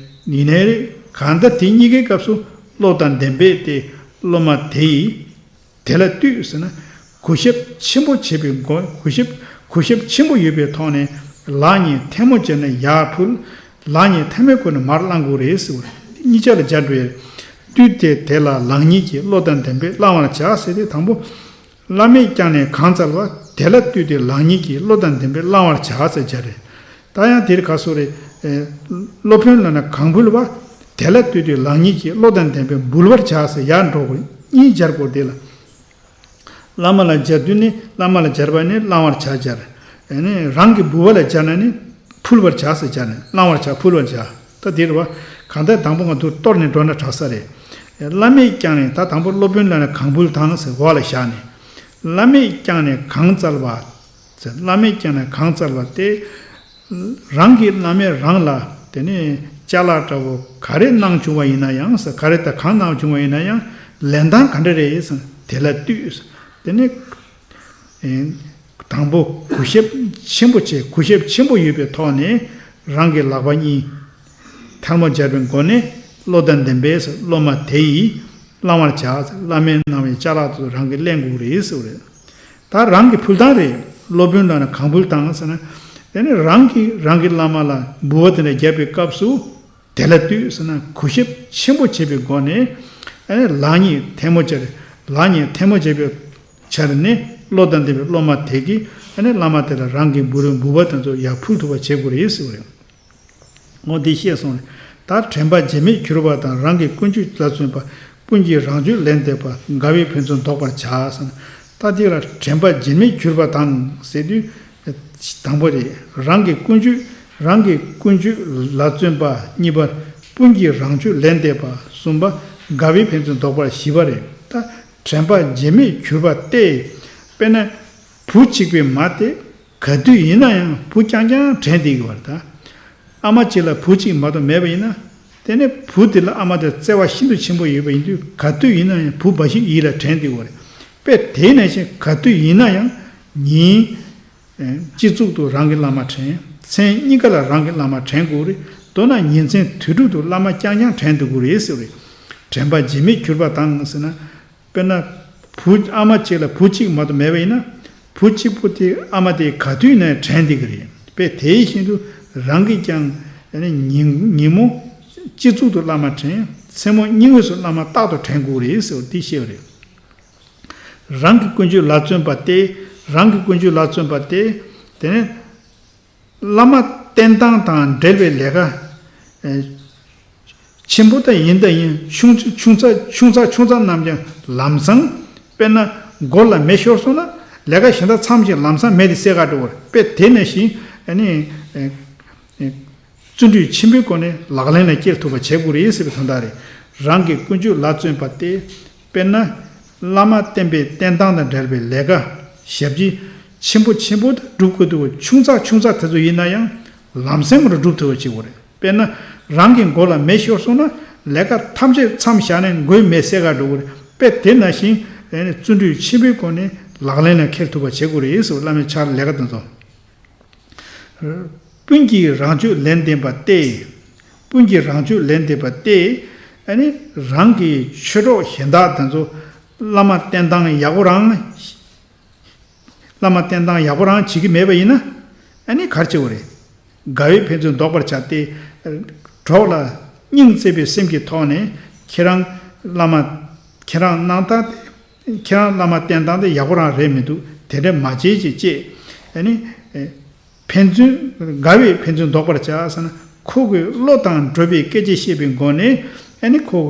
ཡིན་ནའི་རེད། གང་ལྟར་དེ་གཉིས་ཀའི་སྐབས་སུ་བློ་དང་ལྡན་པས་ཏེ་སློབ་མ་དེ་ཡིས་དེ་ལ་ལྟོས་ཟེར་ན། གུས་ཞབས་ཆེན་པོ་བྱེད་པའི་སྒོ། གུས་ཞབས་གུས་ཞབས་ཆེན་པོ་ཡོད་པའི་ཐོག་ནས་ལེགས་ཉེས་ཐལ་མོ་སྦྱར་ནས་ཡར་ཕུལ། ལེགས་ཉེས་ཐལ་མོའི་སྒོ་ནས་མར་བླང་དགོས་རེད་ཟེར་བ་རེད། གཉིས་ཆ་ལ་སྦྱར་འགྲོ་ཡ། ལྟོས་ཏེ་དེ་ལ་ལེགས་ཉེས་ཀྱི། བློ་དང་ལྡན་པས་བླང་བར་བྱ་ཟེར་ཏེ་དང་པོ། བླ་མས་ཀྱང་ནི་གང་སྩལ་བ། དེ་ལ་ལྟོས་ཏེ་ལེགས་ཉེས་ཀྱི། བློ་དང་ལྡན་པས་བླང་བར་བྱ་ཟེར་བྱ་རེད། ད་ཡང་དེར་ག་སོ་རེད། ཨེ། སློབ་དཔོན་ལ་ནི་གང་ཕུལ་བ། དེ་ལ་ལྟོས་ཏེ་ལེགས་ཉེས་ཀྱི། བློ་དང་ལྡན་པས་འབུལ་བར་བྱ་ཟེར་ཡར་འགྲོ་དགོས། གཉིས་སྦྱར་དགོས་དེ་ལ། བླ་མ་ལ་སྦྱར་དུས་ནི་བླ་མ་ལ་སྦྱར་བ་ནི་བླང་བར་བྱ་སྦྱར། ཨེ་ནི་རང་གི་འབུལ་བ་ལ་སྦྱར་ན་ནི་ཕུལ་བར་བྱ་ཟེར་སྦྱར་ནས་བླང་བར་བྱ་ཕུལ་བར་བྱ། ད་དེ་རེད་བ། གང་ལྟར་དང་པོ་ང་ཚོ་གཏོར་ནས་འགྲོ་ན་དྲག་ས་རེད། བླ་མས་ཀྱང་ནི་ད་དང་པོ་སློབ་དཔོན་ལ་ནི་གང་ཕུལ་དང་ཟེར་འོག་ལ་བཞག་ནས། བླ་མས་ཀྱང་ནི་གང་སྩལ་བ། ཟེར་བླ་མས་ཀྱང་ནི་གང་སྩལ་བ་སྟེ། རང་གི་བླ་མས་རང་ལ་དེ་ནས་ཅ་ལག་འདྲ་བོ་ག་རེ་གནང་བྱུང་བ་ཡིན་ན་ཡང་ཟེར། ག་རེ་དང་གང་གནང་བྱུང་བ་ཡིན་ན་ཡང་ལེན་སྟངས་ག་འདྲ་རེད་ཟེར། དེ་ལ་ལྟོས་ཟེར། དེ་ནས། ཨེ། དང་པོ་གུས་ཞབས་ཆེན་པོ་བྱས། གུས་ཞབས་ཆེན་པོ་ཡོད་པའི་ཐོག་ནས་རང་གི་ལག་པ་གཉིས་ཐལ་མོ་སྦྱར་བའི་སྒོ་ནས་བློ་དང་ལྡན་པས་སློབ་མ་དེ་ཡིས་བླང་བར་བྱ། བླ་མས་གནང་བའི་ཅ་ལག་དེ་ཚོ་རང་གིས་ལེན་དགོས་རེད་ཟེར་བ་རེད། ད་རང་གི་ཕུལ་སྟངས་རེད། སློབ་དཔོན་ལ་ནི་གང་ཕུལ་དང་ཟེར་ན། དེ་ནི་རང་གིས་རང་གི་བླ་མ་ལ་འབུལ་བ་དེ་འདྲ་བརྒྱབ་པའི་སྐབས་སུ། དེ་ལ་ལྟོས་ཟེར་ན་གུས་ཞབས་ཆེན་པོ་བྱེད་པའི་སྒོ་ནས། ཨ་ནི་ལེགས་ཉེས་ཐལ་མོ་སྦྱར། ལེགས་ཉེས་ཐལ་མོ་སྦྱར་བའི་ཆར་ནས་བློ་དང་ལྡན་པའི་སློབ་མ་དེ་གིས་ཨ་ནི་བླ་མ་དེ་ལ་རང་གི་འབུལ་བའི་འབུལ་བ་དེ་ཚོ་ཡར་ཕུལ་ཐུབ་པ་བྱེད་དགོས་རེད་ཟེར་བ་རེད། འོ་འདི་བཤད་སོང་རེད། ད་དྲན་པ་བརྗེད་མེད་གྱུར་པ་དང་། རང་གི་ཀུན་སྤྱོད་ལ་བརྩོན་པ། སྤུན་གྱི་རང་སྤྱོད་ལེན་འདོད་པ། དགའ་བའི་ཕན་ཚུན་བཟློག་པར་བྱ་ཟེར་ན། ད་འདི་ལ་དྲན་པ་བརྗེད་མེད་གྱུར་པ་དང་ཟེར་དུས། དང་པོ་རེད། རང་གི་ཀུན་སྤྱོད། རང་གི་ཀུན་སྤྱོད་ལ་བརྩོན་པ། གཉིས་པ། སྤུན་གྱི་རང་སྤྱོད་ལེན་འདོད་པ། གསུམ་པ། དགའ་བའི་ཕན་ཚུན་བཟློག་པ། བཞི་པ་རེད། ད་དྲན་པ་བརྗེད་མེད་གྱུར་པ་སྟེ། དཔེར་ན། བུ་གཅིག་པའི་མ་སྟེ། ག་དུས་ཡིན་ན་ཡང་བུ་རྐྱང་རྐྱང་དྲན་བསྡད་ཀྱི་བ་རེད་ད། ཨ་མ་གཅིག་ལ་བུ་གཅིག་མ་གཏོགས་མེད་པ་ཡིན་ན། དེ་ནས་བུ་དེ་ལ་ཨ་མ་དེར་བརྩེ་བ་ཤིན་ཏུ་ཆེན་པོ་ཡོད་པ་ཡིན་དུས་ག་དུས་ཡིན་ན་ཡང་བུ་འབའ་ཞིག་ཡིད་ལ་དྲན་བསྡད་ཀྱི་བ་རེད། དཔེ་དེ་ནང་བཞིན་ག་དུས་ཡིན་ན་ཡང་ཉིན། སྤྱི་གཙུག་ཏུ་རང་གི་བླ་མ་དྲན། མཚན་གཉིས་ཀ་ལ་རང་གི་བླ་མ་དྲན་དགོས་རེད། མདོར་ན་ཉིན་མཚན་དུས་དྲུག་ཏུ་བླ་མ་རྐྱང་རྐྱང་དྲན་སྡོད་དགོས་རེད་ཟེར་བ་རེད། དྲན་པ་བརྗེད་མེད་གྱུར་པ་དང་ཟེར་ན། དཔེར་ན། བུ་ཨ་མ་གཅིག་ལ་བུ་གཅིག་མ་གཏོགས་མེད་པ་ཡིན་ན། བུ་གཅིག་པོ་དེ་ཨ་མ་དེ་ག་དུས་ནས་དྲན་བསྡད་ཀྱི་རེད། དཔེ་དེ་བཞིན་དུ་རང་གིས་ཀྱང་ཉིན་ཉིན་མོ་སྤྱི་གཙུག་ཏུ་བླ་མ་དྲན། མཚན་མོ་སྙིང་དབུས་སུ་བླ་མ་རྟག་ཏུ་དྲན་དགོས་རེད་ཟེར་བ་འདི་བཤད་པ་རེད། རང་གི་ཀུན་སྤྱོད་ལ་བརྩོན་པ་སྟེ། རང་གི་ཀུན་སྤྱོད་ལ་བརྩོན་པ་སྟེ། དེ་ནས། བླ་མ་བསྟེན་སྟངས་དང་འབྲེལ་བའི་ལས་ཀ། ཨེ། ཆེན་པོ་དང་ཡིན་དང་ཡིན། ཆུང་ཆུང་ཙག་ཆུང་ཙག་ཆུང་ཙག་རྣམས་ཀྱང་ལམ་སང་། དཔེར་ན། མགོ་ལ་མེ་ཤོར་སོང་ན། ལས་ཀ་གཞན་དག་ཚང་མ་ཅིག་ལམ་སང་མེ་དེ་བསད་ག་འགྲོ་བར། དཔེ་དེ་ནང་བཞིན། ཨ་ནི། ཨེ། ཨེ། བརྩོན་འགྲུས་ཆེན་པོའི་སྒོ་ནས་ལག་ལེན་ལ་བསྐྱལ་ཐུབ་པ་བྱེད་དགོས་རེད་ཟེར་བའི་དོན་དག་རེད། རང་གི་ཀུན་སྤྱོད་ལ་བརྩོན་པ་སྟེ། དཔེར་ན། བླ་མ་བསྟེན་པའི་བསྟེན་སྟངས་དང་འབྲེལ་བའི་ལས་ཀ་ཞབས་ཕྱི་ཆེན་པོ་ཆེན་པོ་དང་སྒྲུབ་དགོས་འདུག་ཆུང་ཙག་ཆུང་ཙག་དེ་ཚོ་ཡིན་ན་ཡང་ལམ་སེང་ངོ་སྒྲུབ་ཐུབ་པ་བྱེད་དགོས་རེད། དཔེར་ན། རང་གི་མགོ་ལ་མེ་ཤོར་སོང་ན། ལས་ཀ་ཐམས་ཅད་མཚམས་བཞག་ནས་མགོའི་མེ་བསད་ག་འགྲོ་དགོས་རེད། དཔེ་དེ་ནང་བཞིན། བརྩོན་འགྲུས་ཆེན་པོའི་སྒོ་ནས་ལག་ལེན་ལ་འཁེལ་ཐུབ་པ་བྱེད་དགོས་རེད་ཟེར་བ། བླ་མའི་ཕྱག་ལས་ཀ་དེ་ཚོ། སྤུན་གྱིས་རང་སྤྱོད་ལེགས་བསྟེན་པ་སྟེ། སྤུན་གྱིས་རང་སྤྱོད་ལེགས་བསྟེན་པ་སྟེ། ཨ་ནི། རང་གི་ཆོས་གྲོགས་གཞན་དག་དེ་ཚོ་བླ་མ་བསྟེན་སྟངས་ཡག་པོ་རང་། བླ་མ་བསྟེན་སྟངས་ཡག་པོ་རང་བྱེད་ཀྱི་མེད་པ་ཡིན་ན། ཨ་ནི་ག་རེ་བྱེད་དགོས་རེད། དགའ་བས་ཕན་ཚུན་བཟློག་པར་བྱ་སྟེ། གྲོགས་ལ་སྙིང་བརྩེ་བའི་སེམས་ཀྱི་ཐོག་ནས། ཁྱེད་རང་བླ་མ། ཁྱེད་རང་སྣང་སྟངས་དེ། ཁྱེད་རང་བླ་མ་བསྟེན་སྟངས་དེ་ཡག་པོ་རང་རེད་མི་འདུག་དེ་འདྲ་མ་བྱེད་ཅེས་བཅས། ཨ་ནི། ཕན་ཚུན། དགའ་བས་ཕན་ཚུན་བཟློག་པར་བྱ་ཟེར་ན། ཁོ་གི་བློ་དང་འགྲོགས་པའི་སྐད་ཆ་བཤད་པའི་སྒོ་ནས། ཨ་ནི་ཁོ།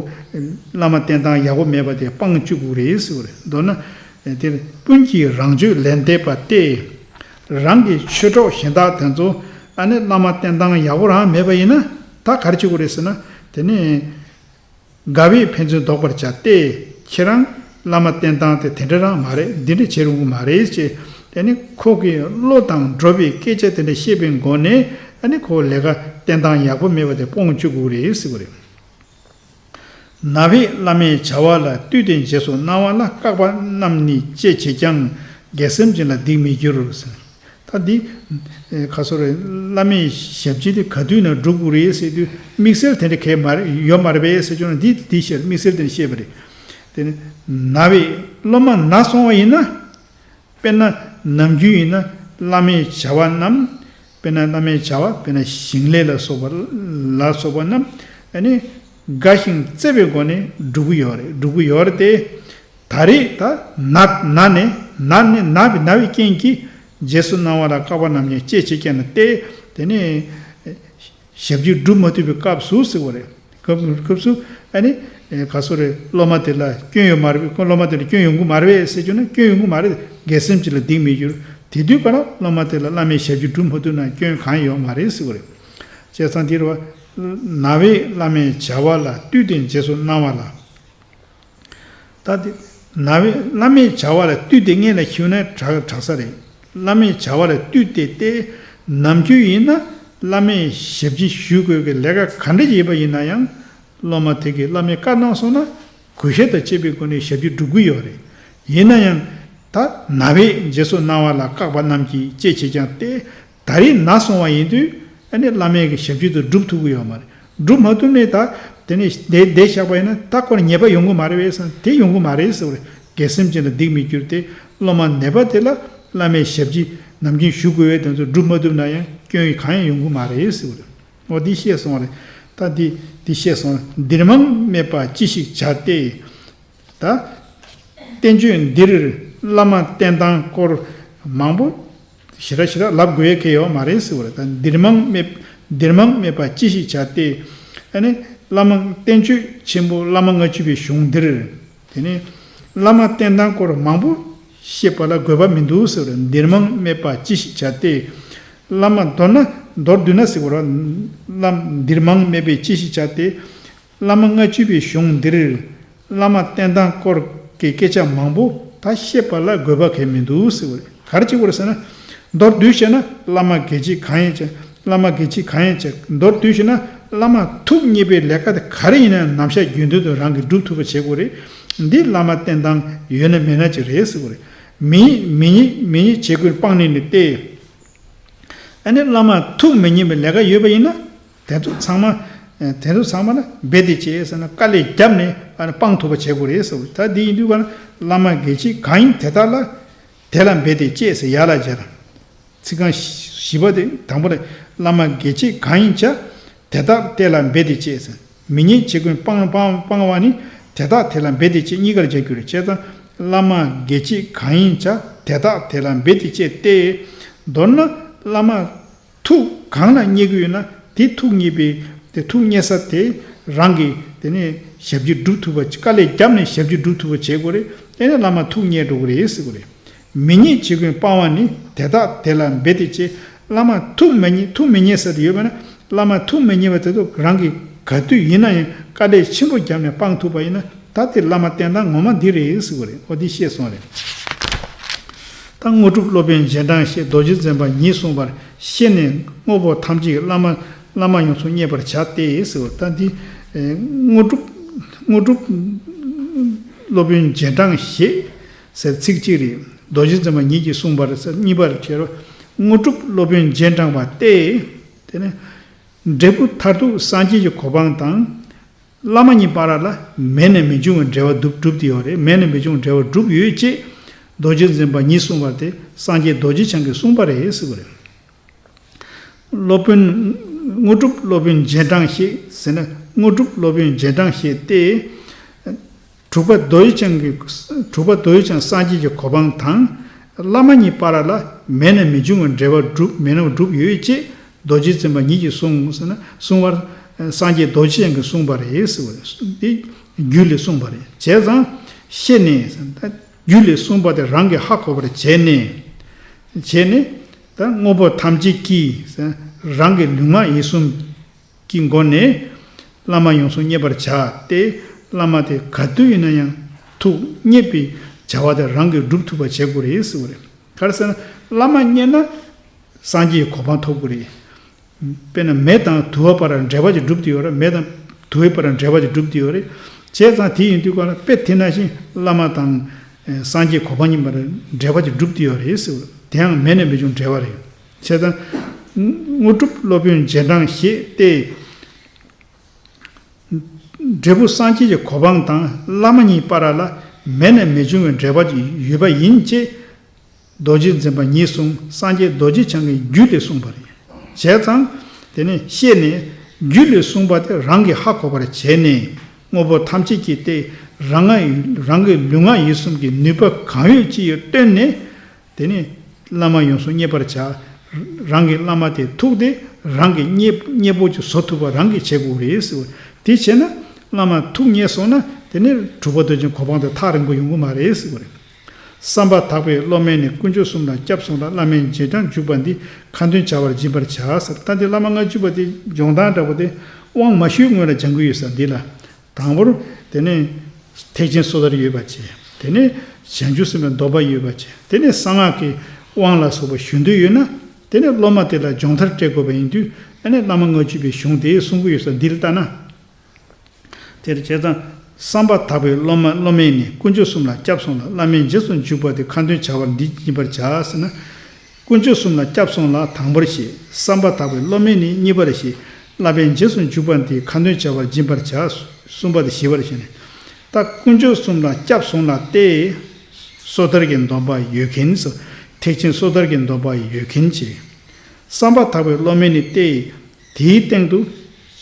བླ་མ་བསྟེན་སྟངས་ཡག་པོ་མེད་པ་དེ་སྤང་བཅུག་དགོས་རེད་ཟེར་བ་རེད། མདོར་ན། དེར་སྤུན་གྱིས་རང་སྤྱོད་ལེགས་བསྟེན་པ་སྟེ། རང་གི་ཆོས་གྲོགས་གཞན་དག་དེ་ཚོ། ཨ་ནི་བླ་མ་བསྟེན་སྟངས་ཡག་པོ་རང་མེད་པ་ཡིན་ན། ད་ག་རེ་བྱེད་དགོས་རེད་ཟེར་ན། དེ་ནི། དགའ་བས་ཕན་ཚུན་བཟློག་པར་བྱ་སྟེ། ཁྱེད་རང་བླ་མ་བསྟེན་སྟངས་དེ་དེ་འདྲ་རང་མ་རེད། འདི་འདྲ་བྱེད་རུང་གི་མ་རེད་ཅེས། དེ་ནི་ཁོ་གི་བློ་དང་འགྲོགས་པའི་སྐད་ཆ་དེ་འདྲ་བཤད་པའི་སྒོ་ནས། ཨ་ནི་ཁོ་ལས་ཀ་བསྟེན་སྟངས་ཡག་པོ་མེད་པ་དེ་སྤོང་བཅུག་དགོས་རེད་ཟེར་བ་རེད། ན་བས་བླ་མའི་བྱ་བ་ལ་བཏུད་དེ་རྗེས་སུ་གནང་བ་ལ་བཀག་པ་རྣམས་ནི་ཅི་བྱེད་ཀྱང་། དགེ་སེམས་ཅན་ལ་སྡིག་མི་འགྱུར་ཟེར། ད་འདི། ཨེ། ག་སོ་རེད། བླ་མའི་ཞབས་ཕྱི་དེ་ག་དུས་ནས་སྒྲུབ་དགོས་རེད་ཟེར་དུས། དམིགས་བསལ་དེ་འདྲ་གས་མ་རེད། ཡོད་མ་རེད་པས་ཟེར་ཆོག་ན། འདི་འདི་བཤད། དམིགས་བསལ་དེ་འདྲ་བཤད་པ་རེད། དེ་ནི། ན་བས། སློབ་མ་ན་སོང་བ་ཡིན་ན། དཔེར་ན། ནམ་རྒྱུན་ཡིན་ན་བླ་མའི་བྱ་བ་རྣམས། དཔེར་ན་བླ་མའི་བྱ་བ། དཔེར་ན་ཞིང་ལས་ལ་སོགས་པ། ལ་སོགས་པ་རྣམས། ཨ་ནི། དགའ་ཞིང་བརྩེ་བའི་སྒོ་ནས་སྒྲུབ་ཀྱི་ཡོད་རེད། སྒྲུབ་ཀྱི་ཡོད་རེད་དེ། ད་རེས་ད་ན་ན་ནས། ན་ནས་ན་བའི་ན་བའི་རྐྱེན་གྱིས། རྗེས་སུ་གནང་བ་ལ་བཀག་པ་རྣམས་ཀྱང་ཅི་བྱེད་ཀྱང་ན་སྟེ། དེ་ནས་ཞབས་ཕྱི་སྒྲུབ་མ་ཐུབ་པའི་སྐབས་སུ་ཟེར་བ་རེད། སྐབས་སྐབས་སུ། ཨ་ནི། ག་སོ་རེད། སློབ་མ་དེ་ལ་སྐྱོན་ཡོད་མ་རེད། སློབ་མ་དེ་ལ་སྐྱོན་ཡོང་གི་མ་རེད་ཟེར་བྱུང་ན། སྐྱོན་ཡོང་གི་མ་རེད། དགེ་སེམས་ཅན་ལ་སྡིག་མི་འགྱུར། དེ་དུས་ཀ་ལ་སློབ་མ་དེ་ལ་བླ་མའི་ཞབས་ཕྱི་སྒྲུབ་མ་ཐུབ་ན་སྐྱོན་གང་ཡང་ཡོད་མ་རེད་ཟེར་བ་རེད། བྱས་ཙང་དེ་རེད་བ། ན་བས་བླ་མའི་བྱ་བ་ལ་བཏུད་དེ་རྗེས་སུ་གནང་བ་ལ། ད་དེ། ན་བས་བླ་མའི་བྱ་བ་ལ་བཏུད་དེ་སྔོན་ལ་ཞུས་ན་དྲག་དྲག་ས་རེད། བླ་མའི་བྱ་བ་ལ་བཏུད་དེ་སྟེ། ནམ་རྒྱུན་ཡིན་ན་བླ་མའི་ཞབས་ཕྱི་ཞུ་དགོས་ཀྱི་ལས་ཀ་ག་འདྲ་ཡིན་པ་ཡིན་ན་ཡང་། སློབ་མ་དེ་གིས་བླ་མའི་བཀའ་གནང་སོང་ན། གུས་ཞབས་དང་བཅས་པའི་སྒོ་ནས་ཞབས་ཕྱི་སྒྲུབ་ཀྱི་ཡོད་རེད། ཡིན་ན་ཡང་། ད་ན་བས་རྗེས་སུ་གནང་བ་ལ་བཀག་པ་རྣམས་ཀྱིས་ཅི་བྱེད་ཀྱང་སྟེ། ད་རེས་ན་སོང་བ་ཡིན་དུས། ཨ་ནི་བླ་མའི་གི་ཞབས་ཕྱི་དེ་སྒྲུབ་ཐུབ་ཀྱི་ཡོད་མ་རེད། སྒྲུབ་མ་ཐུབ་ནས་ད་དེ་ནས་བསྡད་བསྡད་བཞག་པ་ཡིན་ན། ད་ཁོར་ཉེས་པ་ཡོང་གི་མ་རེད་པས་ཟེར་ན། དེ་ཡོང་གི་མ་རེད་ཟེར་བ་རེད། དགེ་སེམས་ཅན་ལ་སྡིག་མི་འགྱུར་ཏེ། སློབ་མ་ནད་པ་དེ་ལ་བླ་མའི་ཞབས་ཕྱི་ནམ་རྒྱུན་ཞུ་དགོས་པའི་དོན་དུ་སྒྲུབ་མ་ཐུབ་ན་ཡང་སྐྱོན་གང་ཡང་ཡོང་གི་མ་རེད་ཟེར་བ་རེད། འོ་འདི་བཤད་སོང་བ་རེད། ད་འདི་འདི་བཤད་སོང་། འདིར་མང་སྨྲས་པ་ཅི་ཞིག་བྱ་སྟེ། ད། བསྟན་བཅོས་འདིར་བླ་མ་བསྟེན་སྟངས་སྐོར་མང་པོ་ཞེ་དྲག་ཞེ་དྲག་ལབ་དགོས་ཡ་གལ་ཡོད་མ་རེད་ཟེར་བ་རེད། ད་འདིར་མང་སྨྲས། འདིར་མང་སྨྲས་པ་ཅི་ཞིག་བྱ་སྟེ། ཨ་ནི། བླ་མ་བསྟན་བཅོས་ཆེན་པོ་བླ་མ་ལྔ་བཅུ་པའི་གཞུང་འདིར། དེ་ནས་བླ་མ་བསྟེན་སྟངས་སྐོར་མང་པོ་བཤད་པ་ལ་དགོས་པ་མི་འདུག་ཟེར་བ་རེད། འདིར་མང་སྨྲས་པ་ཅི་ཞིག་བྱ་སྟེ། བླ་མ། མདོར་ན། མདོར་བསྡུས་ན་ཟེར་བ་རེད། བླ། འདིར་མང་སྨྲས་པས་ཅི་ཞིག་བྱ་སྟེ། བླ་མ་ལྔ་བཅུ་པའི་གཞུང་འདིར། བླ་མ་བསྟེན་སྟངས་སྐོར་གྱི་སྐད་ཆ་མང་པོ་ད་བཤད་པ་ལ་དགོས་པ་གང་ཡང་མི་འདུག་ཟེར་བ་རེད། ག་རེ་བྱེད་དགོས་རེད་ཟེར་ན། མདོར་བསྡུས་བཤད་ན། བླ་མ་དགེ་བྱེད་གང་ཡིན་ཅེས། བླ་མ་དགེ་བྱེད་གང་ཡིན་ཅེས། མདོར་བསྡུས་བཤད་ན། བླ་མ་ཐུགས་མཉེས་པའི་ལས་ཀ་དེ་ག་རེ་ཡིན་ན་ནམ་ཞག་རྒྱུན་དུ་རང་གིས་སྒྲུབ་ཐུབ་པ་བྱེད་དགོས་རེད། འདི་བླ་མ་བསྟེན་སྟངས་ཡོད་ན་མེད་ན་ཅིག་རེད་ཟེར་བ་རེད། མི་མི་ཉིད་མི་ཉིད་བྱེད་དགོས་སྤང་ནས་ནི་སྟེ། ཨ་ནི་བླ་མ་ཐུགས་མི་མཉེས་པའི་ལས་ཀ་ཡོད་པ་ཡིན་ན། དེ་ཚོ་ཚང་མ། དེ་ཚོ་ཚང་མ་ལ་འབད་དེ་སྤྱད་ཟེར་ན་དཀའ་ལས་བརྒྱབ་ནས་ཨ་ནི་སྤང་ཐུབ་པ་བྱེད་དགོས་རེད་ཟེར་བ། ད་འདི་ཡིན་དུས་ག་ན་བླ་མ་དགེ་བྱེད་གང་ཡིན་དེ་དག་ལ་དེ་ལ་འབད་དེ་སྤྱད་ཟེར་ཡར་ལ་སྦྱར། ཚིག་རྐང་བཞི་པ་དེ་དང་པོ་ལ་བླ་མ་དགེ་བྱེད་གང་ཡིན་བྱ། དེ་དག་དེ་ལ་འབད་དེ་སྤྱད་ཟེར། མི་ཉེས་བྱེད་ཀུན་སྤང་སྤང་སྤང་བ་ནི། དེ་དག་དེ་ལ་འབད་དེ་སྤྱད་གཉིས་ཀར་སྦྱར་རྒྱུ་རེད། བྱས་ཙང་བླ་མ་དགེ་བྱེད་གང་ཡིན་བྱ། དེ་དག་དེ་ལ་འབད་དེ་སྤྱད་དེ། མདོར་ན་བླ་མ་ཐུགས་གང་ལ་མཉེས་ཀྱི་ཡོད་ན་དེ་ཐུགས་མཉེས་པའི་དེ་ཐུགས་མཉེས་ས་དེ་རང་གིས་དེ་ནས་ཞབས་ཕྱི་སྒྲུབ་ཐུབ་པ། དཀའ་ལས་བརྒྱབ་ནས་ཞབས་ཕྱི་སྒྲུབ་ཐུབ་པ་བྱེད་དགོས་རེད། དེ་ནས་བླ་མ་ཐུགས་མཉེས་འགྲོ་གི་རེད་ཟེར་གི་རེད། མི་ཉེས་བྱེད་ཀུན་སྤང་བ་ནི། དེ་དག་དེ་ལ་འབད་དེ་སྤྱད། བླ་མ་ཐུགས་མ་མཉེས་ཐུགས་མི་མཉེས་ས་དེ་ཡོད་པ་ན་བླ་མ་ཐུགས་མི་མཉེས་པ་དེ་ཚོ་རང་གིས་ག་དུས་ཡིན་ན་ཡང་དཀའ་ལས་ཆེན་པོ་བརྒྱབ་ནས་སྤང་ཐུབ་པ་ཡིན་ན་ད་དེ་བླ་མ་བསྟེན་སྟངས་ངོ་མ་འདི་རེད་ཟེར་གི་རེད། འོ་འདི་ཤེས་སོང་རེད། ད་དངོས་གྲུབ་སློབ་དཔོན་རྗེས་འབྲང་ཞེས་རྡོ་རྗེ་འཛིན་པ་ཉིད་གསུངས་པར་ཤེས་ནས་དངོས་པོ་ཐམས་ཅད་ཀྱི་བླ་མ་བླ་མ་ཡོངས་སུ་མཉེས་པར་བྱ་སྟེ་ཟེར་བ། ད་འདི་ཨེ་དངོས་གྲུབ་དངོས་གྲུབ་སློབ་དཔོན་རྗེས་འབྲང་ཞེས་ཟེར་ཚིག་གཅིག་རེད། རྡོ་རྗེ་འཛིན་པ་ཉིད་ཀྱིས་གསུངས་པར་ཟེར་གཉིས་པར་བྱས་རོ། དངོས་གྲུབ་སློབ་དཔོན་རྗེས་འབྲང་བ་སྟེ། དེ་ནི་འབྲས་བུ་མཐར་ཐུག་སངས་རྒྱས་ཀྱི་གོ་འཕང་དང་། བླ་མ་གཉིས་བར་ལ་མེད་ནས་མི་འབྱུང་བའི་འབྲེལ་བ་སྒྲུབ་སྒྲུབ་ཏེ་ཡོད་རེད། མེད་ནས་མི་འབྱུང་འབྲེལ་བ་སྒྲུབ་ཡོད་ཅེས་རྡོ་རྗེ་འཛིན་པ་ཉིད་གསུངས་པ་དེ་སངས་རྒྱས་རྡོ་རྗེ་འཆང་གིས་གསུངས་པ་རེད་ཟེར་བ་རེད། སློབ་དཔོན། དངོས་གྲུབ་སློབ་དཔོན་རྗེས་འབྲང་ཞེས་ཟེར་ན་དངོས་གྲུབ་སློབ་དཔོན་རྗེས་འབྲང་ཞེས་ཏེ། དྲུག་པ་རྡོ་རྗེ་འཆང་གི་དྲུག་པ་རྡོ་རྗེ་འཆང་སངས་རྒྱས་ཀྱི་གོ་འཕང་དང་། བླ་མ་གཉིས་བར་ལ་མེད་ནས་མི་འབྱུང་བའི་འབྲེལ་བ་སྒྲུབ་མེད་ནས་སྒྲུབ་ཡོད་ཅེས་རྡོ་རྗེ་འཛིན་པ་ཉིད་ཀྱིས་གསུངས་ཟེར་ན་གསུངས་པར་སངས་རྒྱས་རྡོ་རྗེ་འཆང་གིས་གསུངས་པ་རེད་ཟེར་བ་རེད། འདི་རྒྱུད་ལས་གསུངས་པ་རེད། བྱས་ཙང་ཤེས་ནས་ཟེར་ན་ད་རྒྱུད་ལས་གསུངས་པ་དེ་རང་གིས་ཧ་གོ་བར་བྱས་ནས། བྱས་ནས་ད་དངོས་པོ་ཐམས་ཅད་ཀྱིས་ཟེར་ན་རང་གི་ལུས་ངག་ཡིད་གསུམ་གྱི་སྒོ་ནས་བླ་མ་ཡོངས་སུ་མཉེས་པར་བྱ་སྟེ། བླ་མ་དེ་ག་དུས་ཡིན་ན་ཡང་ཐུགས་མཉེས་པའི་བྱ་བ་དེ་རང་གིས་སྒྲུབ་ཐུབ་པ་བྱེད་དགོས་རེད་ཟེར་བ་རེད། ག་རེ་ཟེར་ན་བླ་མ་མཉེས་ན་སངས་རྒྱས་ཀྱི་གོ་འཕང་ཐོབ་དགོས་རེད། དཔེར་ན་མེ་དང་དུ་བ་བར་འབྲེལ་བ་ཅིག་གྲུབ་བསྡད་ཡོད་རེད། མེ་དང་དུ་བའི་བར་འབྲེལ་བ་ཅིག་གྲུབ་བསྡད་ཡོད་རེད། བྱས་ཙང་དེ་ཡིན་དུས་ག་ལ་དཔེ་དེ་ནང་བཞིན་བླ་མ་དང་སངས་རྒྱས་གོ་འཕང་གཉིས་བར་འབྲེལ་བ་ཅིག་གྲུབ་བསྡད་ཡོད་རེད་ཟེར། དེའང་མེད་ནས་མི་འབྱུང་འབྲེལ་བ་རེད། བྱས་ཙང་དངོས་གྲུབ་སློབ་དཔོན་རྗེས་འབྲང་ཞེས་ཏེ། འབྲས་བུ་སངས་རྒྱས་ཀྱི་གོ་འཕང་དང་བླ་མ་གཉིས་བར་ལ་མེད་ནས་མི་འབྱུང་བའི་འབྲེལ་བ་ཅིག་ཡོད་པ་ཡིན་ཅེས། རྡོ་རྗེ་འཛིན་པ་ཉིད་གསུངས། སངས་རྒྱས་རྡོ་རྗེ་འཆང་གིས་རྒྱུད་ལས་གསུངས་པ་རེད། བྱས་ཙང་དེ་ནས་ཤེས་ནས་རྒྱུད་ལས་གསུངས་པ་དེ་རང་གིས་ཧ་གོ་བར་བྱས་ནས་དངོས་པོ་ཐམས་ཅད་ཀྱི་སྟེ་རང་ང་རང་གི་ལུས་ངག་ཡིད་གསུམ་གྱི་ནུས་པ་གང་ཡོད་ཅི་ཡོད་བཏོན་ནས་དེ་ནས་བླ་མ་ཡོངས་སུ་མཉེས་པར་བྱ། རང་གི་བླ་མ་དེ་ཐུགས་དེ་རང་གི་མཉེས་མཉེས་པོ་ཅིག་བཟོ་ཐུབ་པ་རང་གིས་བྱེད་དགོས་རེད་ཟེར་བ། དེ་བྱས་ན་བླ་མ་ཐུགས་མཉེས་སོང་ན་དེ་ནས་དྲུག་པ་རྡོ་རྗེ་གོ་འཕང་དེ་ཐག་རིང་པོ་ཡོང་གི་མ་རེད་ཟེར་བ་རེད། བསམ་པ་དག་པའི་སློབ་མས་ནི། དཀོན་མཆོག་གསུམ་ལ་སྐྱབས་སོང་ལ། བླ་མའི་རྗེས་འབྲང་འཇུག་པ་འདི། ཁ་འདོན་བྱ་བར་སྦྱིན་པར་བྱ་ཟེར། ད་འདི་བླ་མ་ལྔ་བཅུ་པ་དེ་སྦྱོང་སྟངས་འདྲ་པོ་དེ་དབང་མ་ཞུས་སྔོན་ལ་སྦྱང་གི་ཡོད་ས་འདི་ལ། དང་པོར་དེ་ནས་ཐེག་ཆེན་སོ་ཐར་ཡོད་པ་བྱས། དེ་ནས་བྱང་ཆུབ་སེམས་དཔའི་སྡོམ་པ་ཡོད་པ་བྱས། དེ་ནས་གསང་སྔགས་ཀྱི་དབང་ལ་སོགས་པ་ཞུ་འདོད་ཡོད་ན། དེ་ནས་སློབ་མ་དེ་ལ་སྦྱོང་མཐར་སྤྲད་དགོས་པ་ཡིན་དུས་ཨ་ནི་བླ་མ་ལྔ་བཅུ་པའི་གཞུང་དེ་གསུང་གི་ཡོད་ས་འདི་ལ་ལྟ་ན། དེར་བྱས་ཙང་བསམ་པ་དག་པའི་སློབ་མ་སློབ་མས་ནི། དཀོན་མཆོག་གསུམ་ལ་སྐྱབས་སོང་ལ། བླ་མའི་རྗེས་སུ་འཇུག་པ་དེ། ཁ་འདོན་བྱ་བར་འདི་སྦྱིན་པར་བྱ་ཟེར་ན། དཀོན་མཆོག་གསུམ་ལ་སྐྱབས་སོང་ལ་དང་པོར་བཤད། བསམ་པ་དག་པའི་སློབ་མས་ནི་གཉིས་པར་བཤད། བསླབ་པའི་རྗེས་སུ་འཇུག་པ་འདི། ཁ་འདོན་བྱ་བར་སྦྱིན་པར་བྱ། གསུམ་པ་དང་བཞི་པར་བཤད་ནས། ད་དཀོན་མཆོག་གསུམ་ལ་སྐྱབས་སོང་ལ་སྟེ། སོ་ཐར་གྱི་སྡོམ་པ་ཡོད་མཁན་སོ། ཐེག་ཆེན་སོ་ཐར་གྱི་སྡོམ་པ་ཡོད་མཁན་བྱས། བསམ་པ་དག་པའི་སློབ་མས་ནི་སྟེ། དེའི་སྟེང་དུ་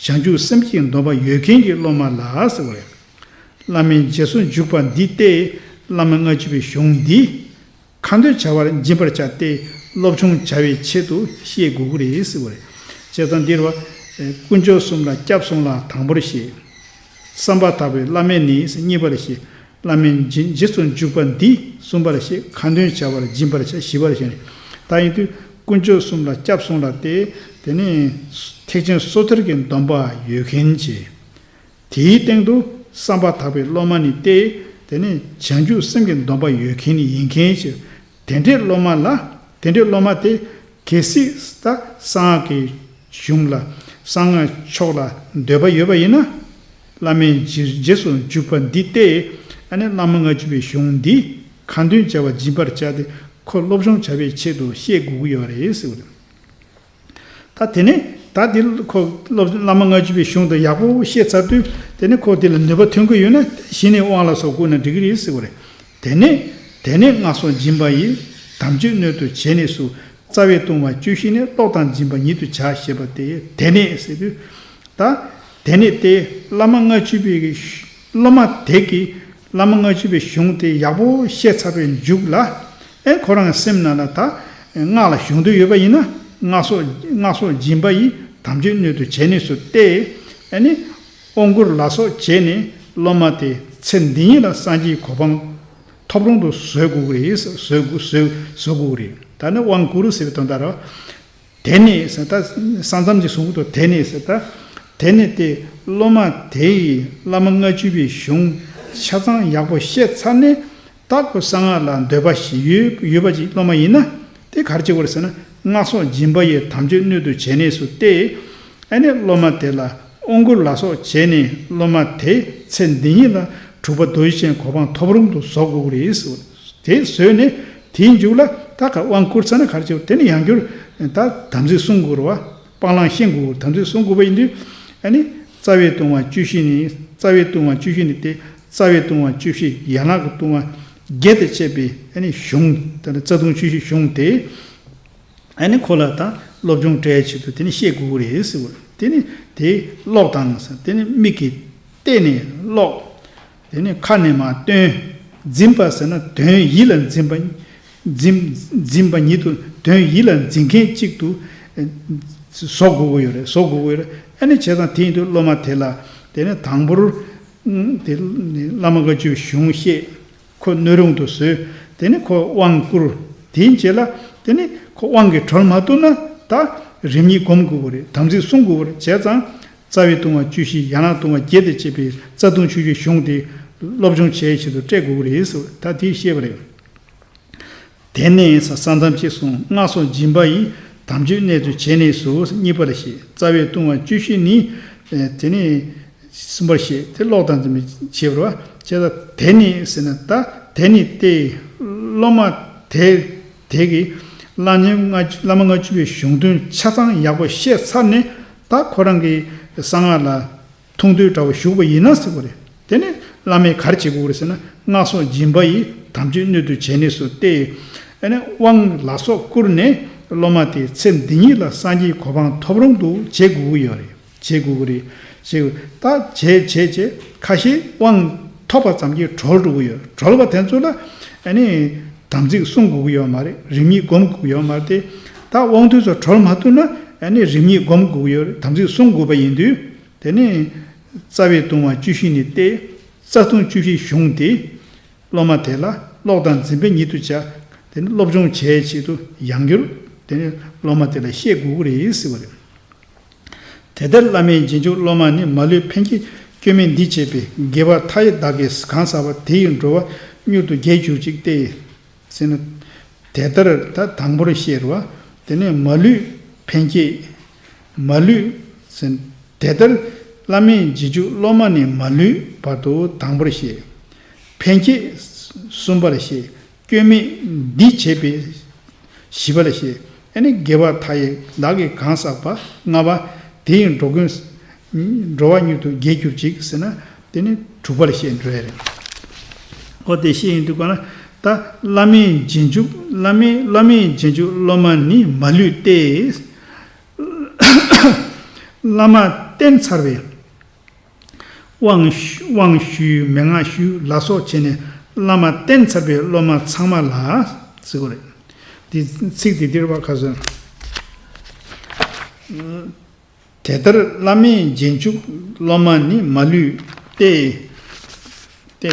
བྱང་ཆུབ་སེམས་ཀྱི་སྡོམ་པ་ཡོད་མཁན་གྱི་སློབ་མ་ལ་ཟེར་བ་རེད། བླ་མའི་རྗེས་སུ་འཇུག་པ་འདི་སྟེ། བླ་མ་ལྔ་བཅུ་པའི་གཞུང་འདི། ཁ་འདོན་བྱ་བར་སྦྱིན་པར་བྱ་སྟེ། སློབ་སྦྱོང་བྱ་བའི་ཆེད་དུ་བཤད་དགོས་ཀྱི་རེད་ཟེར་བ་རེད། བྱས་ཙང་འདིར་བ། དཀོན་མཆོག་གསུམ་ལ་སྐྱབས་སོང་ལ་དང་པོར་བཤད། བསམ་པ་དག་པའི་བླ་མས་ནི་གཉིས་པར་བཤད། བླ་མའི་རྗེས་རྗེས་སུ་འཇུག་པ་འདི་གསུམ་པར་བཤད། ཁ་འདོན་བྱ་བར་སྦྱིན་པར་བྱ་བཞི་པར་བཤད་ནས། ད་ཡིན་དུས་དཀོན་མཆོག་གསུམ་ལ་སྐྱབས་སོང་ལ་སྟེ། དེ་ནས་ཐེག་ཆེན་སོ་ཐར་གྱི་སྡོམ་པ་ཡོད་མཁན་བྱས། དེའི་སྟེང་དུ་བསམ་པ་དག་པའི་སློབ་མ་ནི་སྟེ། དེ་ནས་བྱང་ཆུབ་སེམས་ཀྱི་སྡོམ་པ་ཡོད་མཁན་ནི་ཡིན་མཁན་ཞིག་དེ་འདྲའི་སློབ་མ་ལ། དེ་འདྲའི་སློབ་མ་དེ་གལ་སྲིད་ད་གསང་སྔགས་ཀྱི་གཞུང་ལ་གསང་སྔགས་ཕྱོགས་ལ་འདོད་པ་ཡོད་པ་ཡིན་ན། བླ་མའི་རྗེས་རྗེས་སུ་འཇུག་པ་འདི་སྟེ། ཨ་ནི་བླ་མ་ལྔ་བཅུ་པའི་གཞུང་འདི་ཁ་འདོན་བྱ་བ་སྦྱིན་པར་བྱ་སྟེ་ཁོ་སློབ་སྦྱོང་བྱ་བའི་ཆེད་དུ་བཤད་དགོས་ཀྱི་ཡོད་རེད་ཟེར་བ་རེད། ད་དེ་ནས་ ད་འདི་ཁོ་སློབ་བླ་མ་ལྔ་བཅུ་པའི་གཞུང་དེ་ཡག་པོ་བཤད་ཚར་དུས་དེ་ནས་ཁོ་དེ་ལ་ནུས་པ་ཐོན་གྱི་ཡོད་ན་གཞི་ནས་དབང་ལ་སོགས་བསྐུར་ན་འགྲིག་གི་རེད་ཟེར་བ་རེད། དེ་ནས་དེ་ནས་སྔགས་སོགས་སྦྱིན་པ་ཡི། དམ་ཆོས་སྣོད་དུ་བྱས་ནས་སུ། རྩ་བའི་ལྟུང་བ་བཅུ་བཞི་ནི། ཀློག་དང་སྦྱིན་པ་ཉིད་དུ་བྱ། ཞེས་པ་སྟེ། དེ་ནས་ཟེར་དུས། ད། དེ་ནས་ཏེ། བླ་མ་ལྔ་བཅུ་པའི་སློབ་མ་དེ་གིས་བླ་མ་ལྔ་བཅུ་པའི་གཞུང་དེ་ཡག་པོ་ཤེས་ཚར་བའི་མཇུག་ལ། ཨེ་ཁོ་རང་གི་སེམས་ནང་ལ་ད། སྔགས་ལ་ཞུགས་འདོད་ཡོད་པ་ཡིན་ན། སྔགས་སོགས་སྔགས་སོགས་སྦྱིན་པ་ཡི། དམ་ཆོས་སྣོད་དུ་བྱས་ནས་སུ་སྟེ། ཨ་ནི། དབང་བསྐུར་ལ་སོགས་བྱས་ནས་སློབ་མ་དེ་ཚེ་འདི་ཉིད་ལ་སངས་རྒྱས་གོ་འཕང་ཐོབ་རུང་དུ་བཟོད་དགོས་ཀྱི་རེད། བཟོད་དགོས་བཟོད་བཟོད་དགོས་ཀྱི་རེད། ད་ནི་དབང་བསྐུར་ཟེར་བའི་དོན་དག་རེད། དེ་ནས་ཟེར་ད་ས་མཚམས་ཀྱི་གཟུངས་དུ་དེ་ནས་ཟེར་ད། དེ་ནས་ཏེ་སློབ་མ་དེ་ཡིས་བླ་མ་ལྔ་བཅུ་པའི་གཞུང་ཆ་ཚང་ཡག་པོ་ཤེས་ཚར་ནས། ད་ཁོ་གསང་སྔགས་ལ་འདོད་པ་ཞིག་ཡོད་ཡོད་པ་ཅིག་སློབ་མ་ཡིན་ན། དེ་ག་རེ་བྱེད་དགོས་རེད་ཟེར་ན། སྔགས་སོགས་སྦྱིན་པ་ཡི། དམ་ཆོས་སྣོད་དུ་བྱས་ནས་སུ་སྟེ། ཨ་ནི་སློབ་མ་དེ་ལ་དབང་བསྐུར་ལ་སོགས་བྱས་ནས་སློབ་མ་དེ་ཚེ་འདི་ཉིད་ལ་དྲུག་པ་རྡོ་རྗེ་ཅན་གོ་འཕང་ཐོབ་རུང་དུ་བཟོ་དགོས་ཀྱི་རེད་ཟེར། དེ་བཟོས་ནས་དེའི་མཇུག་ལ་ད་ག་དབང་བསྐུར་ཚར་ན་ག་རེ་བྱེད་དགོས། དེ་ནི་ཡང་བསྐྱར་ད་དམ་ཚིག་བསྲུང་དགོས་རེད་བ། སྤང་བླང་ཤེས་དགོས། དམ་ཚིག་བསྲུང་དགོས་པ་ཡིན་དུས། ཨ་ནི་རྩ་བའི་ལྟུང་བ་བཅུ་བཞི་ནི། རྩ་བའི་ལྟུང་བ་བཅུ་བཞི་ནི་སྟེ། རྩ་བའི་ལྟུང་བ་བཅུ་བཞི། ཡན་ལག་གི་ལྟུང་བ་བརྒྱད་དང་བཅས་པའི་ཨ་ནི་གཞུང་། ད་ནི་རྩ་ལྟུང་བཅུ་བཞི་གཞུང་དེ། ཨ་ནི་ཁོ་ལ་ད་སློབ་སྦྱོང་སྤྲད་ཆེད་དུ་དེ་ནི་ཤེས་དགོས་ཀྱི་རེད་ཟེར་བ། དེ་ནི་དེ་ཀློག་དང་ཟེར། དེ་ནི་མིག་གིས་བལྟས་ནས་ཀློག་དེ་ནི་ཁ་ནས་མར་འདོན། འཛིན་པ་ཟེར་ན་དོན་ཡིད་ལ་འཛིན་པ། འཛིན་འཛིན་པ་ཉིད་དུ་དོན་ཡིད་ལ་འཛིན་མཁན་གཅིག་ཏུ་ཨེ་བཟོ་དགོས་ཀྱི་ཡོད་རེད། བཟོ་དགོས་ཀྱི་ཡོད་རེད། ཨ་ནི་བྱས་ཙང་དེ་ཡིན་དུས་སློབ་མ་དེ་ལ་དེ་ནི་དང་པོར་ཨ་དེ་བླ་མ་ལྔ་བཅུའི་གཞུང་བཤད། ཁོ་སྣོད་རུང་དུ་བཟོས། དེ་ནི་ཁོ་དབང་བསྐུར། དེའི་རྗེས་ལ་དེ་ནི་ཁོ་དབང་གིས་གྲོལ་མ་ཐུབ་ན་ད་རིམ་གཉིས་སྒོམ་དགོས་ཀྱི་རེད། དམ་ཚིག་བསྲུང་དགོས་ཀྱི་རེད། བྱས་ཙང་རྩ་བའི་ལྟུང་བ་བཅུ་བཞི། ཡན་ལག་ལྟུང་བ་བརྒྱད་དང་བཅས་པའི་རྩ་ལྟུང་བཅུ་བཞིའི་གཞུང་དེ་སློབ་སྦྱོང་བྱེད་ཆེད་དུ་སྤྲད་དགོས་ཀྱི་རེད་ཟེར། ད་དེ་བཤད་པ་རེད། དེ་ནས་ས་ས་མཚམས་ཅིག་གསུངས། སྔགས་སོགས་སྦྱིན་པ་ཡི། དམ་ཆོས་གནད་དུ་བྱས་ནས་སུ། གཉིས་པར་བཤད། རྩ་བའི་ལྟུང་བ་བཅུ་བཞི་ནི། ཨེ་དེ་ནས་གསུམ་པར་བཤད། དེ་ཀློག་དང་འཛིན་པའི་ཕྱིར་རོ། བྱས་ཙང་དེ་ནི་ཟེར་ན་ད་དེ་ནི་སྟེ། སློབ་མ་དེ་དེ་གིས་བླ་མ་ལྔ་བཅུ་བླ་མ་ལྔ་བཅུ་པའི་གཞུང་དོན་ཆ་ཚང་ཡག་པོ་ཤེས་ཚར་ནས། ད་ཁོ་རང་གི་གསང་སྔགས་ལ་ཐུགས་འདོད་འདྲ་བོ་ཞུགས་པ་ཡིན་ན་ཟེར་བ་རེད། དེ་ནི་བླ་མས་ག་རེ་བྱེད་དགོས་རེད་ཟེར་ན། སྔགས་སོགས་སྦྱིན་པ་ཡི། དམ་ཆོས་སྣོད་དུ་བྱས་ནས་སུ་སྟེ། ཨ་ནི་དབང་ལ་སོགས་བསྐུར་ནས་སློབ་མ་དེ་ཚེ་འདི་ཉིད་ལ་སངས་རྒྱས་གོ་འཕང་ཐོབ་རུང་དུ་བྱེད་དགོས་ཀྱི་ཡོད་རེད། བྱེད་དགོས་ཀྱི་རེད། བྱེད་དགོས། ད་བྱེད་བྱེད་བྱེད་ཁ་ཤས་དབང་ཐོབ་པ་ཙམ་གྱིས་གྲོལ་འགྲོ་གི་ཡོད། གྲོལ་བ་དེ་ཚོ་ལ་ཨ་ནི་དམ་ཚིག་བསྲུང་དགོས་ཀྱི་ཡོད་མ་རེད། རིམ་གཉིས་སྒོམ་དགོས་ཀྱི་ཡོད་མ་རེད་དེ། ད་དབང་དུས་ཚོད་གྲོལ་མ་ཐུབ་ན་ཨ་ནི་རིམ་གཉིས་སྒོམ་དགོས་ཀྱི་ཡོད་རེད། དམ་ཚིག་བསྲུང་དགོས་པ་ཡིན་དུས། དེ་ནས་རྩ་བའི་ལྟུང་བ་བཅུ་བཞི་ནི་སྟེ། རྩ་ལྟུང་བཅུ་བཞི་གཞུང་དེ་སློབ་མ་དེ་ལ་ཀློག་དང་འཛིན་པའི་ཉིད་དུ་བྱ། དེ་ནི་སློབ་སྦྱོང་བྱེད་ཆེད་དུ་ཡང་བསྐྱར་དེ་ནི་སློབ་མ་དེ་ལ་བཤད་དགོས་ཀྱི་རེད་ཟེར་བ་རེད། དེ་ལྟར་བླ་མའི་རྗེས་འཇུག་སློབ་མ་ནི། མ་ལུས་ཕན་བསྐྱེད་སྐྱོན་མེད་འདིས་བྱས་པའི། དགེ་བ་མཐའ་ཡས་བདག་གིས་གང་བསགས་པ། དེ་ཡི་འགྲོ་བ་མྱུར་དུ་རྒྱས་གྱུར་ཅིག་སྟེ། ཟེར་ན། དེ་ལྟར་ད་དང་པོར་བཤད་རོ། དེ་ནས་མ་ལུས་ཕན་བསྐྱེད། མ་ལུས་ཟེར། དེ་ལྟར་བླ་མའི་རྗེས་འཇུག་སློབ་མ་ནི་མ་ལུས་བར་དུ་དང་པོར་བཤད། ཕན་བསྐྱེད་གསུམ་པར་བཤད། སྐྱོན་མེད་འདིས་བྱས་པའི་བཞི་པར་བཤད། ཨ་ནི་དགེ་བ་མཐའ་ཡས་བདག་གིས་གང་བསགས་པ། ལྔ་པ། དེ་ཡི་འགྲོ་ཀུན། འགྲོ་བ་མྱུར་དུ་རྒྱས་གྱུར་ཅིག་ཟེར་ན། དེ་ནི་དྲུག་པར་བཤད་འགྲོ་ཡ་རེད། འོ་དེ་བཤད་ཡིན་དུས་ག་ན། ད་བླ་མའི་རྗེས་འཇུག་བླ་མའི་བླ་མའི་རྗེས་འཇུག་སློབ་མ་ནི་མ་ལུས་ཏེ། བླ་མ་བསྟེན་ཚར་བའི་དབང་དབང་ཞུས་མན་ངག་ཞུས་ལ་སོགས་བྱས་ནས་བླ་མ་བསྟེན་ཚར་བའི་སློབ་མ་ཚང་མ་ལ་ཟེར་དགོས་རེད། དེ་ཚིག་དེ་འདིར་བ་ཁ་སོན། དེ་ལྟར་བླ་མའི་རྗེས་འཇུག་སློབ་མ་ནི་མ་ལུས་ཏེ། ཏེ།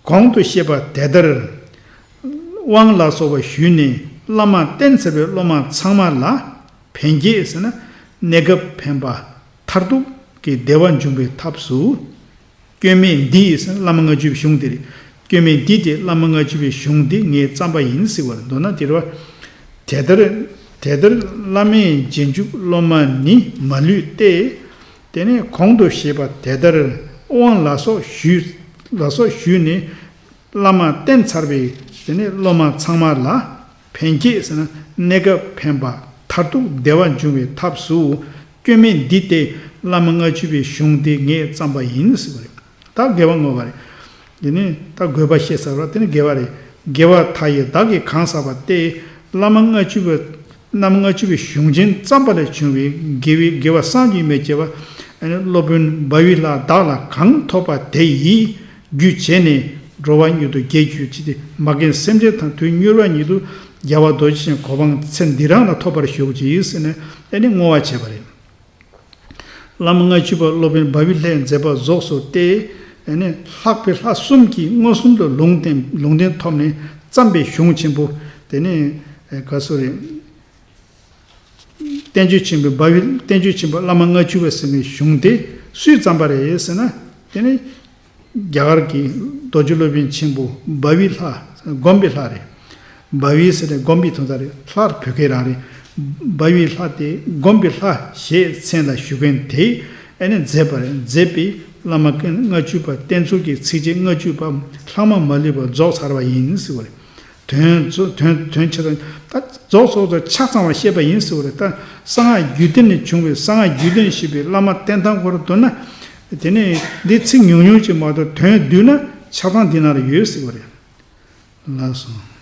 གོང་དུ་བཤད་པ་དེ་ལྟར་དབང་ལ་སོགས་པ་ཞུས་ནས་བླ་མ་བསྟེན་ཚར་བའི་སློབ་མ་ཚང་མ་ལ་ཕན་བསྐྱེད་ཟེར་ན། གནས་སྐབས་ཕན་པ་མཐར་ཐུག་གི་བདེ་བ་འབྱུང་བའི་ཐབས་སུ། སྐྱོན་མེད་འདི་ཡིས་བླ་མ་ལྔ་བཅུ་པའི་གཞུང་དེ་རེད། སྐྱོན་མེད་འདི་སྟེ་བླ་མ་ལྔ་བཅུ་པའི་གཞུང་འདི་ངས་བརྩམས་པ་ཡིན་ཟེར་བར་མདོར་ན་དེ་རེད་བ། དེ་ལྟར་དེ་ལྟར་བླ་མའི་རྗེས་འཇུག་སློབ་མ་ནི་མ་ལུས་ཏེ། དེ་ནས་གོང་དུ་བཤད་པ་དེ་ལྟར་དབང་ལ་སོགས་ཞུས་ལ་སོགས་ཞུས་ནས་བླ་མ་བསྟེན་ཚར་བའི་དེ་ནས་སློབ་མ་ཚང་མ་ལ། ཕན་བསྐྱེད་ཟེར་ན་གནས་སྐབས་ཕན་པ་མཐར་ཐུག་བདེ་བ་འབྱུང་བའི་ཐབས་སུ། སྐྱོན་མེད་འདི་སྟེ། བླ་མ་ལྔ་བཅུ་པའི་གཞུང་འདི་ངས་བརྩམས་པ་ཡིན་ཟེར་བ་རེད། ད་དགེ་བ་བསྔོ་བ་རེད། དེ་ནས་ད་དགོས་པ་བཤད་ཚར་བ་དེ་ནི་དགེ་བ་རེད། དགེ་བ་མཐའ་ཡས་བདག་གིས་གང་བསགས་པ་སྟེ། བླ་མ་ལྔ་བཅུ་པ་བླ་མ་ལྔ་བཅུ་པའི་གཞུང་ཆེན་བརྩམས་པ་ལས་བྱུང་བའི་དགེ་བའི་དགེ་བ་བསམ་གྱིས་མི་ཁྱབ་པ། སློབ་དཔོན་འབའ་བི་ལྷ་བདག་ལ་གང་ཐོབ་པ་དེ་ཡིས་རྒྱུ་བྱས་ནས་འགྲོ་བ་ཉིད་དུ་རྒྱས་གྱུར་ཅིག་སྟེ། མ་རྒན་སེམས་ཅན་དང་དུས་མྱུར་བ་ཉིད་དུ་རྒྱལ་བ་རྡོ་རྗེ་ཅན་གོ་འཕང་ཚེ་འདི་རང་ལ་ཐོབ་པར་ཤོག་ཅིག་ཟེར་ནས་ཨེ་ནི་བསྔོ་བ་བྱས་པ་རེད། བླ་མ་ལྔ་བཅུ་པ་སློབ་དཔོན་འབའ་བི་ལྷའི་མཛད་པ་རྫོགས་སོ་སྟེ། ཨེ་ནི་ལྷག་པའི་ལྷ་གསུམ་གྱིས་མངོན་སུམ་དུ་ལུང་བསྟན་ལུང་བསྟན་ཐོབ་ནས་བརྩམས་པའི་གཞུང་ཆེན་པོ། དེ་ནི་ག་སོ་རེད། བསྟན་བཅོས་ཆེན་པོའི་འབའ་བི་བསྟན་བཅོས་ཆེན་པོ་བླ་མ་ལྔ་བཅུ་པ་ཟེར་བའི་གཞུང་དེ་སུས་བརྩམས་པ་རེད་ཟེར་ན། དེ་ནི་རྒྱ་གར་གྱི་རྡོ་རྗེ་སློབ་དཔོན་ཆེན་པོ་འབའ་བི་ལྷ། དགོན་པའི་ལྷ་རེད། འབའ་བི་ཟེར་ནས་དགོན་པའི་དོན་དག་རེད། ལྷ་བོད་སྐད་རང་རེད། འབའ་བི་ལྷ་དེ་དགོན་པའི་ལྷ་ཞེས་མཚན་ལ་ཞུ་མཁན་དེས་ཨེ་ནི་མཛད་པ་རེད། མཛད་པའི་བླ་མ་ལྔ་བཅུ་པ་བསྟན་ཚུལ་གྱི་ཚིགས་བཅད་ལྔ་བཅུ་པ་ལྷག་མ་མ་ལུས་པ་རྫོགས་ཚར་བ་ཡིན་ཟེར་བ་རེད། དོན་ཚུ་དོན་དོན་ཆེ་དང་ད་རྫོགས་སོ་སོ་ཆ་ཚང་བ་བཤད་པ་ཡིན་ཟེར་བ་རེད། ད་གསང་སྔགས་རྒྱུད་སྡེ་ནས་བྱུང་བའི་གསང་སྔགས་རྒྱུད་སྡེ་ཞེས་པའི་བླ་མ་བསྟེན་སྟངས་སྐོར་མདོར་ན། དེ་ནས་འདི་ཚིག་ཉུང་ཉུང་ཅིག་མ་གཏོགས་དོན་བསྡུས་ན་ཆ་ཚང་འདི་ན་ལ་ཡོད་ཟེར་བ་རེད། ལགས་སོ།